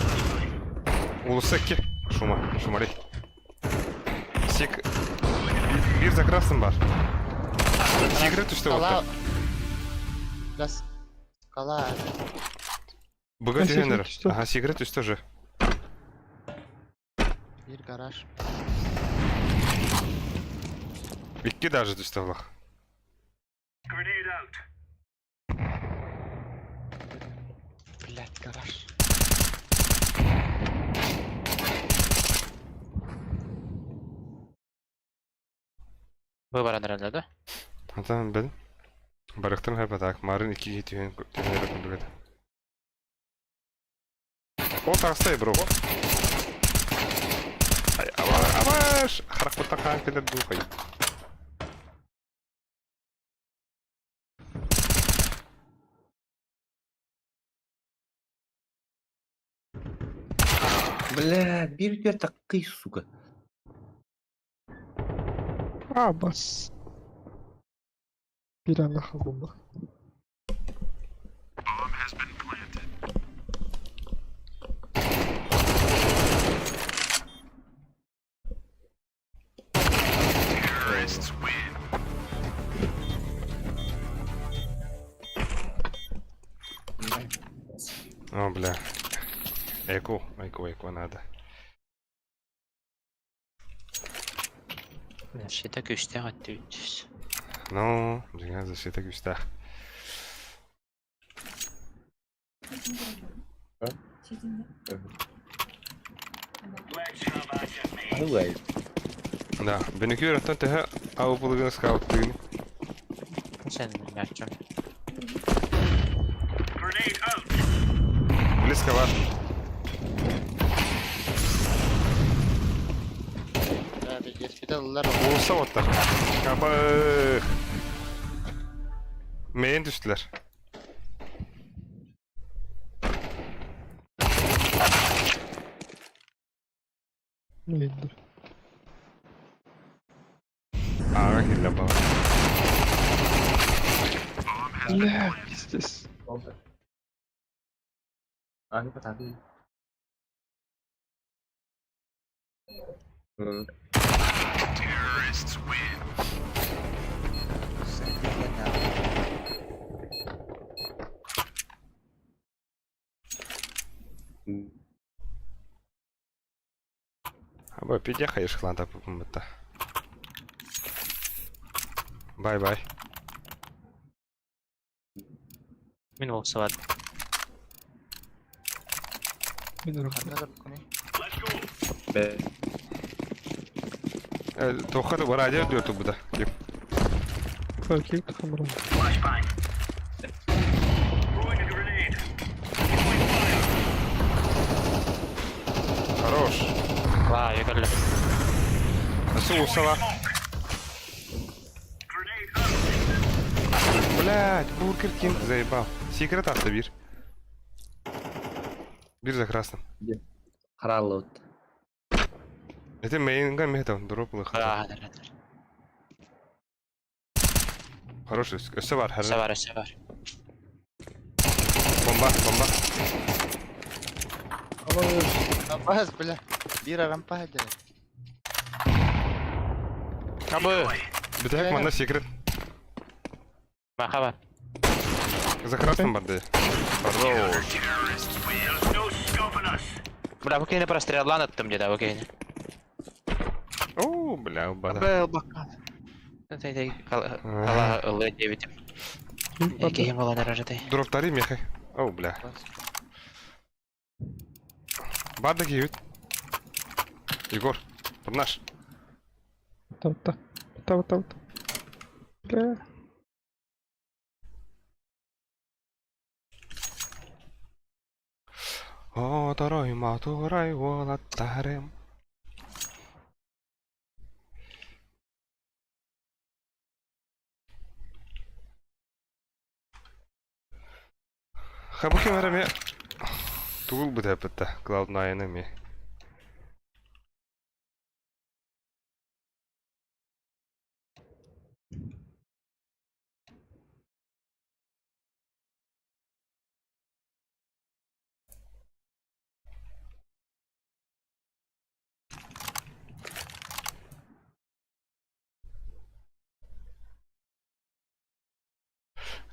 Улусеки. Шума, шумалей. Сик... Бир за красным бар. Секрет түстө Скала. вот. Бля, скала. Быга А, түһэнэр. секрет түстө. Ага, секрет түстө же. Bir garaj. Икки даже түстө булах. Grenade out. Блять, гараж. Выбор нравится, да? Ата бил. Барыктан хайпа так, марын икки түһэн түһэнэр күндүгөт. О, тагыстай, бро. Ай, абаш! Харакпыта каан келер духай. Бля, бир такой, сука. А, бас. Bir anda kaldım. О, бля. Эко, эко, эко надо. Защита күстәк аттыбыт. Ну, дигән защита күстәх. Let's have at it, mate. Давай. Да, бенекүр оттон төһө ау булыгын скаут дигин. Сен мячом. Grenade out. Близко var. Бля, пиздец, bir de alırlar. Улуса оттар. Кабых. Мейін түстілер. Neydi? Ага, хилля бала. Бля, пиздец. А, не потапи. Аба, пидя хаешь хланта пупумбата. Бай-бай. Мин болсалар. Мен Ханна да Let's go. Б. Тоққа радио диyor bu da. Окей, хамрам. Flashbang. Throwing a grenade. Throwing fire. Хорош. Ва, я көрдүм. Nasıl olsa Grenade out. Блять, Бургер Кинг заебал. Секрет авто бир. Бир за красным. Хараллы. Это мейнга метод, дроп лыха. Да, да, да. Хороший, өссө бар, Өссө бар, өссө бар. Бомба, бомба. Абас, бля. Биир арампа дьэ. Абы! Бүтэһик манна секрет. Маха бар. За красным бар дии. Хорош. Бля, бу киһини простреллаан ыттым дии да бу киһини. О, бля, бада. Бэл баккан. Кала ылы диэбитим. Киһим буолан эрэр этэй. Дроптары мехай. О, бля. Бар да киһибит. Егор, наш. Та-та. Та-та-та. Бля. Оторой матурай уолаттарым. Хабыки барами тугул бутапытта Cloud Nine ми.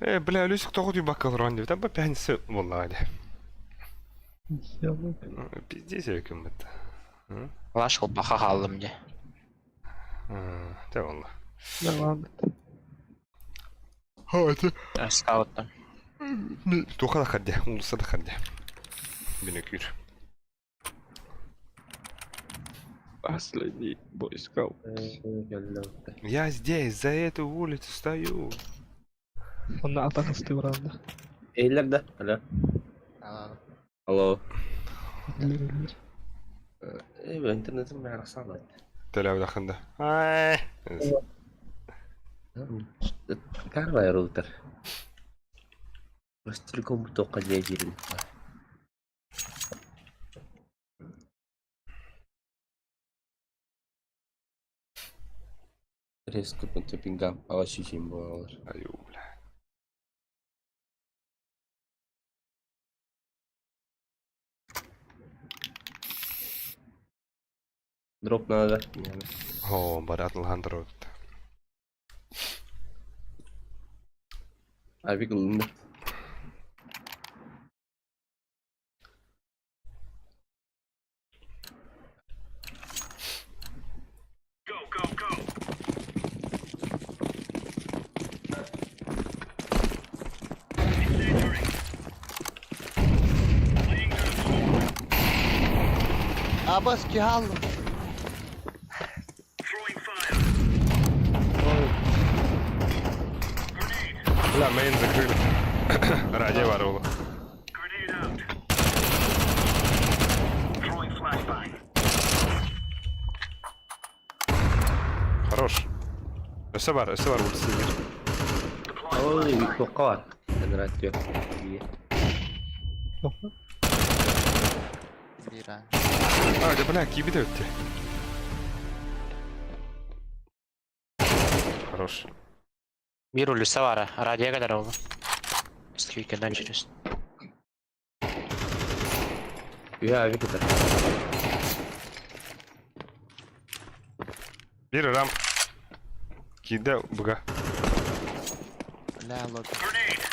Э, бля, Люсик тоҕо утуйбакка олорон диэбит, абба пятница буоллаҕа дии. Пиздец эбиккин Лаш ылбаха хааллым дии. Дьэ буолла. Скауттан. Туха да хардя, уулусса да хардя. Бинөкүүр. Последний бойскаут. Я здесь, за эту улицу стою. Онно атах ыстыыр Эйлер да? Алло. Алло. Э, интернетим бәрі Төлөбү Ай. Карвай роутер. Ростелеком тоққа жай Резко пингам, ала болар. Аю, бля. Дроп надо. О, барат ландро. Авик ылынды. Go, go, go. Incendiary. Laying down smoke. Абас киһи Throwing fire. Grenade. Бля, мейн закрыли. Радио воровало. Grenade out. Throwing flashbang. Хорош. Өссө бар, өссө бар улица бир. Ой, тоққа бар. Радио. Бира. А, да бля, киби да өтте. Хорош. Биир улица бара, радио кэлэр ол. Сквикеннен через. Үһэ авик это. Бир рамп. Киде буга. Бля, лобби. Grenade.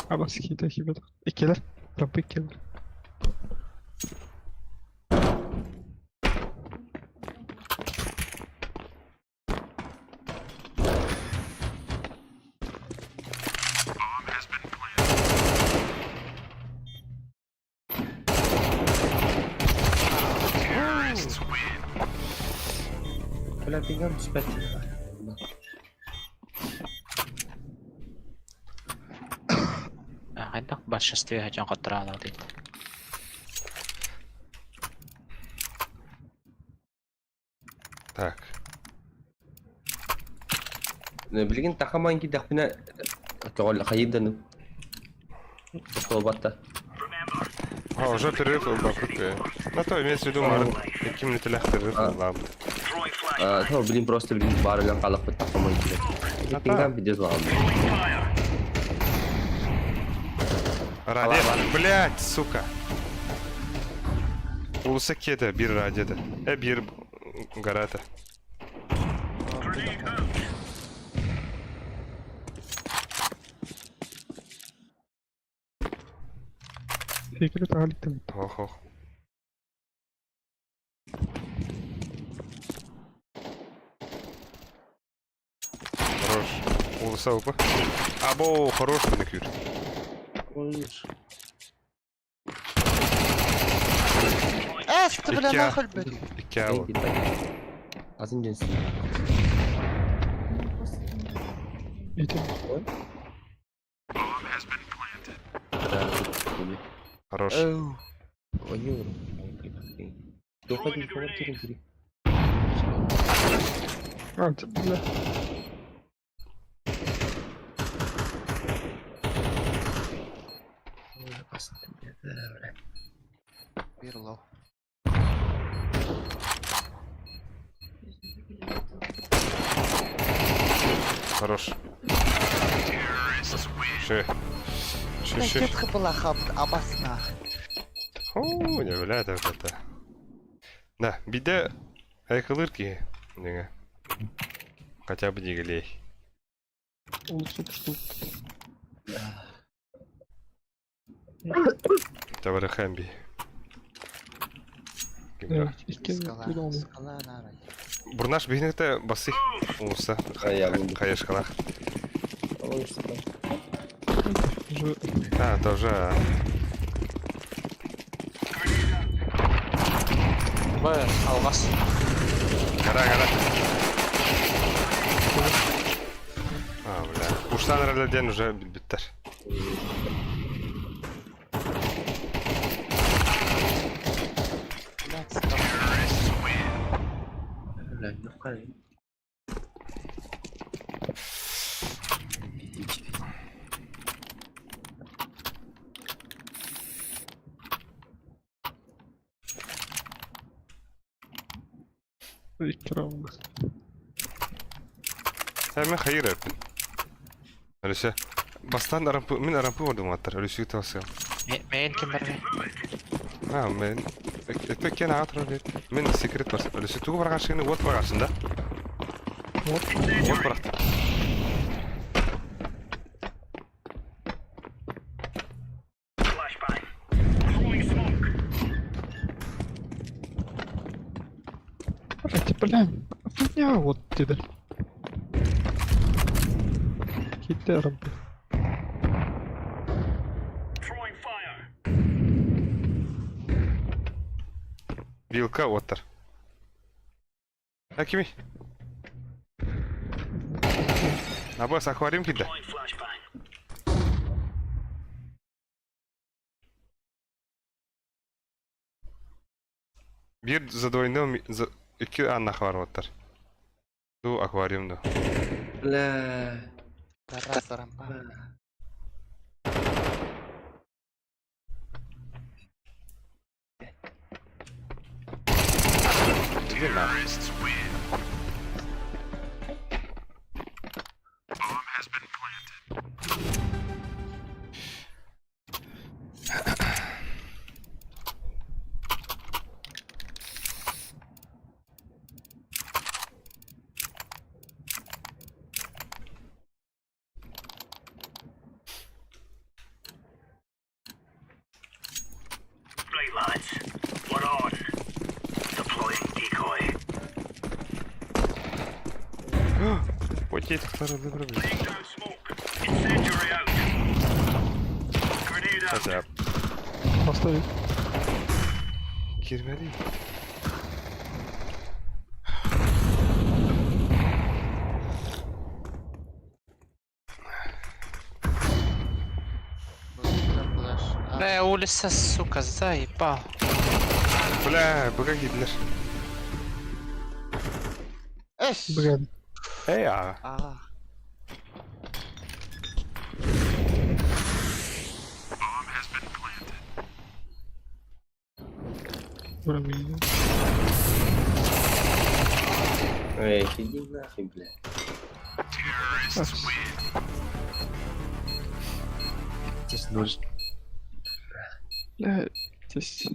Абас киде кибет. Иккилэр. Рампы иккилэр. Бля, пингам спать. Хайдах большинстве хотя хотраана дейт. Так. Билигин тахаман кидахпина тоҕол хайыданы. Тоқтобатта. Remember, А, уже перерыв вокруг. На то имеется в виду, Марк. Каким на телях перерыв А. ладно. То, блин, просто, блин, баарынан хаалахпыт таххамай Тиҥҥам пиздец баҕам. Радио. Блять, сука. Уулусса киэтэ, биир радиота. Э, биир гарата. Секрет агаликтен. Ох, ох. Хорош. Уулусса упа. Або, хорош маникюр. Эс, ты бля Икки нахуй бит. Икки аба. Атын дьэнсин. Ити. Хорош. Ойур. Доходи, квартиру. А, бля. Биир low. Хорош. Ши. Ши, ши. Кет хыпыла хабыт абасна. О, не бля, это это. Да, биде айкылыр ки. Неге. Хотя бы дигелей. Уулусса тустуу. Табары хэмби. Икки Скала, тулон. скала нарай. Бурнаш бихнекте басы. Уулусса. Хаешкалах. Уже А, тоже. Б, алгас. Гора, гора. А, бля. Уштан ролден уже биттер. Блядь, скала. Бля, ну хай. икки раунд. Hemen hayır ettim. Öyleyse. Бастан арампы, мин арампы ордум аттар. Öyleyse тавсыя. Мейн ким бар? А, мен это кен атыр бит. Мен секрет бар. Öyleyse тугу барган шыгыны вот баргансың да. Вот. Вот баракты. Flashbang. Throwing smoke. Блять, бля. Фигня вот тебе. Хитером. Throwing fire. Вилка оттар. Акими. Абас аквариум киде. Throwing flashbang. Бир задвойной за икки анна бар оттар. Ду аквариум ду. Бля. Тарас рампа. Иди на. Right, lads. We're on. Deploying decoy. Ой, тахтары выбрали. Laying down smoke. Incendiary out. Grenade out. Хотя Поставить. кирмели. Флеш. Бля, улица, сука, заебал. Бля, быка кидлер. Эш! Блин. Эй, а. А, Блин. Эй, иди нахуй, бля. Здесь Бля, здесь.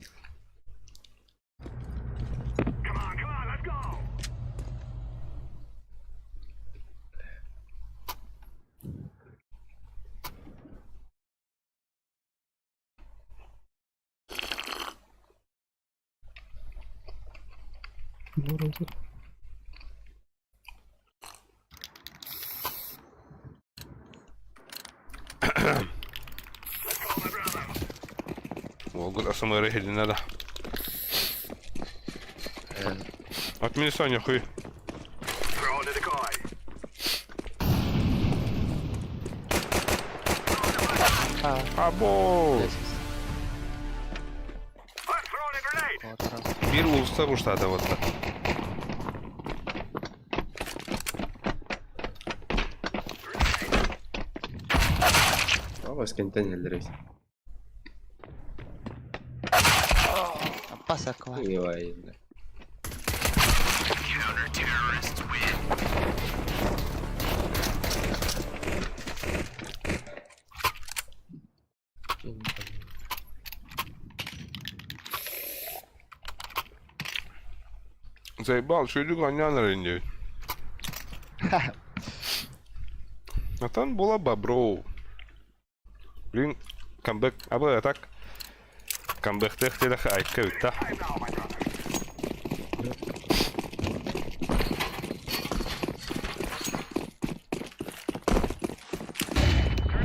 Вроде. Уолгут АСМР иһилиннэ да. Отмени Соня хуй. Або! Биир уулусса буштаата буолла. Ага, скентен эллерей. Пасаква. Ой, бля. Заебал, что иду гонян ренди. Натан була боброу. Блин, камбэк, абы так. Камбэктех телех айка үтта.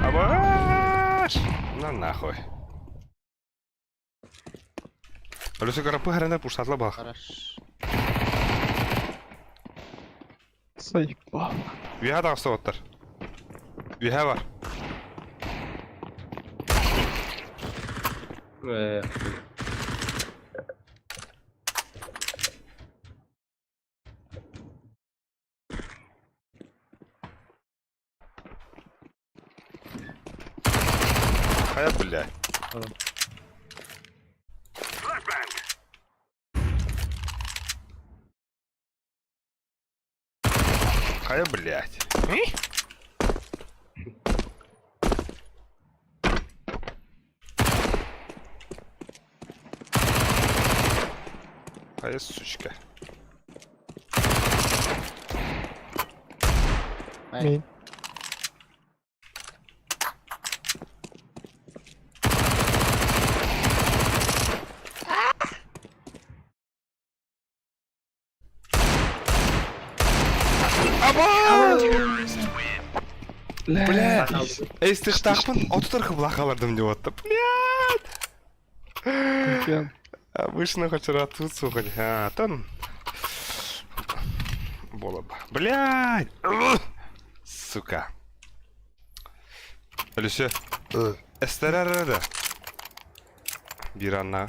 Абаш! На нахуй. Алёса карапы харана пуштатла бах. Хорош. Заебал. Үһэ таҕыста Үһэ бар. Эх, Хайа бля. Хайа блядь. Хайа сучка. Мейн. Аба! Бля! Эстихтахпын отутар хыблахалардым деп отты. Блядь! Обычно хоть тут сухать. А, там... Бола бы. Блядь! Сука. Алюся. Эстерерде. Бир анна.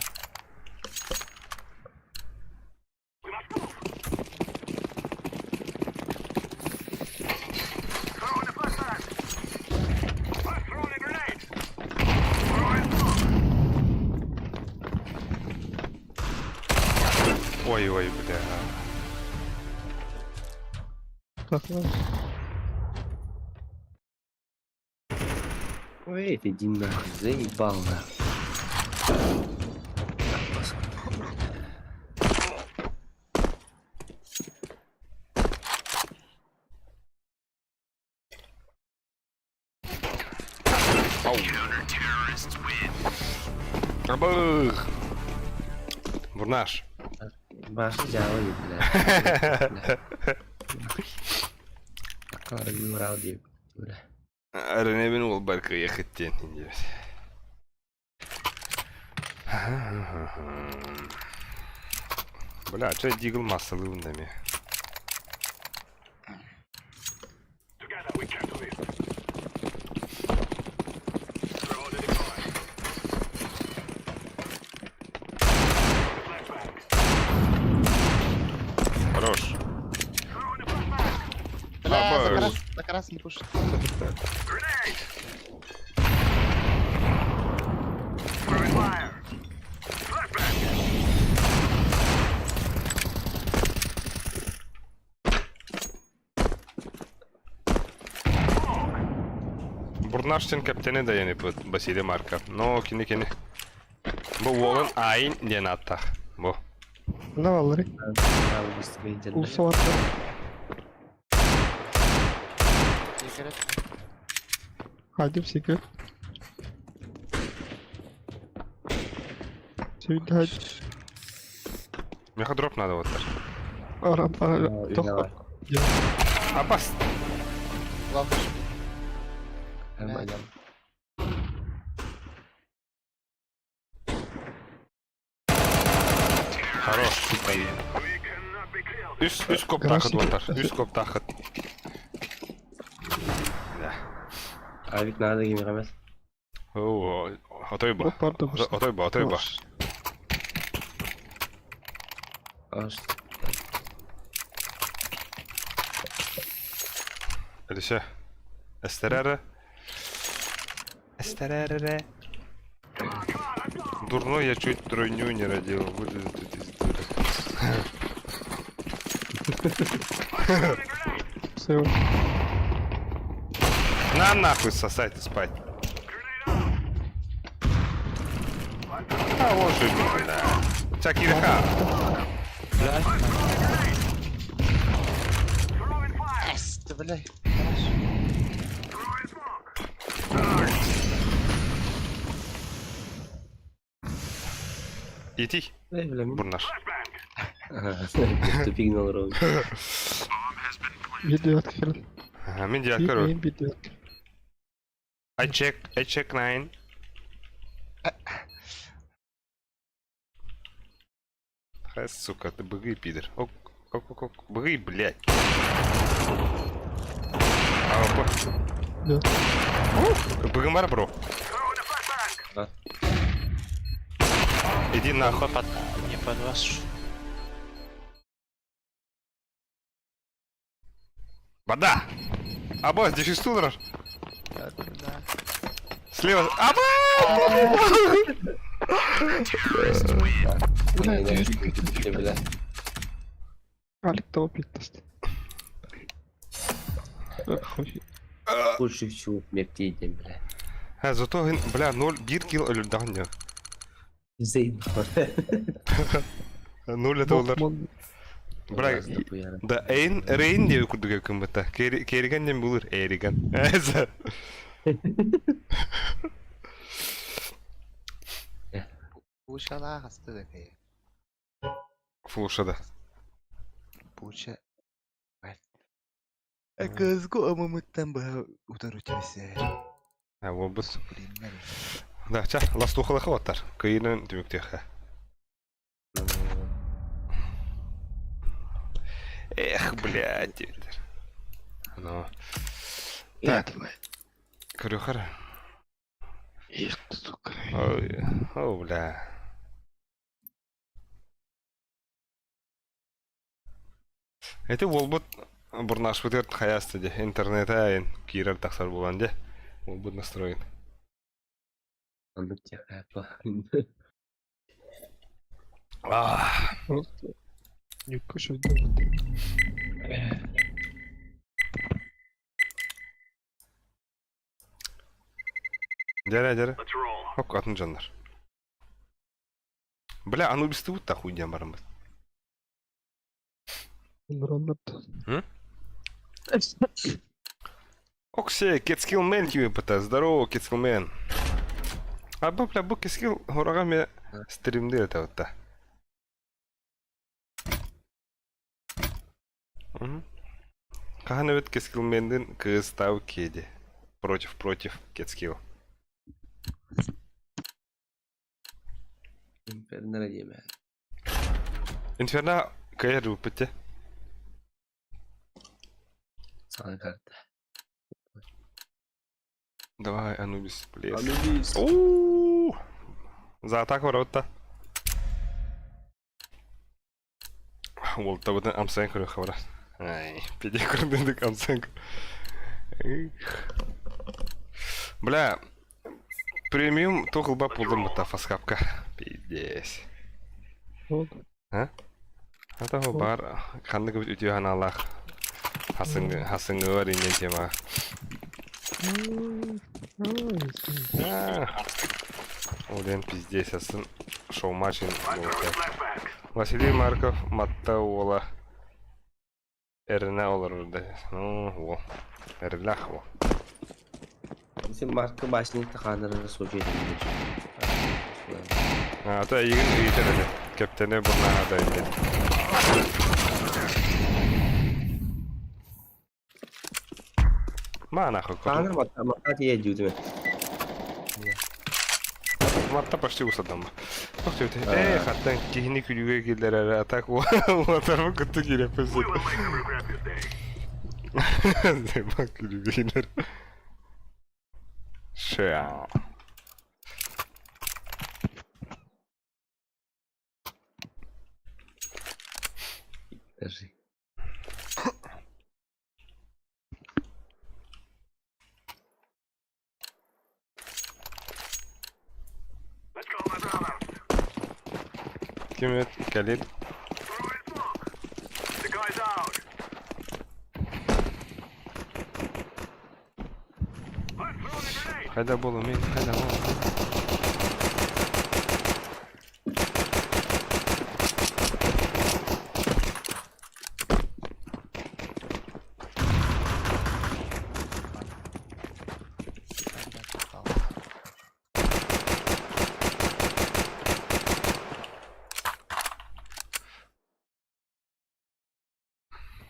Ой, ой, бля. Так, ладно. Ой, иди нахуй, заебал нахуй. Ау. Абых. Бурнаш. Башы жабы, бля. Аккар дип, бля. Аренебин ол барка ехеттен. Бля, чай дигл массалы ме. Хорош. Бля, Абаш. за крас, за красный пушит. Бурнаш диэн кэптэни да яниппыт Василий Марков. Но кини кини. Бу уолун Айн диэн ааттаах. Бу. На баллары. Улса бар. Секрет. Хайдым секрет. Сүйді хайд. Меха дроп надо вот так. Ара, ара, тохто. Апас. Лаваш. Хорош. Үс, үс коптахыт уотар. Үс коптахыт. Да. Авик надо кимиҕэмэс. Оо, отой ба. Отой ба, отой ба. Алиса. Эстерere. Эстерere. Дурной я чуть тройню не родил. Выглядит это из дуры. Все. На нахуй сосать и спать. А вот же, бля. Всякие века. Эс, бля. Ити. Бурнаш. Тупигин олорор. Видео открыли. Мин диакыру. Видео. I check, I check nine. Хай, сука, ты быгы, пидор. Ок, ок, ок, ок, быгы, блядь. А, опа. Да. Быгы бар, бро. Да. Иди нахуй. Под... Не под вас. Вода! Абаз, дефистулер. Да, да. Слева. Аба! Алик того питтест. Больше всего мертвее, бля. А, зато, бля, 0 бир килл өлүрдэҕин Зейн. 0 это олар. Бля, да Эйн, Рейн диye курдук өкүн бата. Кериган диэн булur, Эриган. Пучала хасты такая. Флушада. Пуча. Кызгу амымыттан баһа утар үтүмесе. А, вот. Да, ча, ластухалаха оттар. Кыйынын түмүктүөхэ. Эх, блядь. Ну. Так. Көрөхөр. Эх, сука. Ой, о, бля. Это уолбут бурнашпытыр хаясты де интернет айын киирер тахсар булан де уолбут настроен. Оннук тиэхэ Просто не кушать. Дәрә, дәрә. Хок атын жаннар. Бля, Анубисты вот нахуй диэн бараммыт. М? Оксе, Кетскилмен кими пыта. Здорово, Кетскилмен. А бу, бля, бу Кетскил хораға ме стримде это вот та. Хаһан эбит Кетскилмендин кыыс тау киэди. Против, против Кетскил. Инферно диэмэ. Инферно кайыр үппүтте. Саҥа карта. Давай, Анубис, плес. Анубис. Уу! За атаку барабытта. Уолтабытын амсайын көрө хабара. Ай, пиде көрдүк амсайын. Бля, премиум тухылба пулдым бата фаскапка. Пиздец. А? Ата бар ханнык үтүө ханаалаах хасыҥ хасыҥҥы бар иннен тема. Ол пиздец сын шоу-матчин Василий Марков Матта уола эрэнэ олорор да. Ну, уол. Эрэллээх уол. Син Марка башни таханары случай. А, то эйигин ыйытар этэ. Кэптэни бурнаха да диэн. Маанахы Хаанар матта матта тиийэ дьүүтүмэ. Матта почти усадама. Ох ты, э, хаттан киһини күлүүгэ киллэрэр, а так уотарбы кытта киирэппин син. Займа күлүүгэ киллэр. Ша. Держи. Ким эт кэлит? Хайда буолу мин, хайда буолу.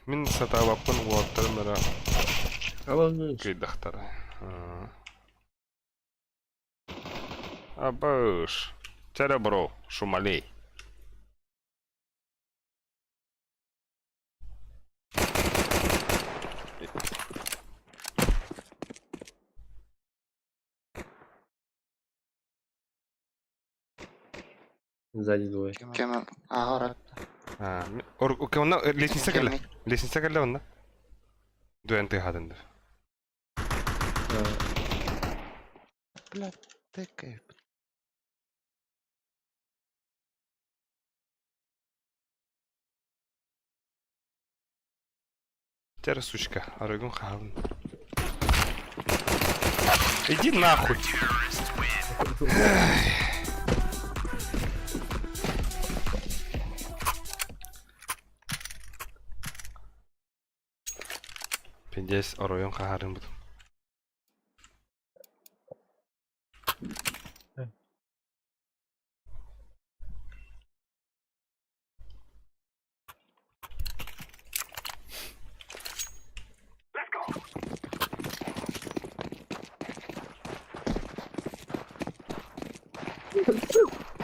Мин сатаабаппын уолаттарым эрэ кыйдахтара. Абыш. Чэрэ бро, шумалей. Сзади двое. Кем ааҕар А, онно лестница кэллэ. Лестница кэллэ онно. Дуэн тыаһаатын дыр. Бля, тыкай. Тера сучка, арыгын хаалын. Иди нахуй! Пиндес оройун хаһарын бутум.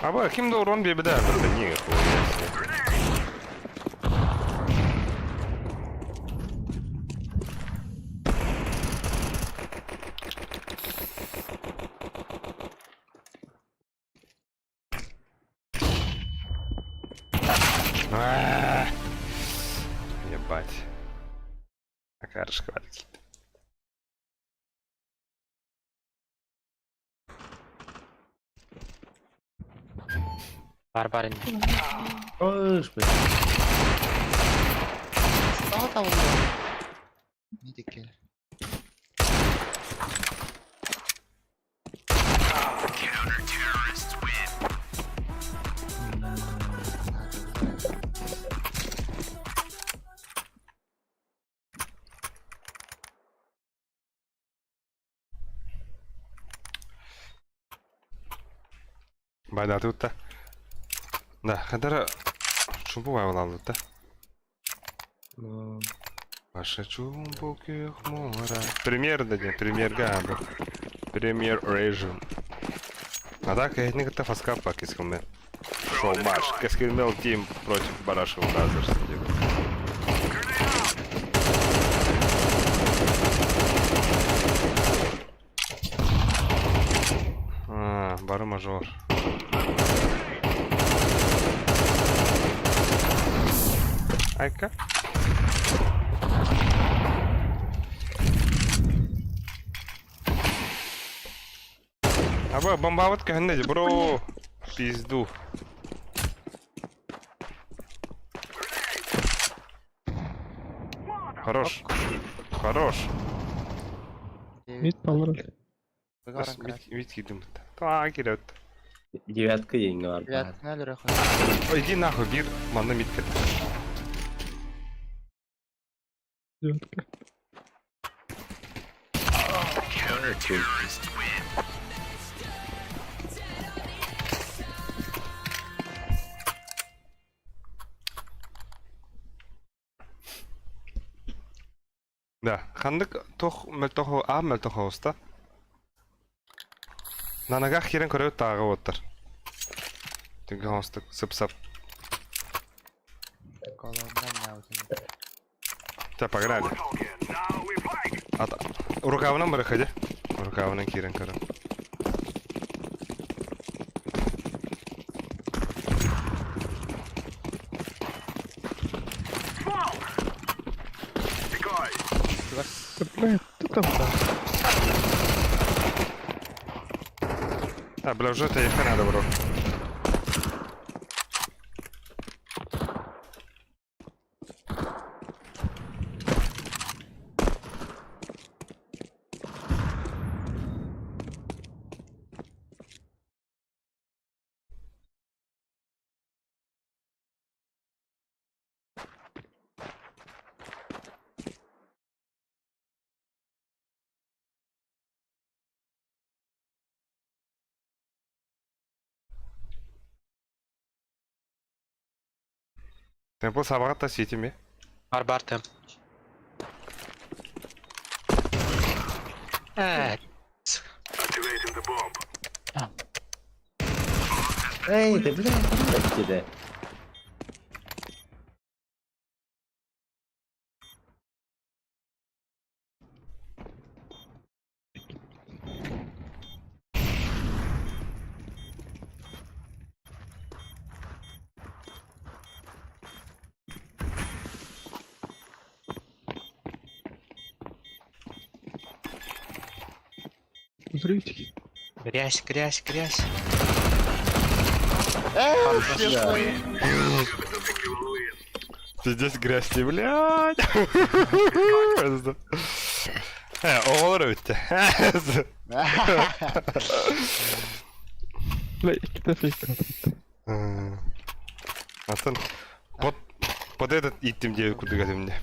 Аба, ким да урон биэбитэ да не Ебать. Акарышка какие-то. Бар бар инде. Ой, блядь. Тоҕо табыллар? Медикел. Байдатыбыт да. Да, хадара чумпу баалалбыт да. Ваша чумпу күөх муора. Премьер да диэн, премьерга аабы. Премьер режим. А так, эһини кытта фаскап кескилмен. Шоу-матч. Кескилмел Тим против Барашева Бразерс. А, бары мажор. Айка. Аба, бомбабыт көһүннэ дии, бро. Пизду. Хорош. Хорош. Мид баллар. Быга баран Мид мид киирдим. Таа киирет. Девятка деньги бар. Девятканы өлөрө Ой, иди нахуй, бир манна мид кэллэ. Девятка. Да, ханнык тох мөлтөх а мөлтөх оҕуста. Нанагах киирэн көрөбүт тааҕы уоттар. Түнгэ оҥостук сып-сап. Колонна мяутин. Та погнали. Ат рукавынан бырахады. Рукавынан киирэн көрөн. Да, блядь, ты там, да. А, бля, уже это ехать надо, бро. Темпл сабағатта сетеме. Бар бар темп. Э, Эй, да бля, блядь, да. Взрывчики. Грязь, грязь, грязь. Пиздец грязь, блядь. Э, оҕолор өттө. Бля, иккитэ фейк. Атын под под этот иттим диye курдук этимде.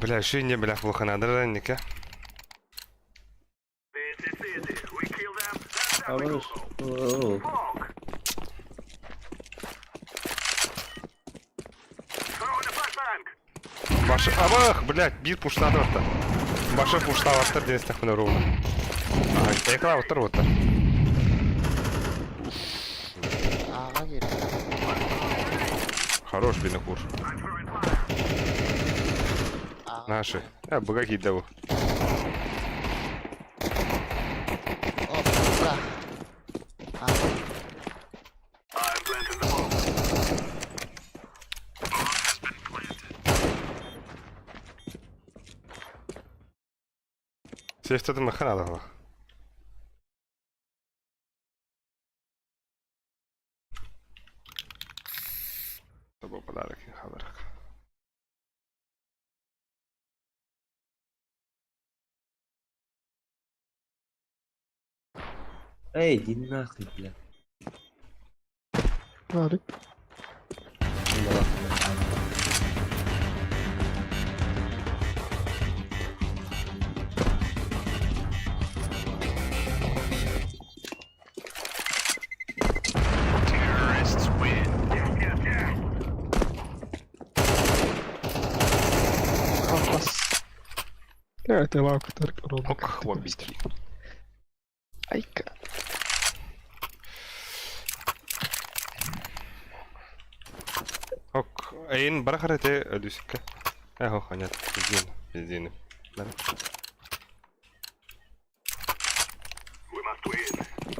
Бля, еще не бля плохо надо ника. Хорош. О, Башы абах, блядь, бир пуштады орта. Башы пуштаваттар ден стахмын ровно. Ага, экла оттар оттар. Аға керек. Хорош бинокур. Аға. Наши. Э, быга киде бу. Оп, да. Аға. Сефтеді мыхан адала. Табу подарок хабарак. Эй, иди нахуй, бля. Нарик. Компас. Это лауктар Ок, хвобити. Айка. Ок, эйн барахарете өдүсүккэ. Эхо, ханят, бензин, бензин.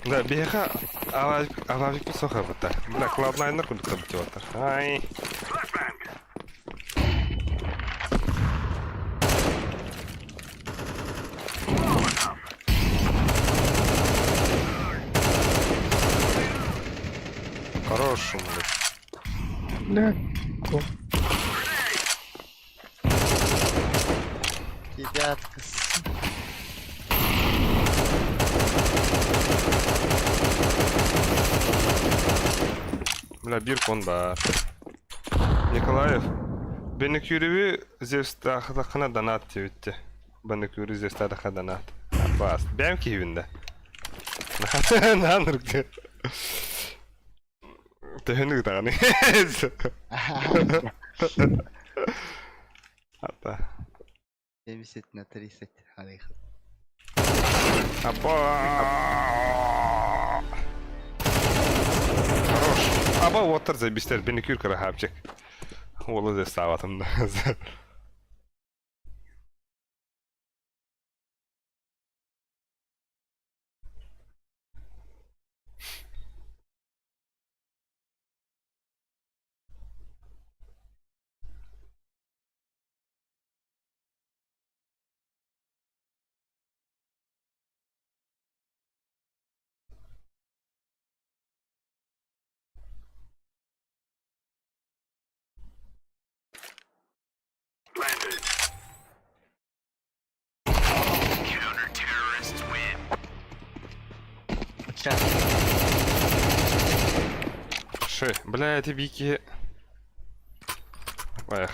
Да, биһиэхэ ававик соха бутта. Бля, клауд-найнер курдук табытыбаттар. Ай. Хорош, блядь. Бля. Ком. Девятка. Бля, биир кон баар. Николаев, Бенекюреви Зевстаахтаххына донат диэбитти. Бенекюри Зевстаахтахха донат. Бас. Бэйэм киһибин да. Наан ыргы. Төһөнү ытаҕыный? Ата. 70 на 30 халых. Аба. Хорош. Аба уоттар заебистер. Бенекюр красавчик. Уолу застаабатым да. Ши, бля, эти бики. Эх.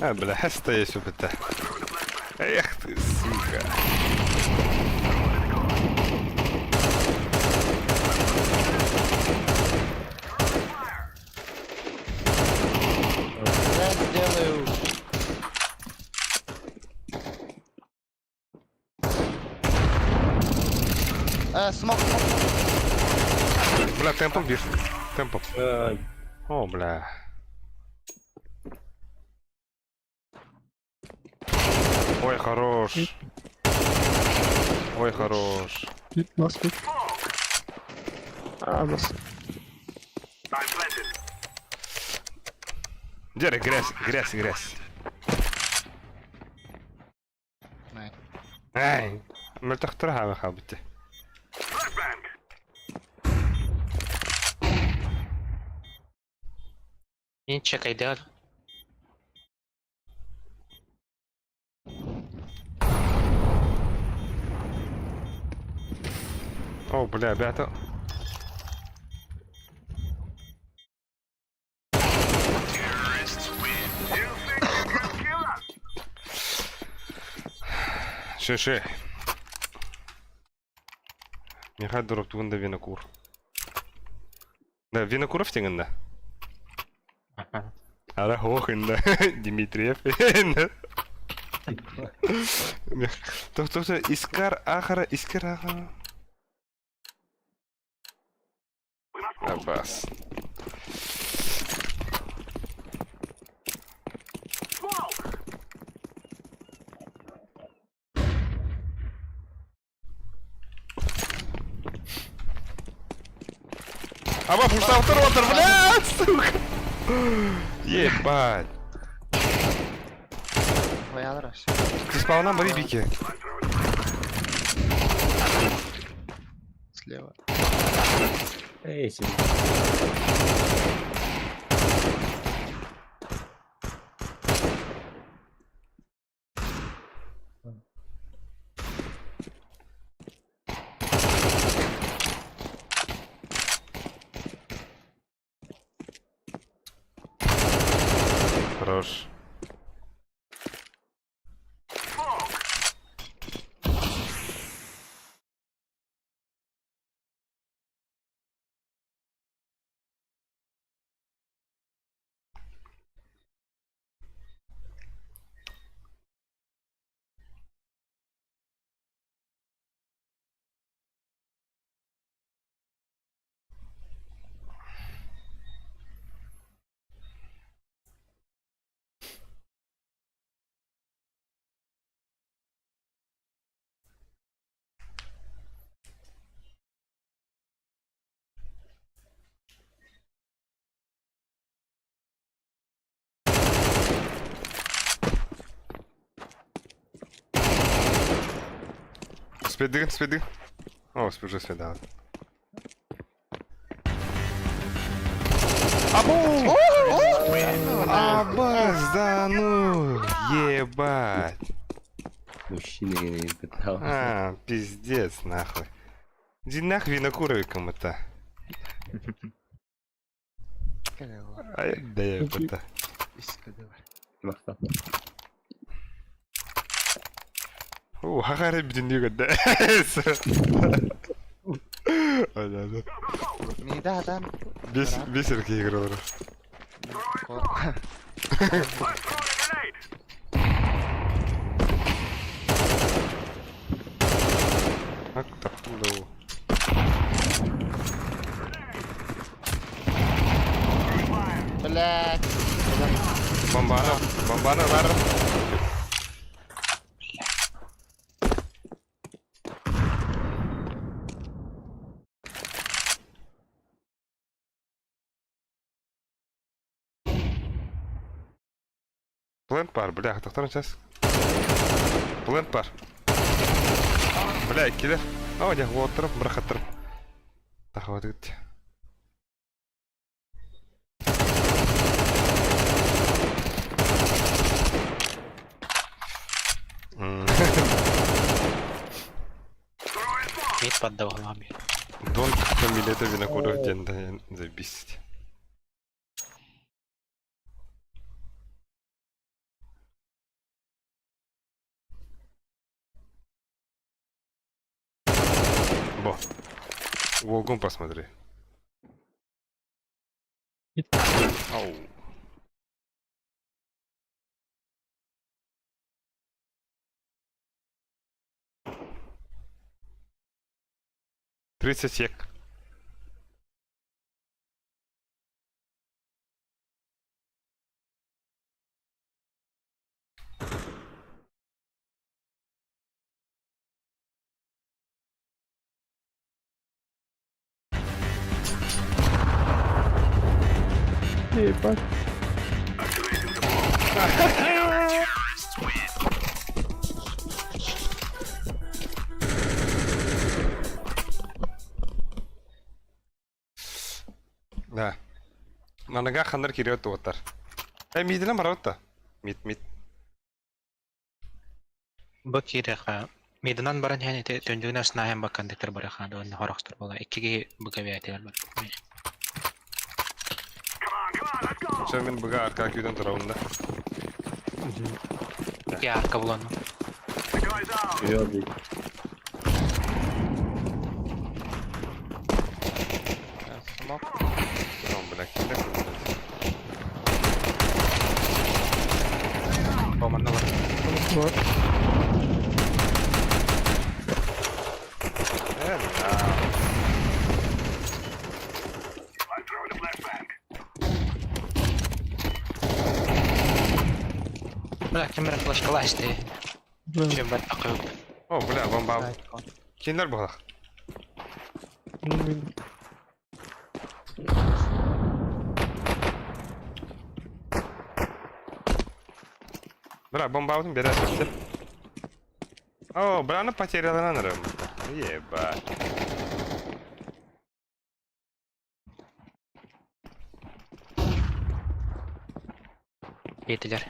А, бля, стоишь опыта. Эх ты, сука. Я сделаю. Smoke, smoke, smoke. Бля, темпом бир. Темпом. Ай, О, бля. Ой, хорош. Ой, хорош. Last pick. А, last. Дерек, грязь, грязь, грязь. Nice. Ай, мөлтөхтөр хаама хаабыт. Мин чекайдал. О, бля, бята. Ши-ши. Михай дороптугунда винокур. Да, Винокуров тегенде. Ара хохында Дмитриев. Тохтохто Искар Ахара, Искар Ахара. Аббас. Аба, пуштавтор отыр, блядь, сука. Ебать. Боялар Ты спавна бери бики. Слева. Эй, син. Хорош. Спидин, спидин. О, уже свидал. Абу! Абас, да ну! Ебать! Мужчина не испытал. А, пиздец, нахуй. Иди нахуй винокуровиком это. Ай, да я это. Махтал. О, хахары бүтүннүү көрдө. Мида адам. Бес, бес эркек игралар. Так, так, да. Блядь. Бомбаны, бомбаны бар. Плент бар, бля, тоқтар сейчас. Плент бар. Бля, киллер. О, я отырып, бір қаттырып. Тахабат кетті. Мид поддавал ами. Дон фамилия Винокуров ден, да, заебись. Бо. Волгун посмотри. Ау. 30 сек. Ебать. Да. Манага хандар кириот туоттар. Э, мидинен барабыт да. Мид, мид. Бу кириха. Мидынан баран яны те төндүгүнө снаһан баккандыктар бараха да хорохтор була. Иккиги бугавиатылар бар. Чо мен буга арка күйден турабын да. Я арка булану. Йо, Смок. О, бля, кире блядь. Боманна бар. Вот. Э, да. Бля, камера флешкалашты. Блин, Чем бар такой. О, бля, бомба. Киндер буолах. ну, блин. Бля, бомба бересің. О, бля, аны потеряла нырым. Ебать. Етилер.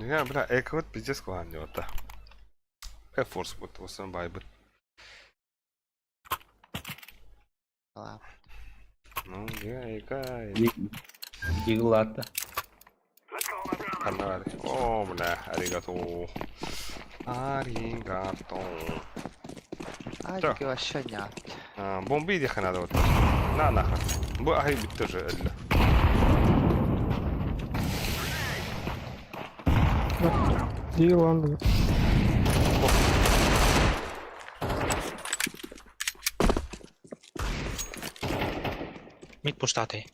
Я, бля, эко пиздец кылаан диота. Э, форс бут, осын байбыт. Ну, я эка. Дигл атта. Ханна О, бля, аригато. Аригато. Адики вообще нет. А, бомбы иди надо вот. На, нахуй. Бу ахай бит тоже элле. Дигл Мид пуштатый.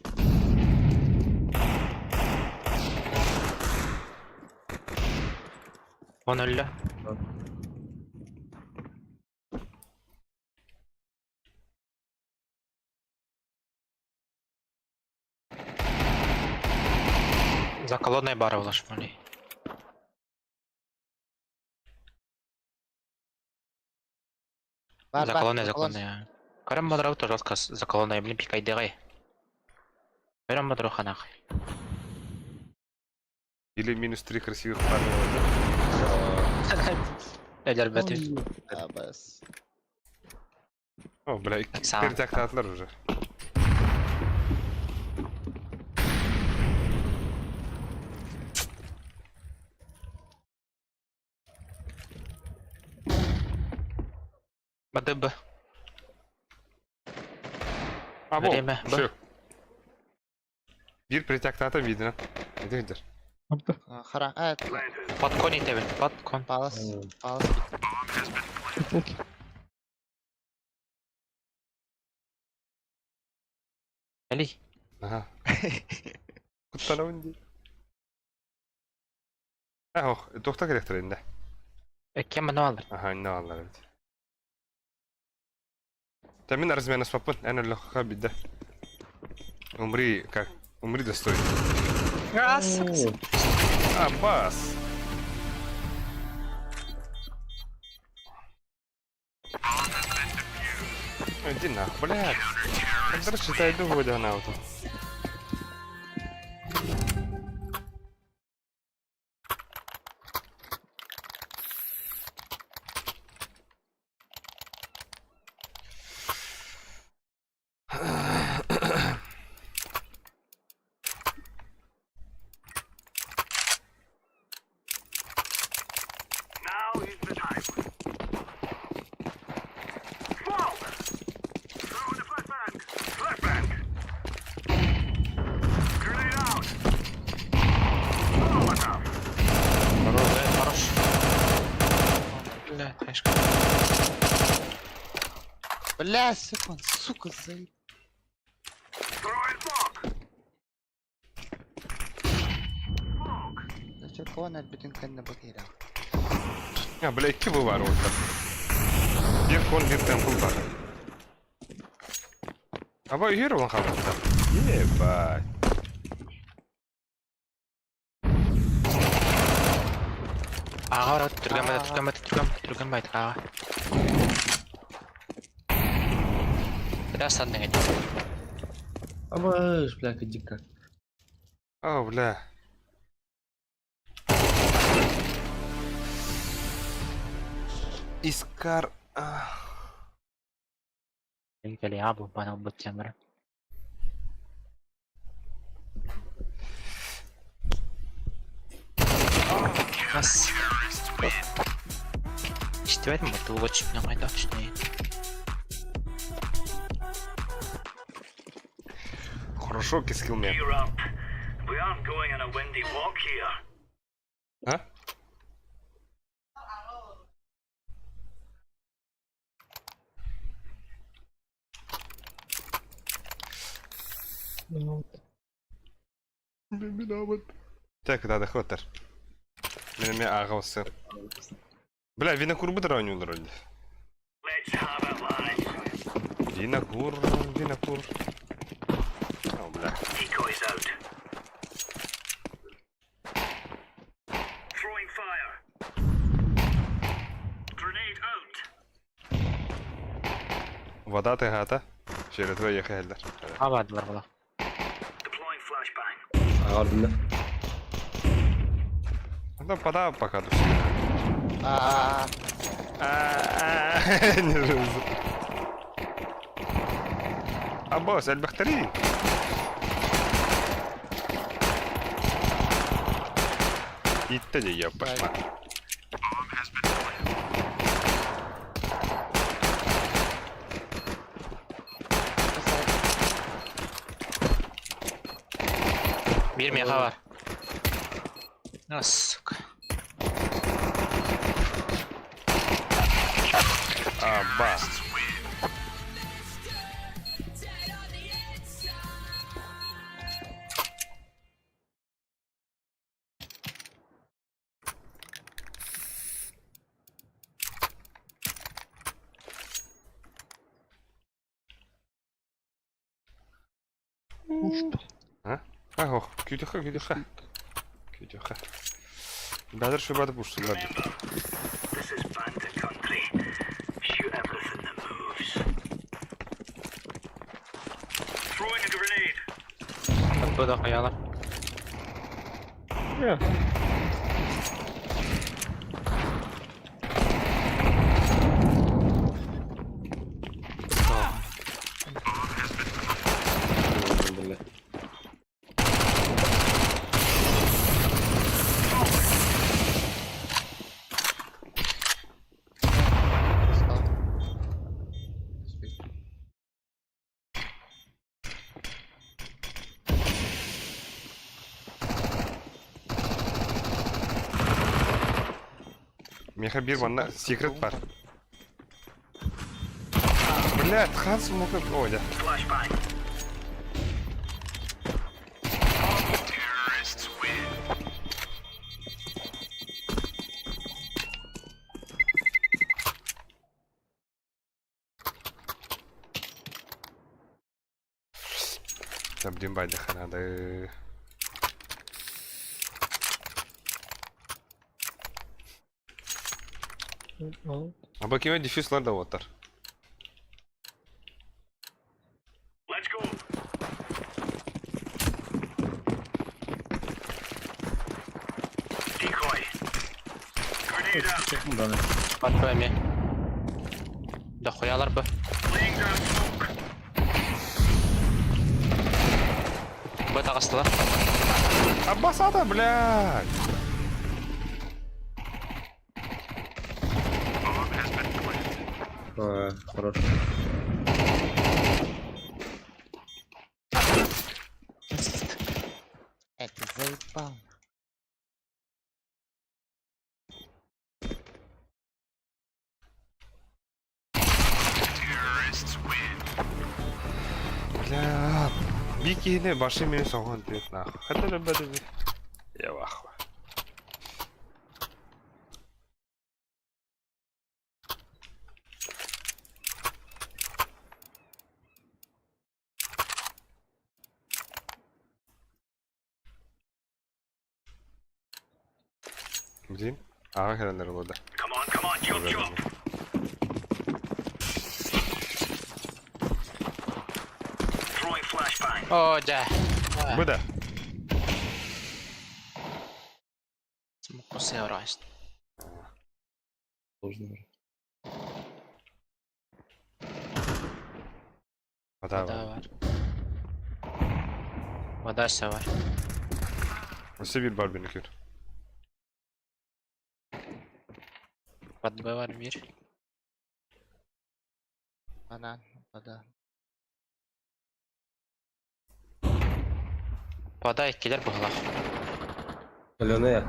Он өллө. За колонной бара улашмали. Бар, За бар, колонной, за колонна. колонной. Карам мадрау тоже отказ за колонной, блин, пикайдегай. Карам мадрау ханах. Или минус три красивых парня. Элер бәти. А, бас. О, бля, Сам. перетяктатлар уже. БДБ. А, бол, Время, Б. все. Бир притяктата видно. Иди, иди. Абда. А, Хара, а, это Подкон итебин, подкон. палас, палас. Футболки. Али. Ага. Куттанабын дии. Ох, тохта керектеринде. Кем мануалдар? Аха, инне аллар эбит. Та мин размена спапын, эн өлөххө бидде. Умри, как? Умри достойно. А, бас. Иди нахуй, блядь. Когда читай иду, на вот. Now is the time. Smoke! Throw in the flashbang! Flashbang! Grenade out! Molotov! Хорош. Бля, трешка. Бля, сука, он, сука, заеб. Throwing smoke! Smoke! Зачем колонна битин кэннэ бакыра. А, бля, икки бу бар орта. Бир кон, бир темпл бар. Аба үйер olan қалды. Ебать. Ага, рот, түргән байт, түргән байт, түргән, түргән байт, ага. Бля, санның әйт. Абаш, бля, кадика. О, бля. Искар... Кели абу, бана бут темір. Бас. Иштебедим бу, тулга түшүп мен кайда түшүнөйүн. Хорошо, кискилмен. Gear up. We aren't going on a windy walk here. А? Ну, вот. Так, да, да, хватер. Мен аға осы. Бля, винокур бы дравнил вроде. Let's have it, lads. Винокур, винокур. О, бля. Decoys out. Throwing fire. Grenade out. Вода ты гата. Через твои хеллер. Абадылар була. Deploying flashbang. Ардында. Ну, пода пока душ. А, Не жизнь. А босс, Альбахтари. Итте я пошла. Бир меха бар. А, сука. Аба. Уж Ах, күтіха, күтіха. Күүтүөххэ. Бәдэр шубады пуштулар. This is bandit country. Shoot everything that moves. Throwing a grenade. Бу да хайалар. Yeah. Бля. Стал. Миэхэ биир манна секрет бар. Блядь, хан смока. Ой, да. Flashbang. Табдин байды ханады. Ол. А кеме дефюзлар да оттар. Let's go. Decoy. Grenade out. Под Б Да хуялар Б. Laying down smoke. Б таҕыстылар. Аббасада, блядь! А, хорош. Это заебал. Бля, бикини башым мени соғын дед нахуй. Хотя бы бәді. Я в ахуе. Блин, аға кәрелер болды. Come on, come on, jump, jump. Throwing flashbang. О, да. Бұ да. Смоку seuraajista. Должен уже. Вода Вода бар. бар. Вода все бар. Өсі бір бар бені көр. Под Б бар бир. Банан, вода. Вода иккилэр быһылах. Аленая.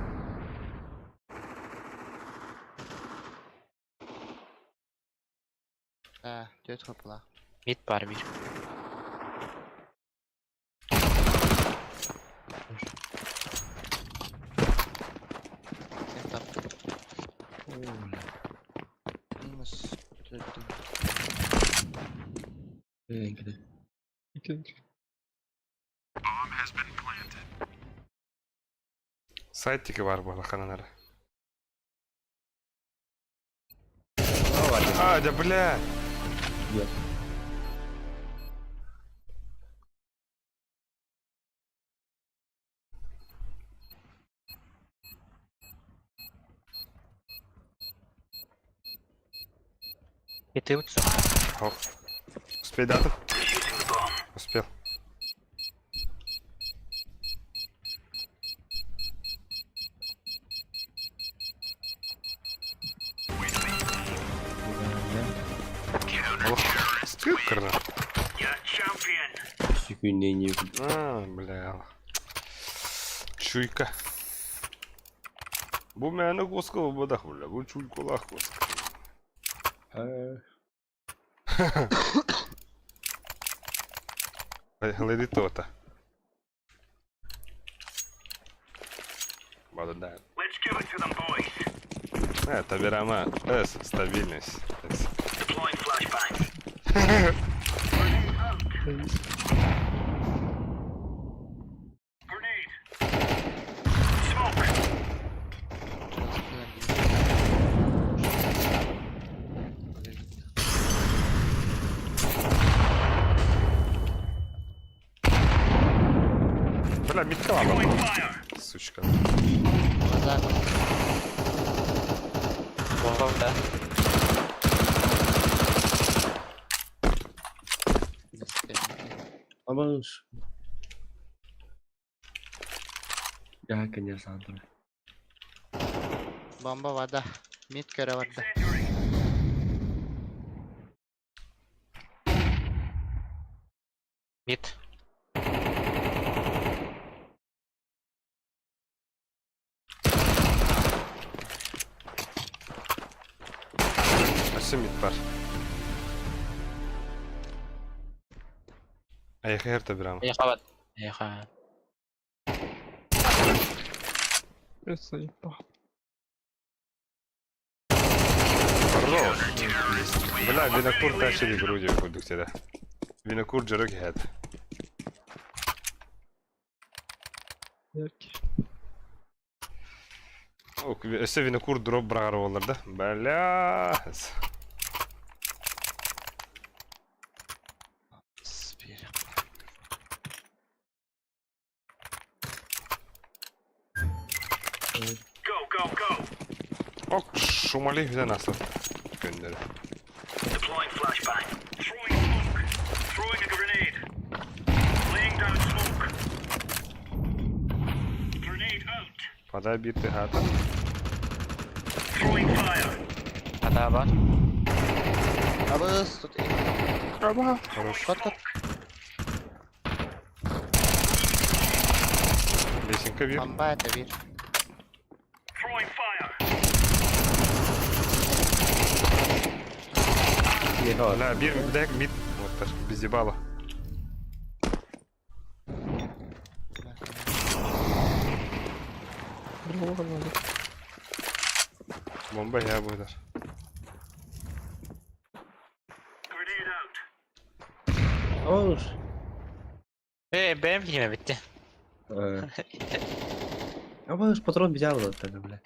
Да, түөрт хапла. Мид бар бир. Сен тап. Минус төрт. Э, Икки. Сайт тики бар бұл хананары. А, да бля! Нет. И ты вот Хоп. Успей дату? Успел. Кырна. You're champion. Секундение. А, бля. Чуйка. Бу мээнэ куоска буолбатах бля, бу чуйкалаах куоска. А, Леди то-то. Да. Let's give it to them, boys. Это Верама. С, стабильность. С. Deploying flashbang. Grenade out. Grenade. Бля, мидка Throwing ладно. fire. Сучка. Глаза. Бомба да. Абыш. Я, конечно, Антон. Бомба вода. Мид көрө барда. Incendiary. Мид. Өссө мид бар. Эйхэ эртэ бирам. Эйхабат. Эйха. Заебал. Хорош. Бля, винокур тащили грудью курдук тебя. Винокур жирок хед. Яркий. Өссө винокур дроп бырагар болар да. Бля. Спир. Go, go, go. Ок, шумали güzel nasıl? Gönderi. Deploying flashbang. Throwing smoke. Throwing a grenade. Laying down smoke. Grenade out. Подай битый хата. Throwing fire. Хата бар. Абыс тут. Хорош. Кот кот. Лесенка бир. Бомба это бир. Throwing fire. Бля, бир, дай мид. Вот так, без ебала. Другого надо. Бомба я буду. Grenade out. Абыш. Э, бэм киме битти. Абыш, патрон взял вот тогда, бля.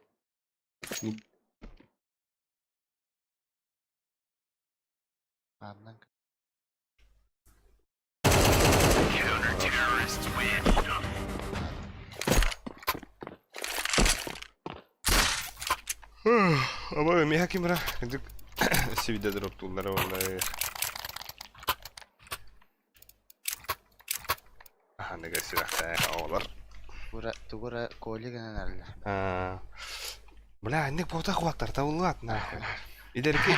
Ладно. Counter-terrorists win. Stuff. Ama ömü hakim ra. Sivide drop tulları vallahi. Aha ne silah oğlar. Тугура тугура коли гынан арла. Бля, анник бота хуаттар табылат нахуй. Илерки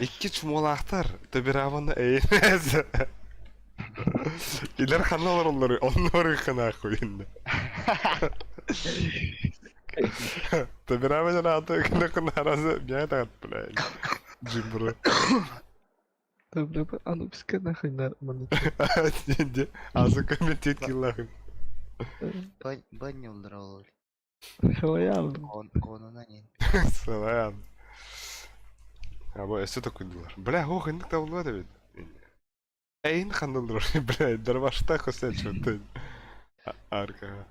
икки чумолаахтар табираваны эйнес. Илер ханалар оллары, оннор нахуй инде. Табираваны аты күнә арасы бия тагат, бля. Джимбро. Да, бля, а ну пускай нахуй на монитор. Инде азы комментит киллахын. Бен улдыр ол. Хуя, Кон конуна не. Салам. Або эссе токуйдулар. Бля, ох, инде табылбады бит. Эйин хандылдыр, бля, дарбашта хөсәт чөтен. Арка.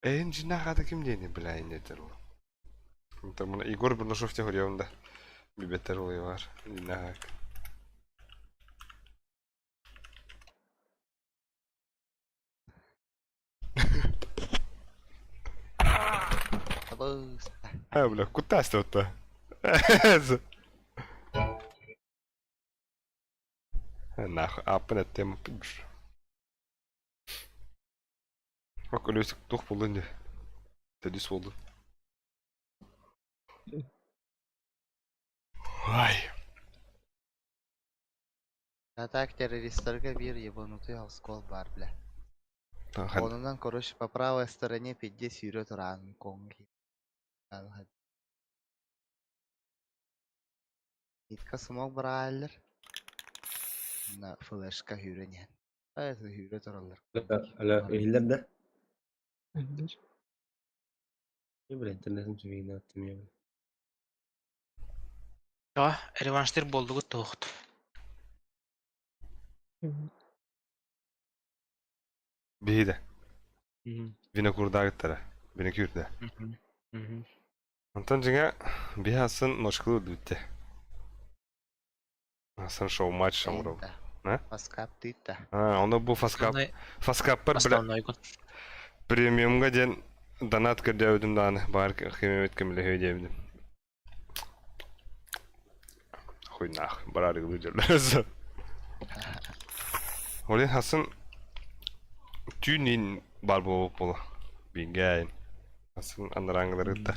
Эйин жинагада ким дейни, бля, инде тер. Там Егор Бурнашов те горьявында. Бибеттер олай бар. Жинагак. Абыс. А, бля, куда то Нахуй, апын тема. Ок, өлөсік тух болды инде. Төдіс болды. Ай. А так террористларга бир ебанутый оскол бар, бля. Онунан, короче, по правой стороне пизде сүйрө туран конги. Итка смог браллер. На флешка хүрен. Ай, хүрө тураллар. Алло, иһиллэр да? Иһиллэр. Бля, интернетим сүбэйин аттым я, бля. А, реванштыр болдугу тоохут. Биһиде. Винокурдагыттара. Винокурда. Антон жиңа биһасын ночкылы бүтте. Асан шоу матч шамуров. Да. А? Фаскап тыытта. А, ону бу фаскап Основной, фаскаппар бля основной гун. премиумга диэн донат көрдөөбүтүм даҕаны баар кимэбит көмөлөһүө диэбитим. Хуй нах, бараарыгылыы дьоллор. Олин хасын түүн иин баар буолуох буолуо. Биингээйин. Хасын анарааҥылары кытта.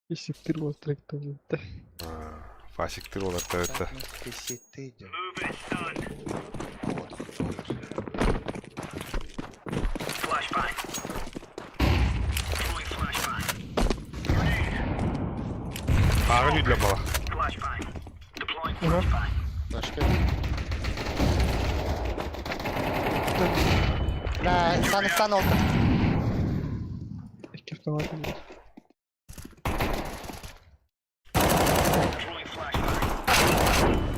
Исиктир уолаттар Фасиктыр уолаттар кытта. Писиты идет. Move it, son. Flashbang. Throwing flashbang. Grenade. Ааҕын үдлэ бала. Flashbang. Deploying Ага. flashbang. Башка. Бля, стан, стан oldu. Икки автомат. Throwing flashbang.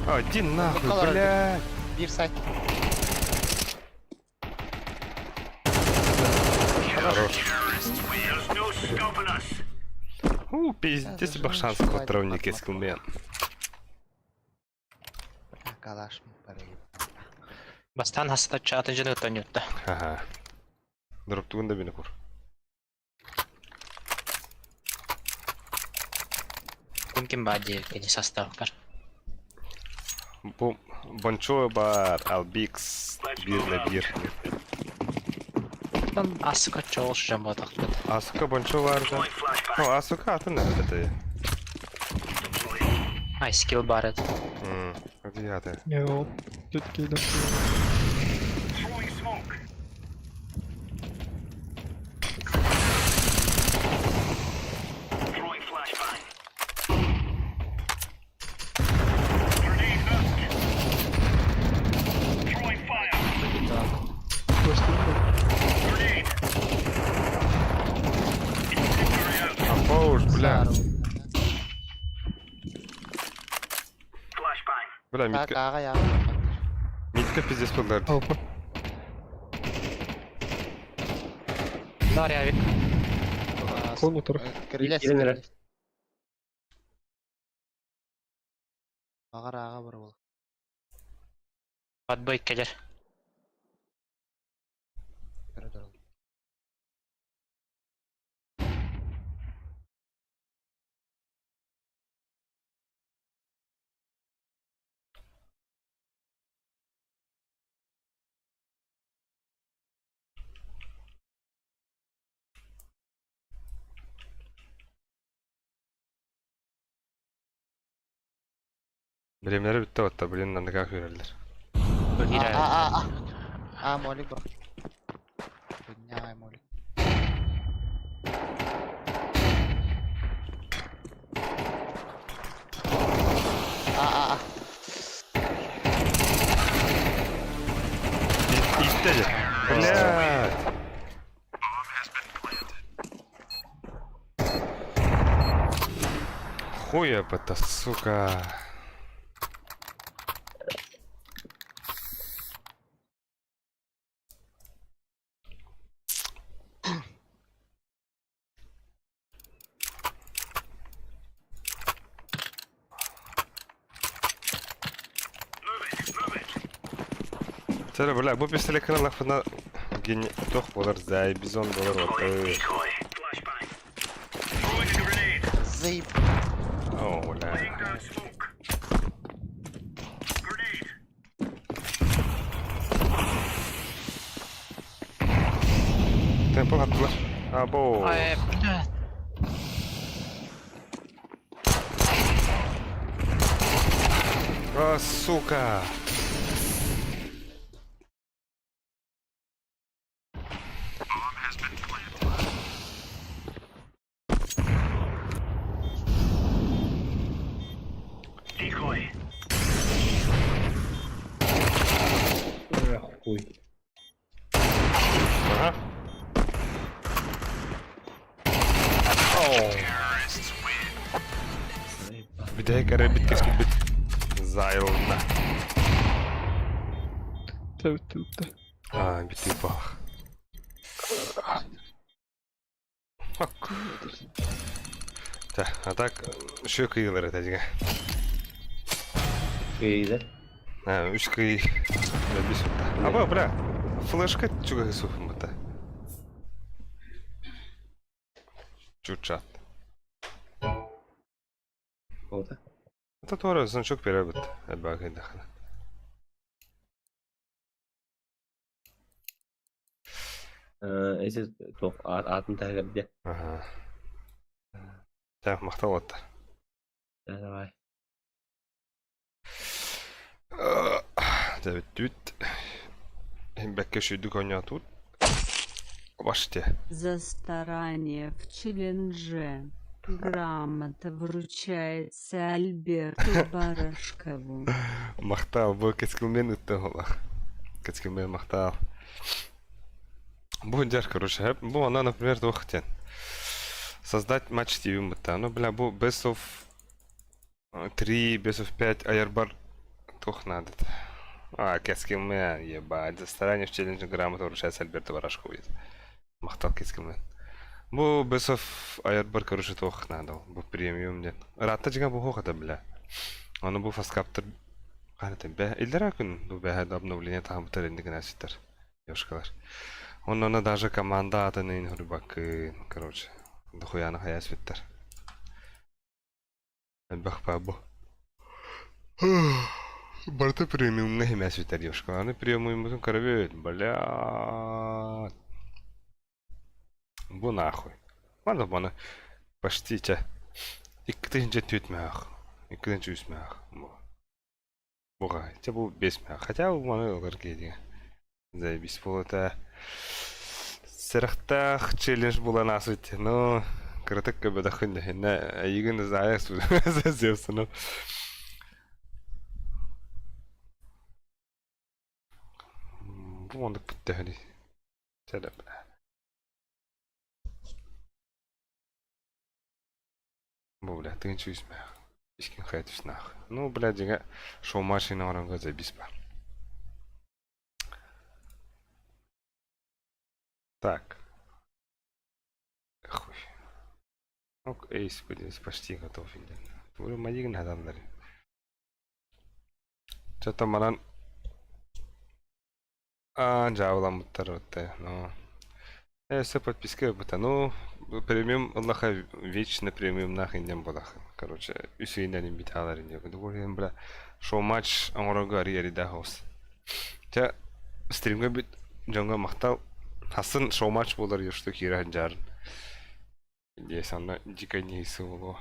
Один нахуй, Букалар блядь. Bir сайт. Хорош. There's no stopping us. У, пиздец, Да, бах шанс даже котровник хватит. эскилмен. Бля, калаш мы пари. Бастан хаста чатын жаны тонютта. Ага. Дроптугун да бини кур. Кун ким бади кини состав бар. Бу Бончо бар, Албикс, бир на бир. Там асыка чоол жан бодохпут. Асука Бончо бар да. Deploying flashbang. Ну, Асука атын это. Ай, скилл барет. М, где аты? Не, ол. Все-таки да. Throwing smoke. Throwing flashbang. Grenade out. Throwing fire. Grenade. Incendiary out. Апоуш, бля. Flashbang. Бля, Так, митка, аға я. митка пиздец поддар. Алфа. Дарья авик. Кон утар. Крылец. Кирен эрэ. Ағар аға бар ол. Подбой келер. Коридор. Биремнери битте отта, блин, надо как үрелдер. А, а, а. А, молик бар. Подняй молик. А, а, а. Истеди. Блядь. Хуя это, сука. Move it. Move it. Сара, бля, бу пистолет лахфына гене тох болар, зай, бизон болар, вот. Deploying decoy. Flashbang. Throwing a grenade. Заеб. О, бля. Laying down smoke. Grenade. Темпл аттылар. Або. Ай, бля. А, сука. Decoy. Эх, хуй. Ага. Оу. بداية قربت كسكت بت زعلنا. Төп. А, битый бах. Fuck. А так, үчүгэй кыйыылар этэ дьиҥэ. Кыйыыда. Үс кый бис Аба, бля, флешка чугаһы суохун бата. Чучат. Ота. Это тоже значок перебыт. Элбэҕи дахана. Эти туох аатын таһыгар дьэ. Ага. Так, махтал отта. Давай. Дьэ бүттүбүт. Бэккэ сүүрдүк оонньоотубут. Баште. За старание в челлендже грамота вручается Альберту Барашкову. Махтал, бу кэскилмен ыттан олах. Кэскилмен махтал. Бу дьэр, короче, бу она, например, туох диэн. Создать матч TV бытта. Ну, бля, бу best of 3, best of 5 айарбар туох надо. А, Кэскилмен, ебать. За старание в челлендже грамота вручается Альберту Барашкову. Махтал Кэскилмен. Бу best of айарбар, короче, туох надо. Бу премиум диэн. Ыраатта дьиҥэ бу это, бля. Ону бу фаскаптар ханата бэ иллэрээ күн бу бэһэ обновление таһаммыттар инник гына ситтэр девушкалар. Онно даже команда атын ин хурбаккын, короче, дохуяны хайа сүттэр. Элбэх бу. Барыта премиумҥа химэ сүтэр девушкалар. Аны премиуммутун көрөбүт, бля. Бу нахуй. Маны маны почти чэ. Икки тыһыынча түөрт мөһөөх. Икки тыһыынча үс мөһөөх. Бу. Буга. Чэ бу бес мөһөөх. Хотя бу маны ылар киһи Заебись буолуо Сэрэхтээх челлендж булан аасыт. Ну, кыратык көбөтөххүн дэһиннэ эйигин знаю Зевсону. Бу оннук бүттэһини. Чэ Бу, бля, тыынчы үсмээх. Искин хайа түснаах. Ну, бля, дьиҥэ, шоу машина оҥоронго заебись ба. Так. Хуй. Ну, эйс, блин, почти готов. Мадигин адамдар. Что-то манан А, дьаабыламмыттар вот ну. Өссө подписка ылбыта. Ну, премиум ыллаха вечно премиумнаах иннем буолах. Короче, үс ыйынан инбитаалар инде. Бу бля, шоу-матч оҥорорго арый эридээх оҕус. Чэ, стримҥа бүт дьоҥҥо махтал. Хасын шоу-матч буолар что киирэ сылдьарын. Дии санна дьикэй ньиһисы буолуо.